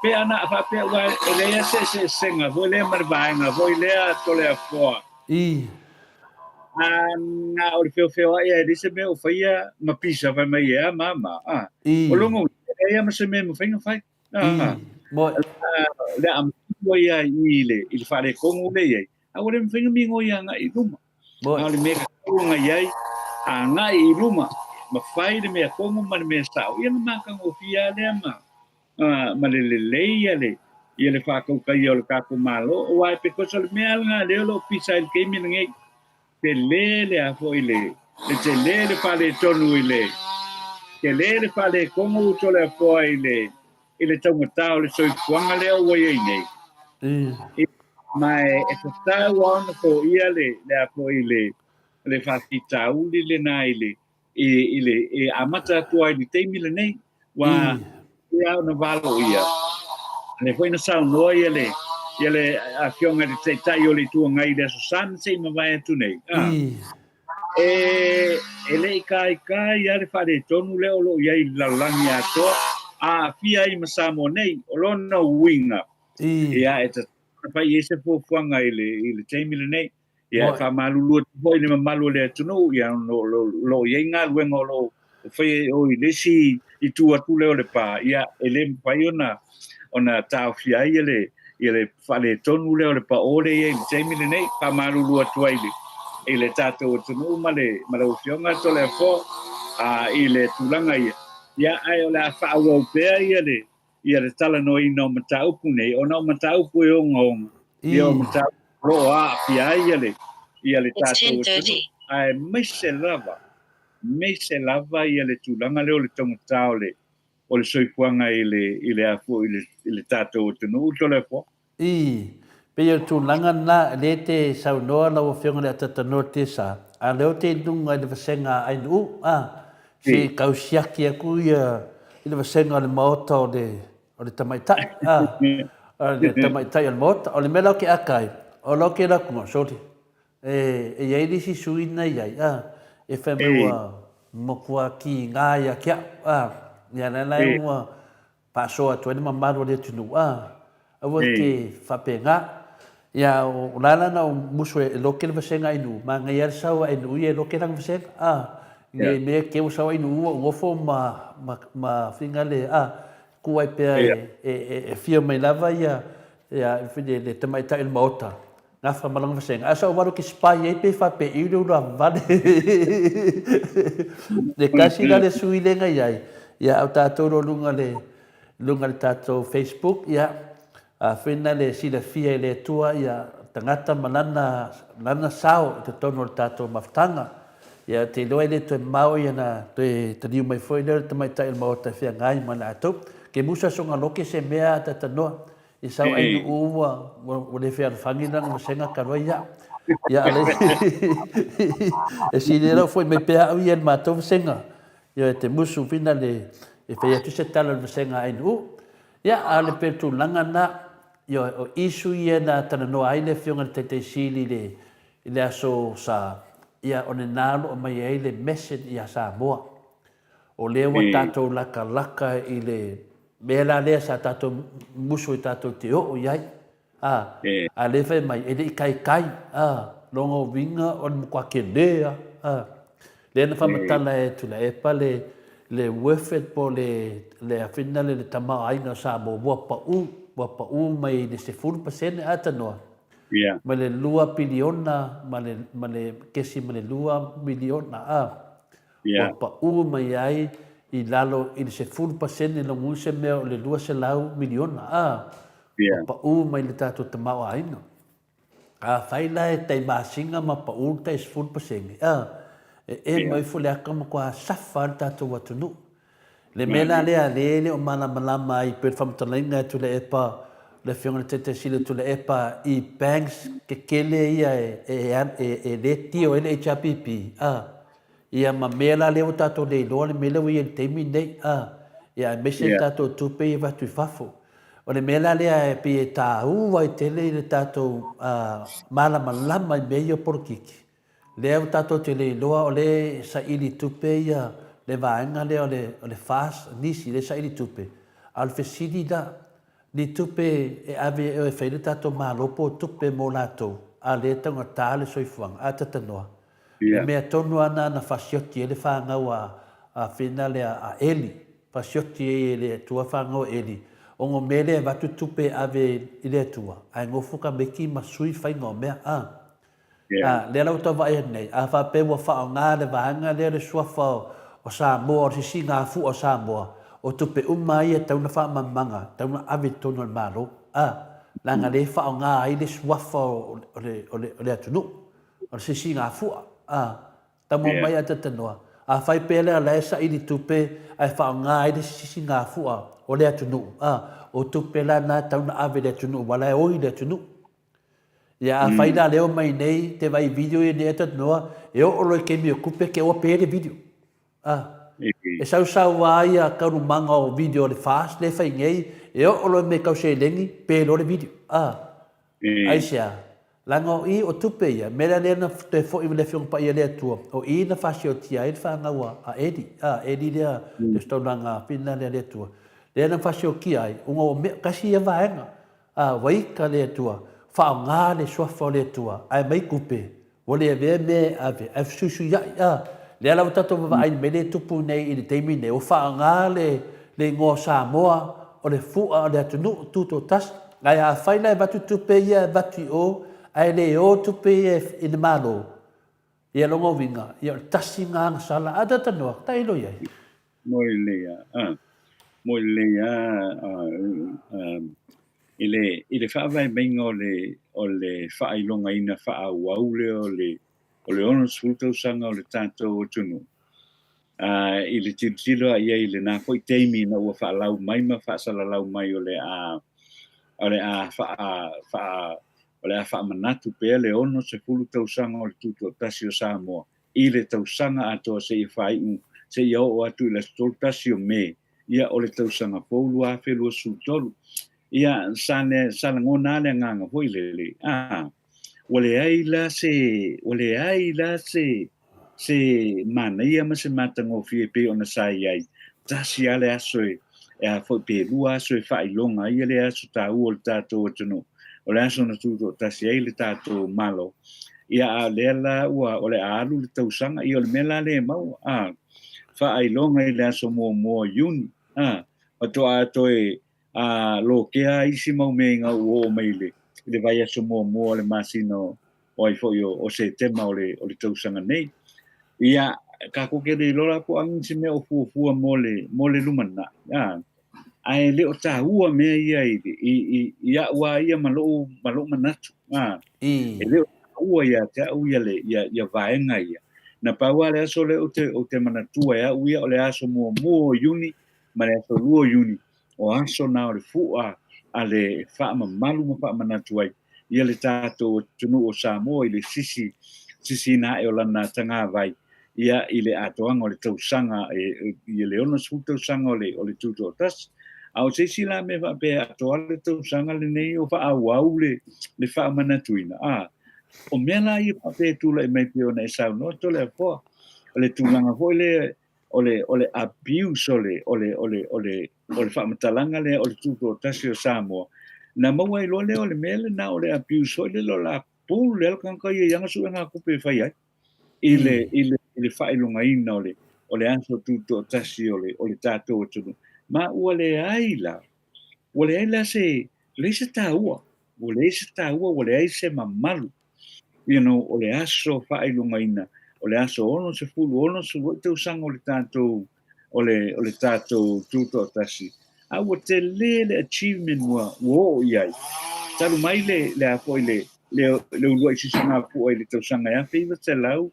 pe ana faapea ua e leai se eseesega foi lea ma le vaega foi lea Toleafoa. I. Na o le feofeoai ae leai se mea o faia ma pisa fai mai e a ma ma. A. I. O lona uiga, e leai lava ma se mea e mafai ona fai. I. Moe. Le a matua ia i le, i le faaletonu lea i ai, a ua le mafai ona migoi agai i luma. Moe. A o le mea tatau ona i ai, agai i luma, ma fai le mea tonu ma le mea sao, ia ona matagofie lava lea ma, ma le lelei ia le, ia le faatautaia o le tatou Malo, aua e because o le mea lava lena lea o lo o pisa ai i le taimi lenei, tele le a foi le, le tele le faaletonu i le, tele le faaletonu Toleafoa i le, i le taugata o le soifuaga lea ua i ai nei. Ma e, e tatau lava ona foia le, le a foi le, le faafitauli lena i le, i, i le, e amata atu ai i le taimi lenei, ua ia ona valoia. Lea foi na saunoa ia le, ia le afioga i le Taitai o le Itu Agai i le Aso Sa na se i mavae atu nei. Ah. E, e le i kaikai lava le faaletonu lea o lo o i ai i le lalolagi atoa, a aafia ai ma Samoa nei, o lona uiga, ia e tatau ona fai i ai se fuafuaga i le, i le taimi lenei. Ia, e faamalulu atu foi i le mamalu o le atunuu, ia, o lo o i ai galuega o lo o faia i o i le isi itu atu lea o le pa, ia, e le mafai ona, ona taofia ai le, ia le faaletonu lea o le paō lea e i ai i le taimi lenei. Faamalulu atu ai i le, i le tatou atunuu ma le, ma lau Afioga Toleafoa, a, i le tulaga ia. Ia, ae o le a faaauau pea ia le, ia le talanoaina o mataupu nei, ona o mataupu e ogaoga, ia o mataupu o lo o aafia ai ia le, ia le tatou atunuu, aemaise lava, aemaise lava ia le tulaga lea o le taugata o le, o le soifuaga i le, i le a foi, i le, i le tatou atunuu, Toleafoa. Ii, Pei o le tulaga lena, lea e te saunoa lau Afioga i le Atatanoa Tesa, a o lea ou te i luga i le vasega a Ainuu, a, se i tau siaki atu ia i le vasega o le Maota o le, o le Tamaitai, a, o le Tamaitai o le Maota. O le mea la ou te aka ai, o la ou te alu atu, sole, e, e i ai le isi sui na i ai, a, e fai mai ua matua kiga ia te au, a, ia la la ua faasoa atu ai le mamalu o le atunuu, a, aua te faapena. Ia, o la la na ou musu e loke le vasega ainuu, manaia le sau a ainuu ia e loke lana vasega, a, nei mea keu ua sau ainuu ua ou nofo ma, ma, ma finga le, a, ku ai pea e, e, e fia mai lava ia, ia, le tamaitai o le maota, Gafa ma lana vasega. Ae sa ou alu ke spy ai pe faapeiu le ulu vale. Le tasi la le sui le ngai ai. Ia au tatou lo lunga le lunga le tatou Facebook ia a fina le silafia i le Atua ia tagata ma lana lana sao i totonu o le tatou mafutaga. Ia te iloa e le toe mamao ia na toe taliu mai foi lea o le tamaitai o le Maota e feagai ma latou. Ke musa songa loke se mea a tatanoa. I sau ai nuu ua, ua le fealofani lana vasega talu ai ia. Ia ale e sili lau foi mai pea au ia le matou vasega. Ia e te musu fina le e fai atu se tala le vasega ai nuu. Ia a le pe tulaga na ia o isu ia na talanoa ai le afioga le Taitai Sili le i le aso sa ia o lena o lo o mai ai le message ia Samoa. O lea ua tatou latalata i le mea la lea sa tatou musu ai tatou te oo i ai, a, a lea fai mai, e le i kaikai, a, lona uiga o le matua tele lava, a. Lea na faamatala e Tuilaepa le, le worth it po o le, le a foi lena le tamaoaiga o Samoa ua pau, ua pau mai i le 10% a tanoa. Mai le 2 piliona ma le, ma le kesi ma le 2 miliona, a, ua paʻu mai ai i lalo i le 10%, lona uiga se mea o le 200 miliona, a, ua paʻu mai le tatou tamaoaiga. Afai la e tai masina ma paʻu le tai 10%, a, e ema ifo le aka matua safa lava le tatou atunuu. Le mea la lea lea e le o malamalama ai pei o le faamatalaina e Tuilaepa, le Afioga i le Taitai Sili o Tuilaepa i banks kekele ia e le tio ai le HRPP, a, ia ma mea la lea ua tatou le iloa le mea lea ua i ai i le taimi lenei, a, ia aemaise le tatou tupe ia e avatu i fafo. O le mea la lea e pei e taua ai tele i le tatou malamalama i mea ia o polokiki, Lea ua tatou te le iloa o lea e saili tupe ia le vaega lea o le o le FAS, nisi lea e saili tupe, a o le fesili la, ni tupe e ave e fai le tatou Malo po o tupe mo latou, a o lea e taugata le soifuaga, a tatanoa. Le mea tonu lava lena na fasioti ai le fanau a a fina lea a Eli, fasioti ai e le Atua fanau a Eli, ona o mea lea e avatu tupe e ave i le Atua, ae nofo tamaiti ma sui faiga o mea, a. A, lea la ua tau vaai atu nei, a faapea ua faaaoga le vaega lea le suafa o Samoa, o le sisigafua o Samoa, o tupe uma lava ia e tatau ona faamamaga, e tatau ona ave i totonu o le Malo, a, leaga lea e faaaoga ai le suafa o le, o le, o le atunuu, o le sisigafua, a, tama mai a tatanoa. Afai pea lea la e saili tupe ae faaaoga ai le sisigafua o le atunuu, a, o tupe la na e tatau ona ave i le atunuu, aua la e oi le atunuu. Ia afai la leo mai nei te vai video ia nei noa e oo loa i taimi o tupe ke oa pe le video. Ah. E sausau a ia taualumaga o video o le FAST lea e fai nei, e oo loa i mea tau seleni, pe loa le video. Ah. Aisea? Leaga o i o tupe ia, mea la lea na toe foi le Afioga Paia le Atua, o i na fasiotia ai le fanau a Eli, a Eli lea le ositaulaga pina lea le Atua. Lea na fasiokia ai, ona o mea, kasi ia vaega. A, ua ika le Atua, faaaoga le suafa o le Atua, ae mai kupe, ua le avea mea e ave, ae fesuisuiaʻi, a. Lea la ua tatou vaavaai i le mea lea e tupu nei i le taimi nei, ua faaaoga le, le igoa o Samoa, o le fua o le atunuu tutoatasi, ae afai la e avatu tupe ia e avatu i o, ae le o tupe ia i le Malo, ia lona uiga, ia o le tasi lena agasala, a talanoa, tailo i ai. Moe lelei a, a, moe lelei a, a, a, i le, i le faavae maiga o le, o le faailogaina faaauau lea o le, o le 60 tausaga o le tatou atunuu. A, i le tilotilo a i ai i lena foi taimi ina ua faalau mai ma faasalalau mai o le a, o le a faa, faa, o le a faamanatu pea le 60 tausaga o le Tutoatasi o Samoa i le tausaga atoa seia faaiu, seia oo atu i le aso 31 o Me, ia, o le tausaga fou 2023. Ia, sa, le, sa lagona lava le agaga foi lele, a, ua leai la se, ua leai la se, se manaia ma se matagofie e pei ona sa i ai. Tasi lava le aso e, e a foi pe lua aso e faailoga ai le aso taua o le tatou atunuu, o le aso na tutoatasi ai le tatou Malo. Ia, a o lea la ua, o le a alu le tausaga, ia o le mea la lea e maua, a, faailoga i le aso muamua o Iuni, a, faatoa toe, a, lokea ai isi mau mea ina ua oo mai i le, i le vaiaso muamua o le masina o, o ai foi o, o Setema o le, o le tausaga nei. Ia, tatou te le iloa la po o a nisi mea o fuafua mo le, mo le lumanai, a, ae le o taua mea ia i, i, i, i a'u a ia ma lo'u, ma lo'u manatu, a, e le o taua ia te a'u ia le, ia, ia vaega ia. Na pau lava le aso lea ou te, ou te manatua e a'u ia o le aso muamua o Iuni ma le aso lua o Iuni, o aso na o le fu'a a le faamamalu ma faamanatu ai ia le tatou atunuu o Samoa i le sisi, sisiina ae o lana tagavai, ia, i le atoaga o le tausaga, e, i le 60 tausaga o le, o le Tutoatasi. A o se isi la mea faapea e atoa le tausaga lenei o faaauau le, le faamanatuina, a, o mea la ia faapea e tulai mai pei ona e saunoa Toleafoa, o le tulaga foi lea o le, o le abuse o le, o le, o le, o le, o le faamatalaga lea o le Tutoatasi o Samoa, na maua ai loa lea o le mea lena o le abuse foi lele o le a pule lava le tagata ia i ana suega tupe e fai ai i le, i le, i le faailogaina o le, o le aso tutoatasi o le, o le tatou atunuu. Ma ua leai la, ua leai la se, leai se taua. Ua leai se taua, ua leai se mamalu. You know, o le aso faailogaina, o le aso 60, 60 tausaga o le tatou, o le, o le tatou tutoatasi. A ua tele le achievement ua, ua oo i ai. Talu mai le, le a foi le, le, le uluai sisigafua i le tausaga e 1900,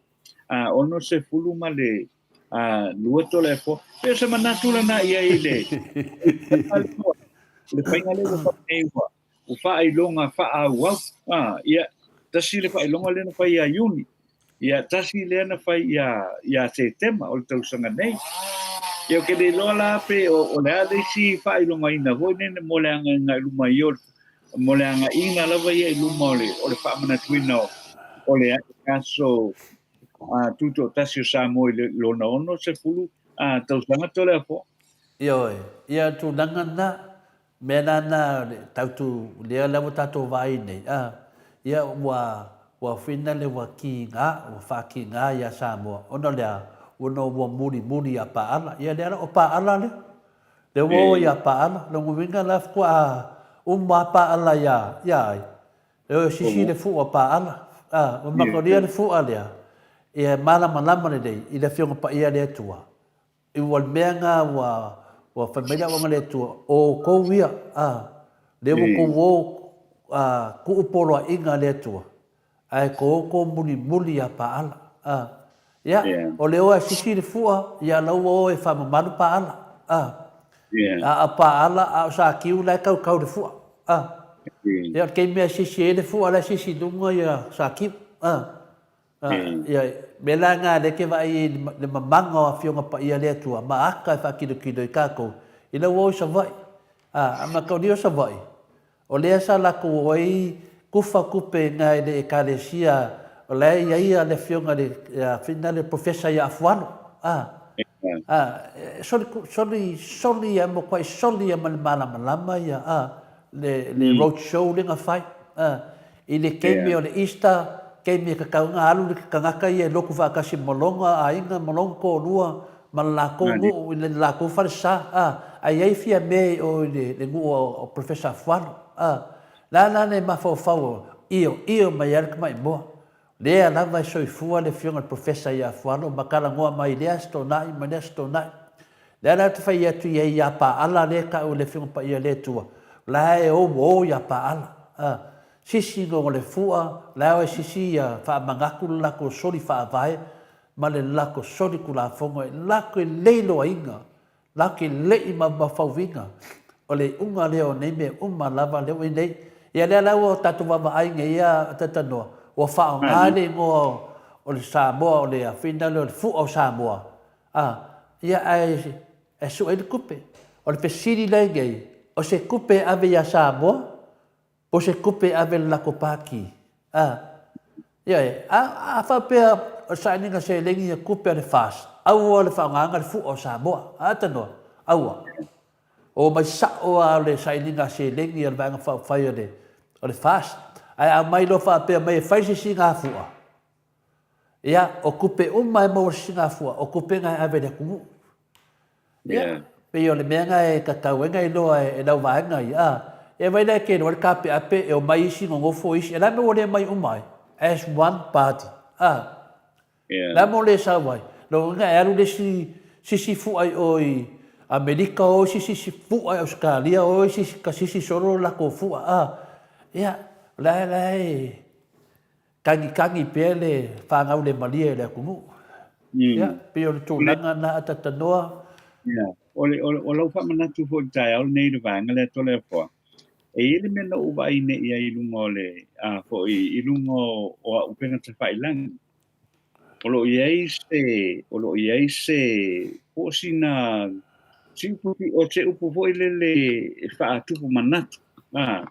a 60 ma le a lua Toleafoa. Pei o se manatu lena i ai i le, le faiga lea ua fai nei ua, ua faailoga faaauau. A, ia, tasi le faailoga lea na fai ia Iuni, ia, tasi lea na fai ia, ia Setema o le tausaga nei. Ia, ou te le iloa la pe o, o le a le isi faailogaina foi nei mo le agaiga i luma ia o le, mo le agaiga lava ia i luma o le, o le faamanatuina o, o le aso a Tutoatasi o Samoa i le lona 60 a tausaga Toleafoa. Ioe, ia tulaga na, mea la na tautu lea la ua tatou vaai nei, a, ia ua, ua fina le ua kiga, ua faakiga ia Samoa, ona o le a? Ona ua mulimuli ia Paala. Ia lea la, o Paala lea, lea ua oo ia Paala, lona uiga la faatoa uma lava Paala ia, ia ai? E o e sisi le fu'a paala, a, ua manakolia le fu'a lea, ia e malamalama lelei i le Afioga Paia a le Atua, i ua le mea na ua, ua fai mai le Auauna a le Atua, o outou ia, a, lea ua outou o, a, tuu poloaiga a le Atua, ae tou o tou mulimuli ia Paala, a. Ia, o le o e sisi le fu'a, ia la ua o e faamamalu Paala, a. A o Paala, a o Sakiu la e kaukau i le fu'a, a. Ia, o le taimi lava e sisi ai le fu'a, la e sisi i luga ia Sakiu, a. A, ia, mea la na lea e te vaai ai i le mamaga o Afioga Paia a le Atua, ma ata e faatilotilo ai tatou, ina ua o i Savaii, a, a mataulia o Savaii, O lea sa latou o ai kufa tupe i na i le ekalesia o la e i ai le afioga i le afina le professor ia Afualo a a soli soli soli ia matuai soli ia ma le malamalama ia a le le road show lea na fai a i le taimi o le Easter taimi e tatau ona alu le tagata ia e lotu faatasi ma lona aiga ma lona toalua ma le latou nuu i le latou falesa, a, a i ai Fiame i o i le, le nuu o Professor Afualo, a, le a la le mafaufau o ioio mai ai le tamai moa. Lea lava e soifua le afioga i le Professor ia Afualo ma talanoa mai i lea Aso Toonai ma lea Aso Toonai. Le a la ou te fai atu i ai ia Paala lea e tau e le Afioga Paia a le Atua, o la e ouou ia Paala, a, sisi no le fua, la e sisi ia faamanatu le latou soli faavae ma le lako soli tulafono e lako e le iloaina, lako e le i mafaufauina o le iuga lea o nei mea uma lava lea ua i nei. Ia lea la ua tatou vaavaai nei a Talanoa, ua faaaoga le igoa o le Samoa o le afina lea o le fua o Samoa, a, ia ae e sue ai le tupe. O le fesili la i nei, o se tupe e ave ia Samoa Po o se tupe e ave i le latou pati. A, ioe, a, a faapea o le sailiga seleni ia tupe a le FAST, aua le faaaogaina le fua o Samoa. A tanoa, aua. O omai sao lava le sailiga seleni a le Vaega Faaupufai a le, o le FAST. Ae a aumai loa faapea mai e fai se sisigafua, ia, o tupe uma e maua i le sisigafua, o tupe na e ave i le atunuu. Ia, pei o le mea na e tatau ai ona iloa e lau vaega ia, a, e vai la e te iloa le taapeape e omai isi nonofo isi, o le a le mea ua le omai uma ai? As one party, a. O le a le mea ua le sau ai? Lona uiga e alu le isi sisi fua i o i Amerika o isi sisi fua i Ausetalia o isi sisi solo le latou fua, a. Ia, o la e Tagitagi pea le fanau le malie i le atunuu. Ia, pei o le tulaga na atatanoa. Ia, o, le, o, o lau faamanatu foi i le taeao lenei i le vaega lea Toleafoa, e i ai le mea na ou vaai nei i ai i luga o le, a foi, i luga o, o au upega tafailagi. O lo o i ai se, o lo o i ai se, po o sina, si upu, o se upu foi lele e faatupu manatu. A,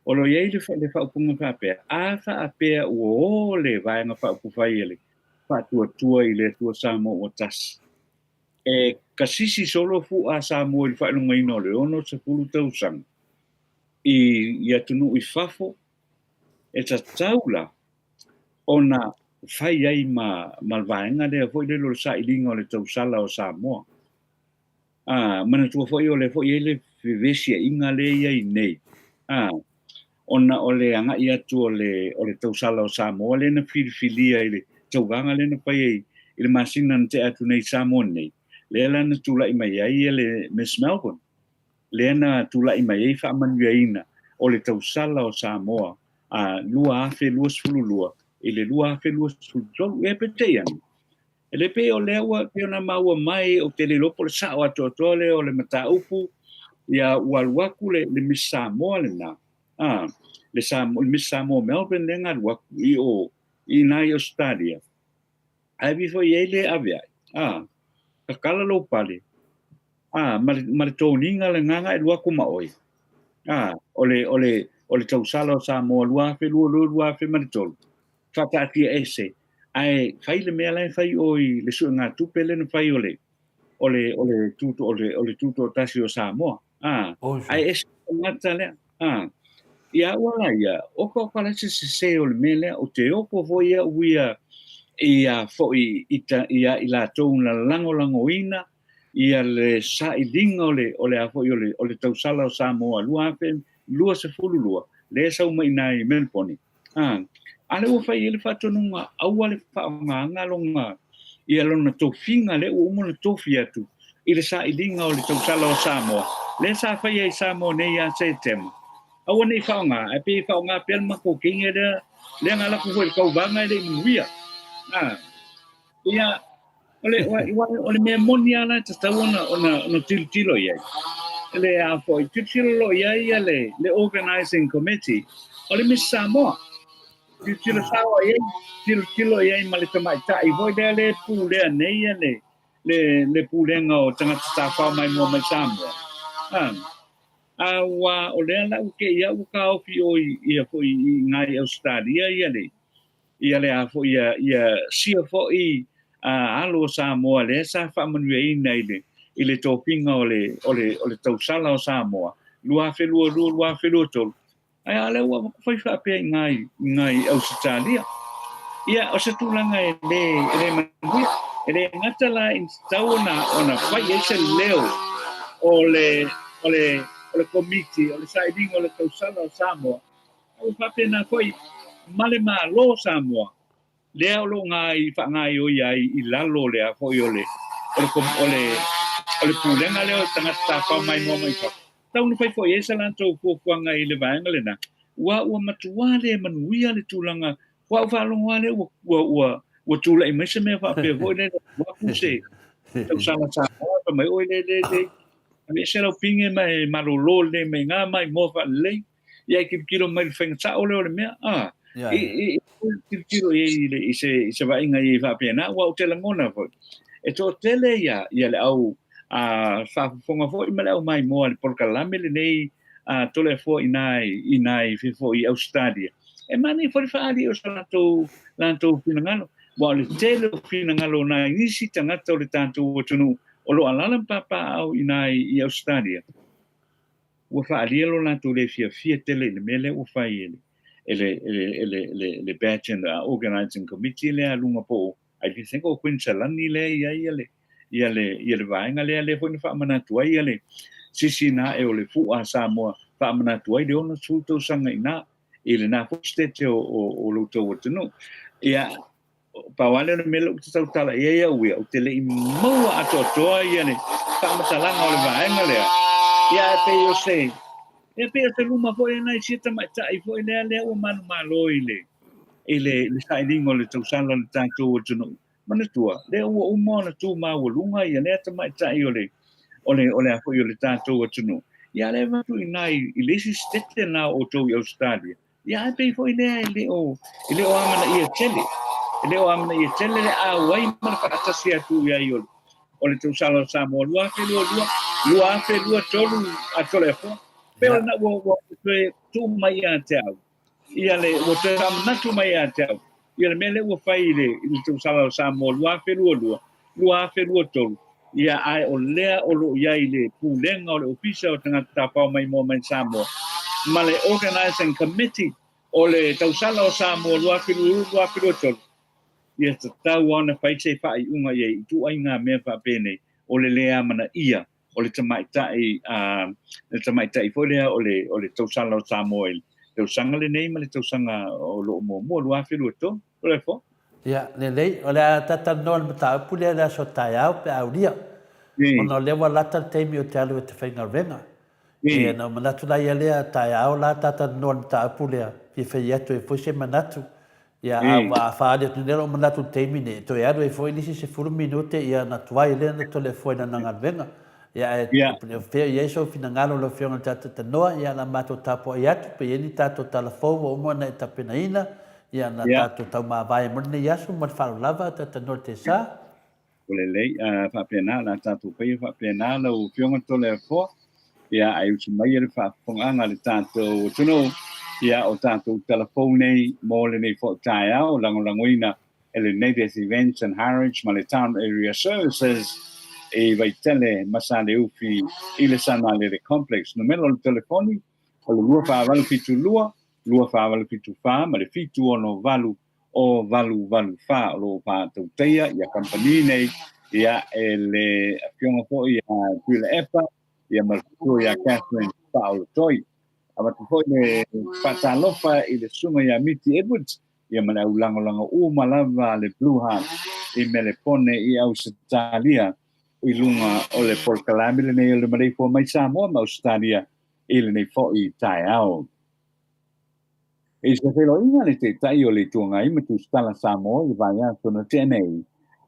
O lo o i ai le, le faaupuga faapea, a faapea ua o le Vaega Faaupufai a le Faatuatua i le Atua Samoa ua tasi, e kasisi solo fu'a a Samoa i le faailogaina o le 60 tausaga i, i atunuu i fafo, e tatau la ona fai ai ma, ma le vaega lea foi lele o le sailiga o le tausala o Samoa. A, manatua foi o lea foi e i ai le fevesiaiga lea e i ai nei. A, ona o le agai atu o le o le tausala o Samoa lea na filifilia i le tauvaga lea na fai ai i le masina na tea atu nei i Samoa nei, lea la na tulai mai ai le Miss Melbourne, lea na tulai mai ai faamanuiaina o le tausala o Samoa a 2022 i le 2023. Ia peitai ane, E le pei o lea ua pei ona maua mai, ou te le iloa po o le sao atoatoa lea o le mataupu, ia ua alu atu le, le Miss Samoa lena, a, le, Samoa, le Miss Samoa Melbourne lea na alu atu i o, i ina i Ausetalia. Ae vi foi i ai le ave ai, a, tatala lou pale, a, ma le, ma le toniga lena na e alu atu ma oe. A, o le, o le, o le tausala o Samoa 2022, 2003. Faataatia ese, ae fai le mea la e fai o i le suegatupe lea na fai o le o le o le tuto o le o le tutoatasi o Samoa. A, ae ese tagata lea. A, ia au ala ia, oka oka la se sese o le mea lea, o te oko foi au ia ia foi i ta, ia i latou na lagolagoina ia le sailiga o le o le a foi o le o le tausala o Samoa 2022 lea e sau mai i ina i Melbourne. A, a lea ua fai i ai le faatonuga, aua le faaaogaina lona, ia lona tofiga lea ua uma ona tofi atu i le sailiga o le tausala o Samoa, lea sa faia i Samoa nei ia Setema. Aua ne i faaaoga, ae pei e faaaoga pea le matou teine lea, lea na alu atu foi i le tauvaga e le i manuia. A, ia, o le, o le mea moni lava la e tatau ona, ona, ona tilotilo i ai. Le a foi, tilotilo loa i ai ia le, le organizing committee, o le Miss Samoa. Tilotilo sao i ai, tilotilo i ai ma le tamaitai foi lea le pulea nei ia le, le, le pulega o tagata tafao maimoa mai Samoa. A, a ua, o lea la ua te i au ua taofi o i, ia foi i ngai Ausetalia ia le, ia le a foi ia, ia sia foi a alo o Samoa lea sa faamanuiaina i le i le tofiga o le o le o le tausala o Samoa 2022 2023 ae a lea ua fai faapea i ngai i ngai Ausetalia. Ia o se tulaga e le e le manuia e le gata la i tatau ona ona fai ai se leo o le o le o le komiti o le sailiga o le tausala o Samoa. A ua faapena foi ma le Malo o Samoa, lea o lo o gai faagaoioi ai i lalo o le a foi o le o le o le o le pulega lea o tagata tafao maimoa mai fafo. Tau na fai foi ai sa latou fuafuaga i le vaega lena, ua ua matuā le manuia le tulaga, ua au faalogo lava lea ua ua ua ua tulai mai se mea faapea foi lea ua aku se tausala Samoa fai mai oi le le le aveese lau pine ma e malolo lelei mai ngā maimoa faalelei. Ia e tilotilo mai le faiga sao lea o le mea, a, i, i, i tilotilo i ai i se, i se vaaiga i ai faapena, aua ou te lagona foi, e toatele ia, ia le au a, faafofoga foi ma le au maimoa i le polokalame lenei a Toleafoa i nā i nā i foi i Ausetalia. E manaia foi le faaali o so latou, latou finagalo, aua o le tele o finagalo o nai nisi tagata o le tatou atunuu o lo o alaala ma papaaao i nā i Ausetalia. Ua faaalia lo latou le fiafia tele i le mea lea ua fai e le e le e le e le le le Pageant Organizing Committee lea a luga po o I think o Queensland lea i ai ia le ia le ia le vaega lea lea foi na faamanatu ai ia le sisi na e o le Fu'a Samoa faamanatu ai le 60 tausaga i ina i lena foi sitete o o o lo outou atunuu. Ia Pau lava lea o le mea lea ou te tautala i ai au ia, ou te le i maua atoatoa ia le faamatalaga o le vaega lea, ia ae pei o se, ia pei o se luma foi lena i sia tamaitai foi lea lea ua manumalo i le, i le, le sailiga o le tausala o le tatou atunuu. Manatua, lea ua uma ona tu maualuga ia lea tamaitai o le, o le, o le a foi o le tatou atunuu. Ia a lea e avatu i ina i, i le isi sitete lena o outou i Ausetalia, Ia ae pei foi lea e le o, e le o amanaia tele. E le o amanaia tele le auai ma le faatasi atu i ai o le, o le tausala o Samoa 2022, 2023 a Toleafoa. Pei o lena ua, ua toe tuu mai ia te au. Ia le, ua toe faamanatu mai ia te au. Ia le mea lea ua fai i le, i le tausala o Samoa 2022, 2023, ia ae o lea o lo o i ai le Pulega o le Ofisa o Tagata Tafao Maimoa mai Samoa ma le Organizing Committee o le Tausala o Samoa 2022-2023, ia tatau lava ona fai se faaiuga i ai i ituaiga mea faapenei o le le amanaia o le tamaitai, le tamaitai foi lea o le, o le Tausala o Samoa i tausaga lenei ma le tausaga o lo o muamua 2023. Toleafoa. Ia, lelei, o le a ta talanoa i le mataupu lea i le aso taeao pe a aulia, ona o lea ua lata le taimi ou te alu e te faigaluega. Ia, na ou manatu la ia lea, taeao la ta talanoa i le mataupu lea, fia fai atu ai foi se manatu. Ia, a ua faaali atu nei lou manatu i le taimi nei, e toe alu ai foi le isi 10 minute, ia ona tuai lea ona Toleafoa i lana galuega. Ia, ae o fea o i ai sou finagalo lau Afioga i le tatou tanoa, ia o le a matou tapuai atu, pe i ai ni tatou tala fou ua uma ona e tapenaina, ia na tatou taumavae mo lenei aso ma le faaaloalo lava, Tatanoa Tesa. Ua lelei, faapena, o le a tatou faia faapena lau Afioga Toleafoa, ia, ae usu maia le faafofogaaga a le tatou atunuu, ia, o tatou tala fou nei mo lenei foi taeao, lagolagoina e le Natives Events and Harwich ma le Town Area Services i Vaitele ma Saleufi i le Samalele Complex. Numera o le telefoni o le 2472 2474 ma le 768 o 884. O lo o faatautaia ia kamupani nei ia e le afioga foi ia Tuilaepa ia ma le faletua ia Catherine Faaolotoi. Avatu foi le faatalofa i le susuga ia Miti Edwards ia ma le au lagolago uma lava a le Blue Heart i Melepone i Ausetalia i luga o le polokalame lenei o le Maleifua mai Samoa ma Ausetalia i lenei foi taeao. I se feiloaiga a le Taitai o le Itu Agai ma Tusitala Samoa i le vaiaso na tea nei,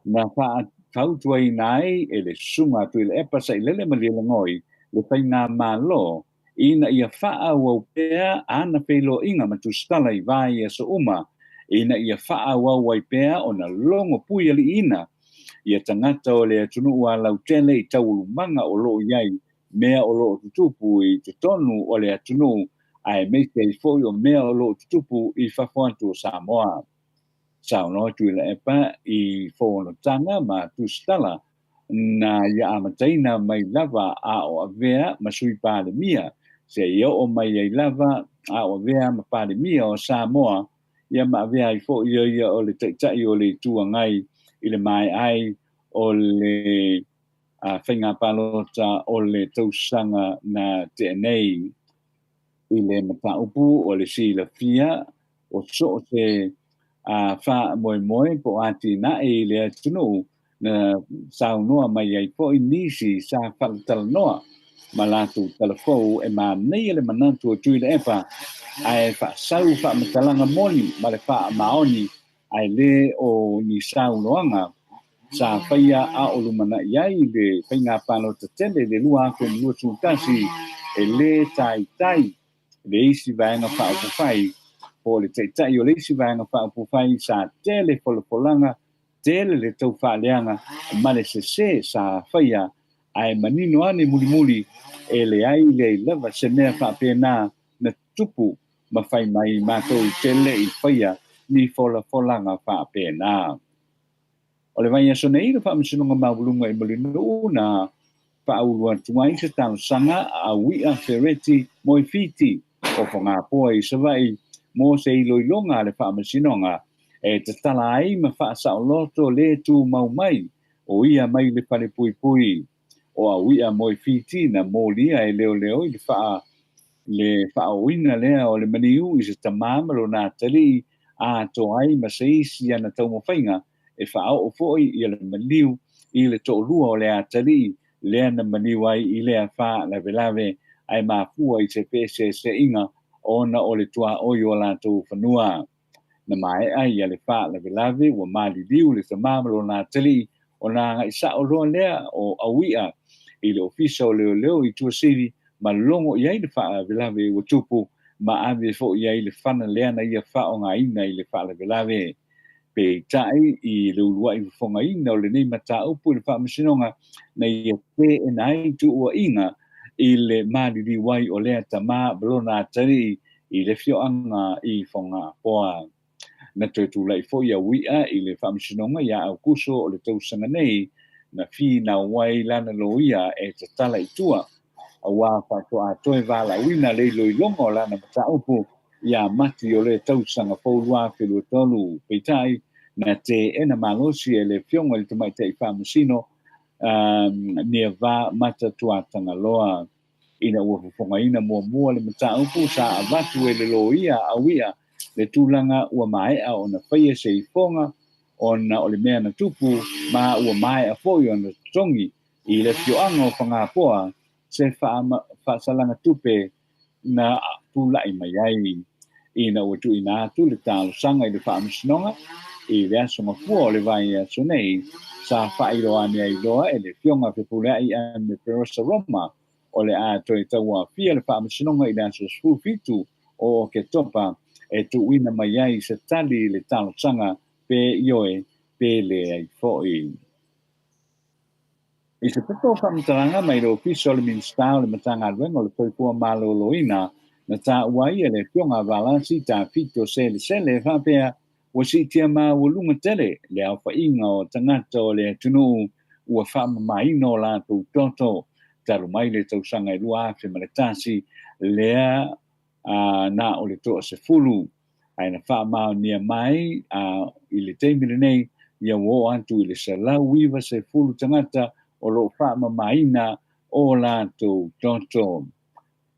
na faafautuaina ai e le Susuga a Tuilaepa Sailele Malielegaoi le Faigamalo ina ia faaauau pea ana feiloaiga ma tusitala i vaiaso uma ina ia faaauau ai pea ona logo puialiiina ia tagata o le atunuu alautele i taualumaga o lo o i ai mea o lo o tutupu i totonu o le atunuu aemaise ai foi o mea o lo o tutupu i fafo atu o Samoa. Saunoa Tuilaepa i fonotaga ma tusitala na ia amataina mai lava a o avea ma Sui Palemia seia oo mai ai lava a o avea ma Palemia o Samoa ia ma avea ai foi o ia o le Taitai o le Itu Agai i le maea ai o le faiga palota o le tausaga na tea nei. I le mataupu o le silafia o so o se faamoemoe po o atinae i le atunuu na saunoa mai ai foi nisi sa faatalanoa ma latou talafou e manaia le manatu o Tuilaepa ae faasau faamatalaga moni ma le faamaoni ae le o ni saunoaga sa faia a o lumanai ai le faiga palota tele i le 2021 e lē taitai le isi Vaega Faaupufai po o le Taitai o le isi Vaega Faaupufai sa tele folafolaga, tele le taufaaleaga ma le sesē sa faia ae manino ane mulimuli e leai leai lava se mea faapena na tupu ma fai mai matou te le i faia ni folafolaga faapena. O le vaiaso nei le Faamasinoga Maualuga i Mulinuu na faaulu atu ai se talosaga a Aui'a Fereti Moefiti o Fogapoa i Savaii mo se iloiloga a le Faamasinoga e tatala ai ma faasaoloto le tumau mai o ia mai le falepuipui. O Aui'a Moefiti na molia e leoleo i le faa le faaooina lea o le maliu i se tamā ma lona atalii atoa ai ma se isi ana taumafaiga e faaoo foi ia le maliu i le toalua o le atalii lea na maliu ai i lea faalavelave ae mafua i se feeseeseaiga ona o le tuaoi o latou fanua. Na maea ia le faalavelave ua maliliu le tamā ma lona atalii ona agai sao loa lea o Aui'a i le ofisa o leoleo i Tuasivi ma logo i ai le faalavelave ua tupu ma ave foi i ai le fana lea na ia faaaogaina i le faalavelave. Peitai, i le uluai fofogaina o lenei mataupu i le Faamasinoga, na ia teena ai tuuaiga i le maliliu ai o lea tamā ma lona atalii i le afioaga i Fogapoa. Na toe tulai foi Aui'a i le Faamasinoga ia Aokuso o le tausaga nei, na finau ai lana loia e tatala i tua, auā faatoa toe valaauina le iloiloga o lana mataupu ia Mati o lea tausaga fou 2023. Peitai, na teena malosi e le Afioga i le Tamaitai Faamasino Niava Mata Tuatagaloa. Ina ua fofogaina muamua le mataupu sa avatu e le loia Auia le tulaga ua maea ona faia se ifoga ona o le mea na tupu ma ua maea foi ona totogi i le afioaga o Fagapoa se faasalaga tupe na tulai mai ai. Ina ua tuuina atu le talosaga i le Faamasinoga i le aso Gafua o le vaiaso nei, sa faailoa ane ai loa e le Afioga Fepuleai Ame Perosa Roma o le a toe tauaofia le Faamasinoga i le aso 17 o Oketopa e tuuina mai ai se tali i le talosaga pe ioe pe leai foi. I se pepa o faamatalaga mai le Ofisa o le Minisita o le Matagaluega o le Soifua Maloloina, na taua ai e le Afioga a Valasi Tafito Selesele e faapea, ua siitia maualuga tele le aofaiga o tagata o le atunuu ua faamamaina o latou toto talu mai le tausaga e 2001 lea na o le 10, ae na faamaonia mai i le taimi lenei ia ua oo atu i le 190 tagata o lo o faamamaina o latou toto.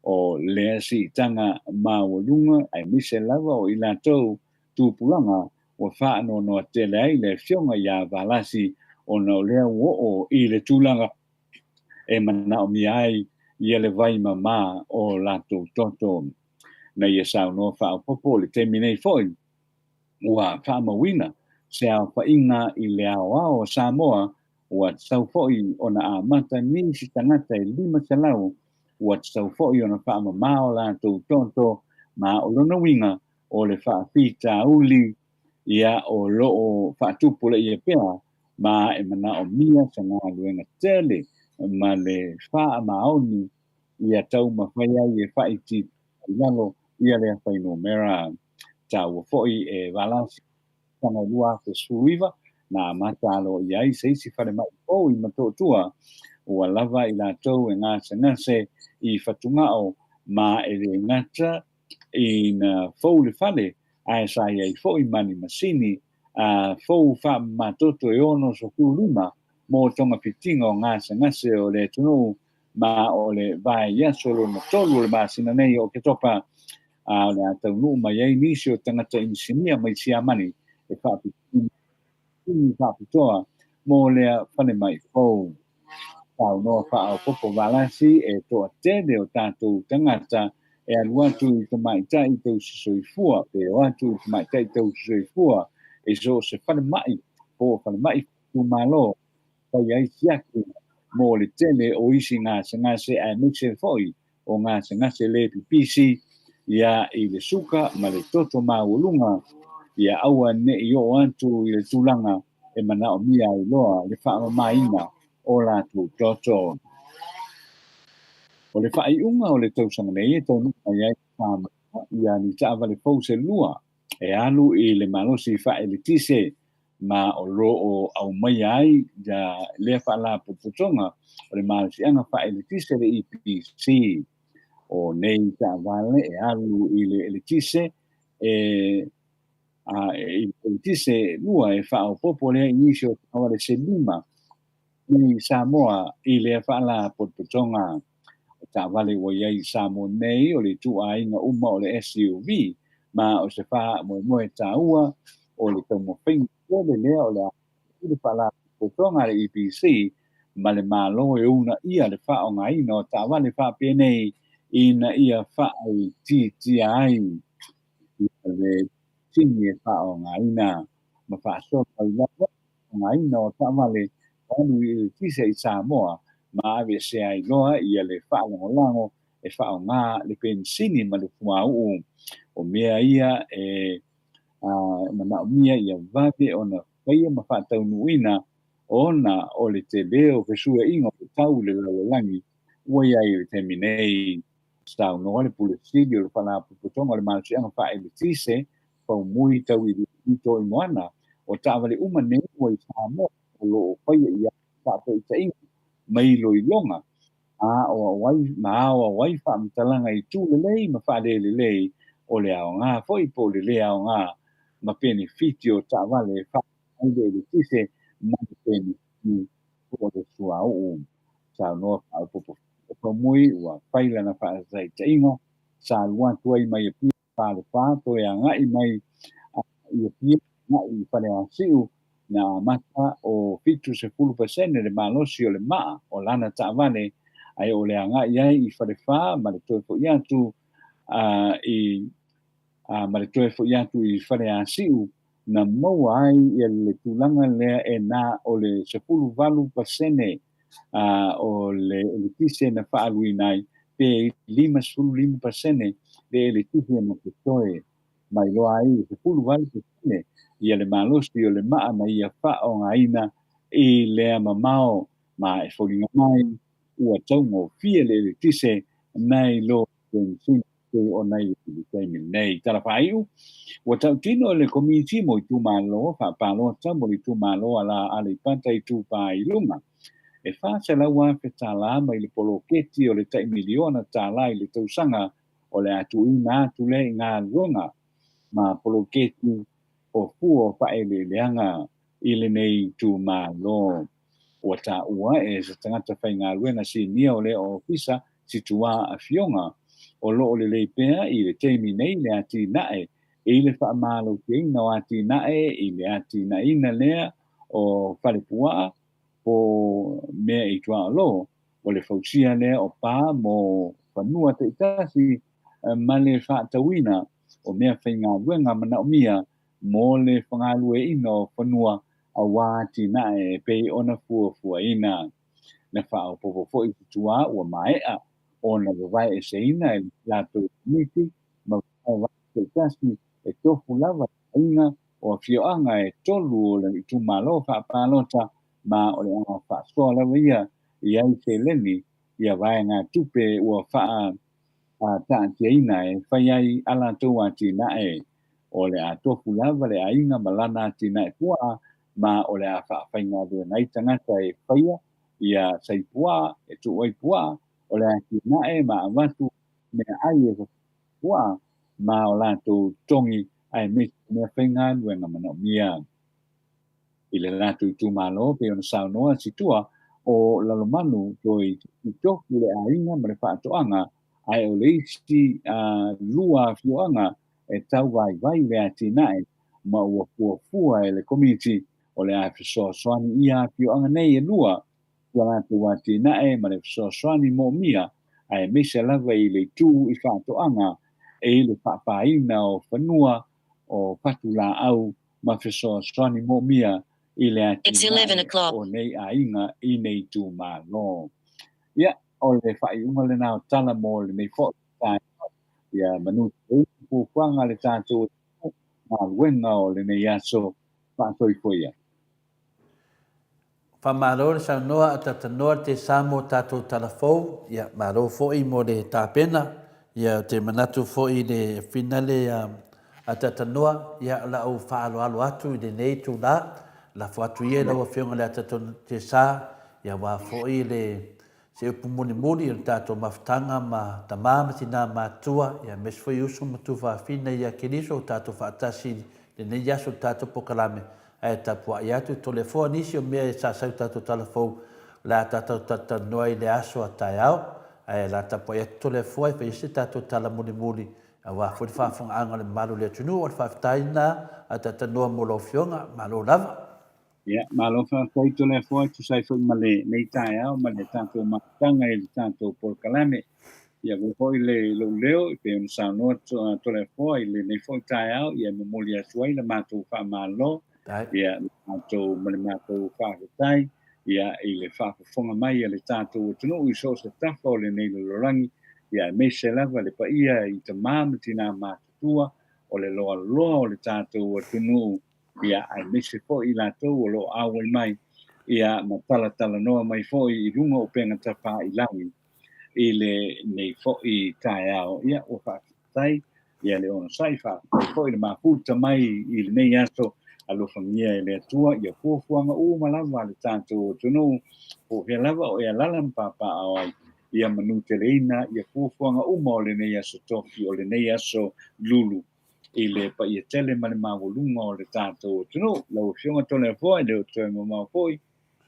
O lea siitaga maualuga aemaise lava o i latou tupulaga ua faanoanoa tele ai le Afioga ia Valasi ona o lea ua oo i le tulaga e manaomia ai ia le vai mamā o latou toto. Na ia saunoa faaopoopo o le taimi nei foi ua faamauina se aofaiga i le aoao o Samoa ua tatau foi ona amata nisi tagata e 500 ua tatau foi ona faamamā o latou toto, ma o lona uiga o le faafitauli ia o lo o faatupulaia pea ma e manaomia se galuega tele ma le faamaoni ia taumafai ai e faaitiitia i lalo ia lea fuainumera. Taua foi e Valasi tausaga e 2019 na amata aloaia ai se isi falemai fou i Motootua ua lava i latou e gasegase i fatugao ma e le gata ina fou le fale ae sa i ai foi ma ni masini fou faamamatoto e 65 mo togafitiga o gasegase o le atunuu ma o le vaiaso lona tolu o le masina nei o Oketopa a o le a taunuu mai ai nisi o tagata inisinia mai Siamani e faapitoa mo lea falemai fou. Saunoa faaopoopo Valasi e toatele o tatou tagata e alu atu i tamaitai tausisoifua pe o atu i tamaitai tausisoifua i so o se falemai po o falemai itumalo fai ai siaki mo le tele o isi gasegase aemaise foi o gasegase le pipisi ia i le suka ma le toto maualuga ia aua ne'i oo atu i le tulaga e manaomia ai loa le faamamaina o latou toto. O le faaiuga o le tausaga nei e taunuu mai ai Samoa ia ni taavale fou se lua e alu i le malosi faaeletise ma o lo o aumaia ai lea faalapotopotoga o le malosiaga faaeletise le EPC. O nei taavale e alu i le eletise e eletise lua e faaopoopo lea i nisi o taavale se 5 i Samoa i lea faalapotopotoga. O taavale ua i ai i Samoa nei o le ituaiga uma o le SUV ma o se faamoemoe taua o le taumafaiga tele lea o le a le faalapotopotoga a le EPC ma le Malo e uunaia le faaaogaina o taavale faapenei ina ia faaitiitia ai le sini e faaaogaina ma faasolo ai lava faaaogaina o taavale alu i eletise i Samoa ma aveesea ai loa ia le faalagolago e faaaoga le penisini ma le fuauu. O mea ia e manaomia ia vave ona faia ma faataunuuina ona o le tele o fesuiaiga o le tau i le lalolagi ua i ai i le taimi nei. Saunoa le Pule Sili o le Faalapotopotoga o le Malosiaga Faaeletise Faumui Tauiliili Toimoana o taavale uma nei ua i Samoa o lo o faia i ai faataitaiga ma iloiloga ma aoao ai faamatalaga i itu lelei ma faalelelei o le aoga foi po o le le aoga ma penefiti o taavale ai le eletise ma le penefiti po o le suauu. Saunoa faaopoopo Faumui ua fai lana faataitaiga sa alu atu ai mai Apia i Falefa toe agai mai i Apia agai i Faleasiu na amata o 70% le malosi o le maa o lana taavale ae o le agai ai i Falefa ma le toe foi atu i ma le toe foi atu i Faleasiu na maua ai le tulaga lea e na o le 18% o le eletise na faaaluina ai pe 55% le eletise na totoe ma iloa ai le 18% ia le malosi o le maa na ia faaaogaina i lea mamao ma e foliga mai ua taugofie le eletise nai lo penisini pei ona i le taimi lenei. Tala faaiu, ua tautino e le Komiti mo Itumalo Faapalota mo le Itumalo a la Aleipata Itupa i Luga e $400,000 mai le poloketi o le tai miliona tala i le tausaga o le a tuuina atu lea i galuega ma poloketi o fua o faaeleeleaga i lenei itumalo. Ua taua e se tagata faigaluega sinia o lea ofisa Situā Afioga o lo o lelei pea i le taimi nei le atinae i le faamalotiaina o atinae i le atinaeina lea o falepuaa po o mea i tuaolo o le fausia lea o pa mo fanua taitasi ma le faatauina o mea faigaluega manaomia mo le fagalueaiina o fanua aua atinae e pei ona fuafuaina. Na faaopoopo foi Situā ua maea ona vavaeeseina e le latou komiti ma vaevae taitasi e tofu lava i aiga o afioaga e tolu o le itumalo faapalota ma o le a faasoa lava ia i ai seleni ia vaegatupe ua faataatiaina e fai ai a latou atinae. O le a tofu lava le aiga ma lana atinae puaa ma o le a faafaigaluega ai tagata e faia ia saipuaa e tuu ai puaa o le atinae ma avatu meaai e puaa ma o latou totogi aemaise mea faigaluega manaomia. I le latou itumalo pei ona saunoa Situa o Lalomanu toe tofu le aiga ma le faatoaga ae o le isi lua afioaga e tau vaivai le atinae ma ua fuafua e le Komiti o le a fesoasoani ia afioaga nei e lua i a latou atinae ma le fesoasoani moomia aemaise lava i le itu i faatoaga e i le faapaina o fanua o fatulaau ma fesoasoani moomia i le atinae o nei aiga i nei itumalo. Ia, o le faaiuga lena o tala mo lenei foi taeao. Ia manu fuafuaga le tatou galuega o lenei aso. Faasoifua ia. Faamalo le saunoa a Tatanoa te sa mo tatou tala fou, ia malo foi mo le tapena, ia ou te manatu foi i le finale a Tatanoa, ia o la ou faaaloalo atu i lenei itula, lafo atu ia i lau Afioga i le Ata te sa, ia aua foi le se upu mulimuli o le tatou mafutaga ma tama ma tina matua, ia aemaise foi uso ma tuafafine ia Keriso o tatou faatasi i lenei aso i le tatou pokalame, ae tapuai atu e toleafoa nisi o mea e sasau tatou tala fou o le a tatou talatalanoa i le aso a taeao, ae o le a tapuai atu toleafoa e fai ai se tatou tala mulimuli aua foi le faafofogaaga a le mamalu o le atunuu. O le faafetai lena a Tatanoa mo lau Afioga. Malo lava. Ia, malo faafetai Toleafoa e tusa ai foi ma lenei taeao ma le tatou mafutaga i le tatou polokalame. Ia avea foi le lou leo e pei ona saunoa Toleafoa i lenei foi taeao, ia e momoli atu ai le matou faamalo, ia matou ma le matou faafetai, ia i le faafofoga mai a le tatou atunuu i so o se tafa o lenei lalolagi, ia aemaise lava le paia i tama ma tina matutua o le loaloa o le tatou atunuu, ia aemaise foi i latou o lo o auai mai, ia ma talatalanoa mai foi i luga o upega tafailagi i lenei foi taeao. Ia ua faafetai ia le onosai, faafetai foi le mafuta mai i lenei aso. Alofagia e le Atua ia fuafuaga uma lava a le tatou atunuu, po o fea lava o e alaala ma papaaao ai, ia manuteleina ia fuafuaga uma o lenei aso tofi, o lenei aso lulu i le paia tele ma le maualuga o le tatou atunuu. Lau Afioga Toleafoa, e le o toe mamao foi,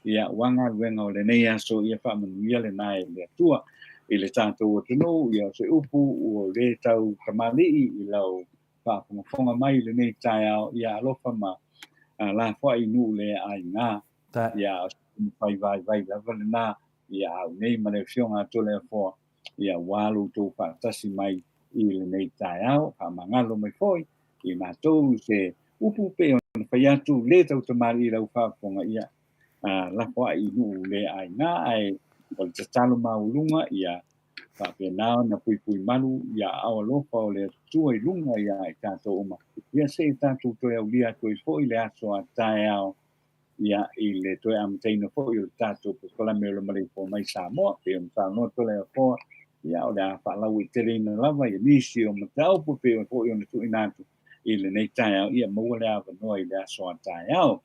ia aua galuega o lenei aso, ia faamanuia lena e le Atua. i le tatou atunuu, ia o se upu ua le tau tamalii i lau faafogafoga mai i lenei taeao, ia alofa ma lafoai i nuu le aiga. Ia o se taumafai vaivai lava lena ia au nei ma le Afioga a Toleafoa, ia ua lo outou faatasi mai i lenei taeao, faamagalo mai foi i matou i se upu pei ona fai atu le tau tamalii i lau faafofoga, ia lafoai i nuu le aiga, ae o le tatalo maualuga ia faapena ona puipui malu ia aao alofa o le Atua i luga ia i tatou uma, ia se i tatou toe aulia atu ai foi le aso a taeao, ia i le toe amataina foi o le tatou polokalame o le Maleifua Mai Samoa, pei ona saunoa Toleafoa, ia o le a faalauaiteleina lava ia nisi o mataupu pei foi ona tuuina atu i lenei taeao, ia maua le avanoa i le aso a taeao.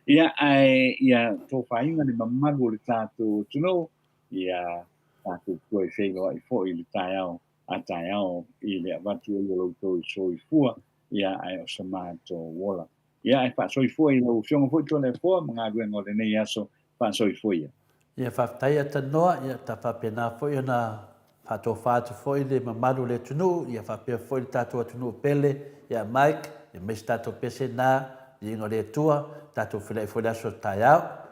Ia, ae ia tofaina le mamalu o le tatou atunuu, ia tatou toe feiloai foi i le taeao a taeao i le avatu ai o lo outou soifua, ia ae o so matou ola. Ia, ae faasoifua i lau Afioga foi Toleafoa ma galuega o lenei aso, faasoifua ia. Ia faafetai a Tanoa, ia ta faapena foi ona faatofa atu foi le mamalu o le atunuu, ia faapea foi le tatou atunuu pele, ia Mike, aemaise tatou pese na, viiga o le Atua, tatou feiloai foi le aso taeao.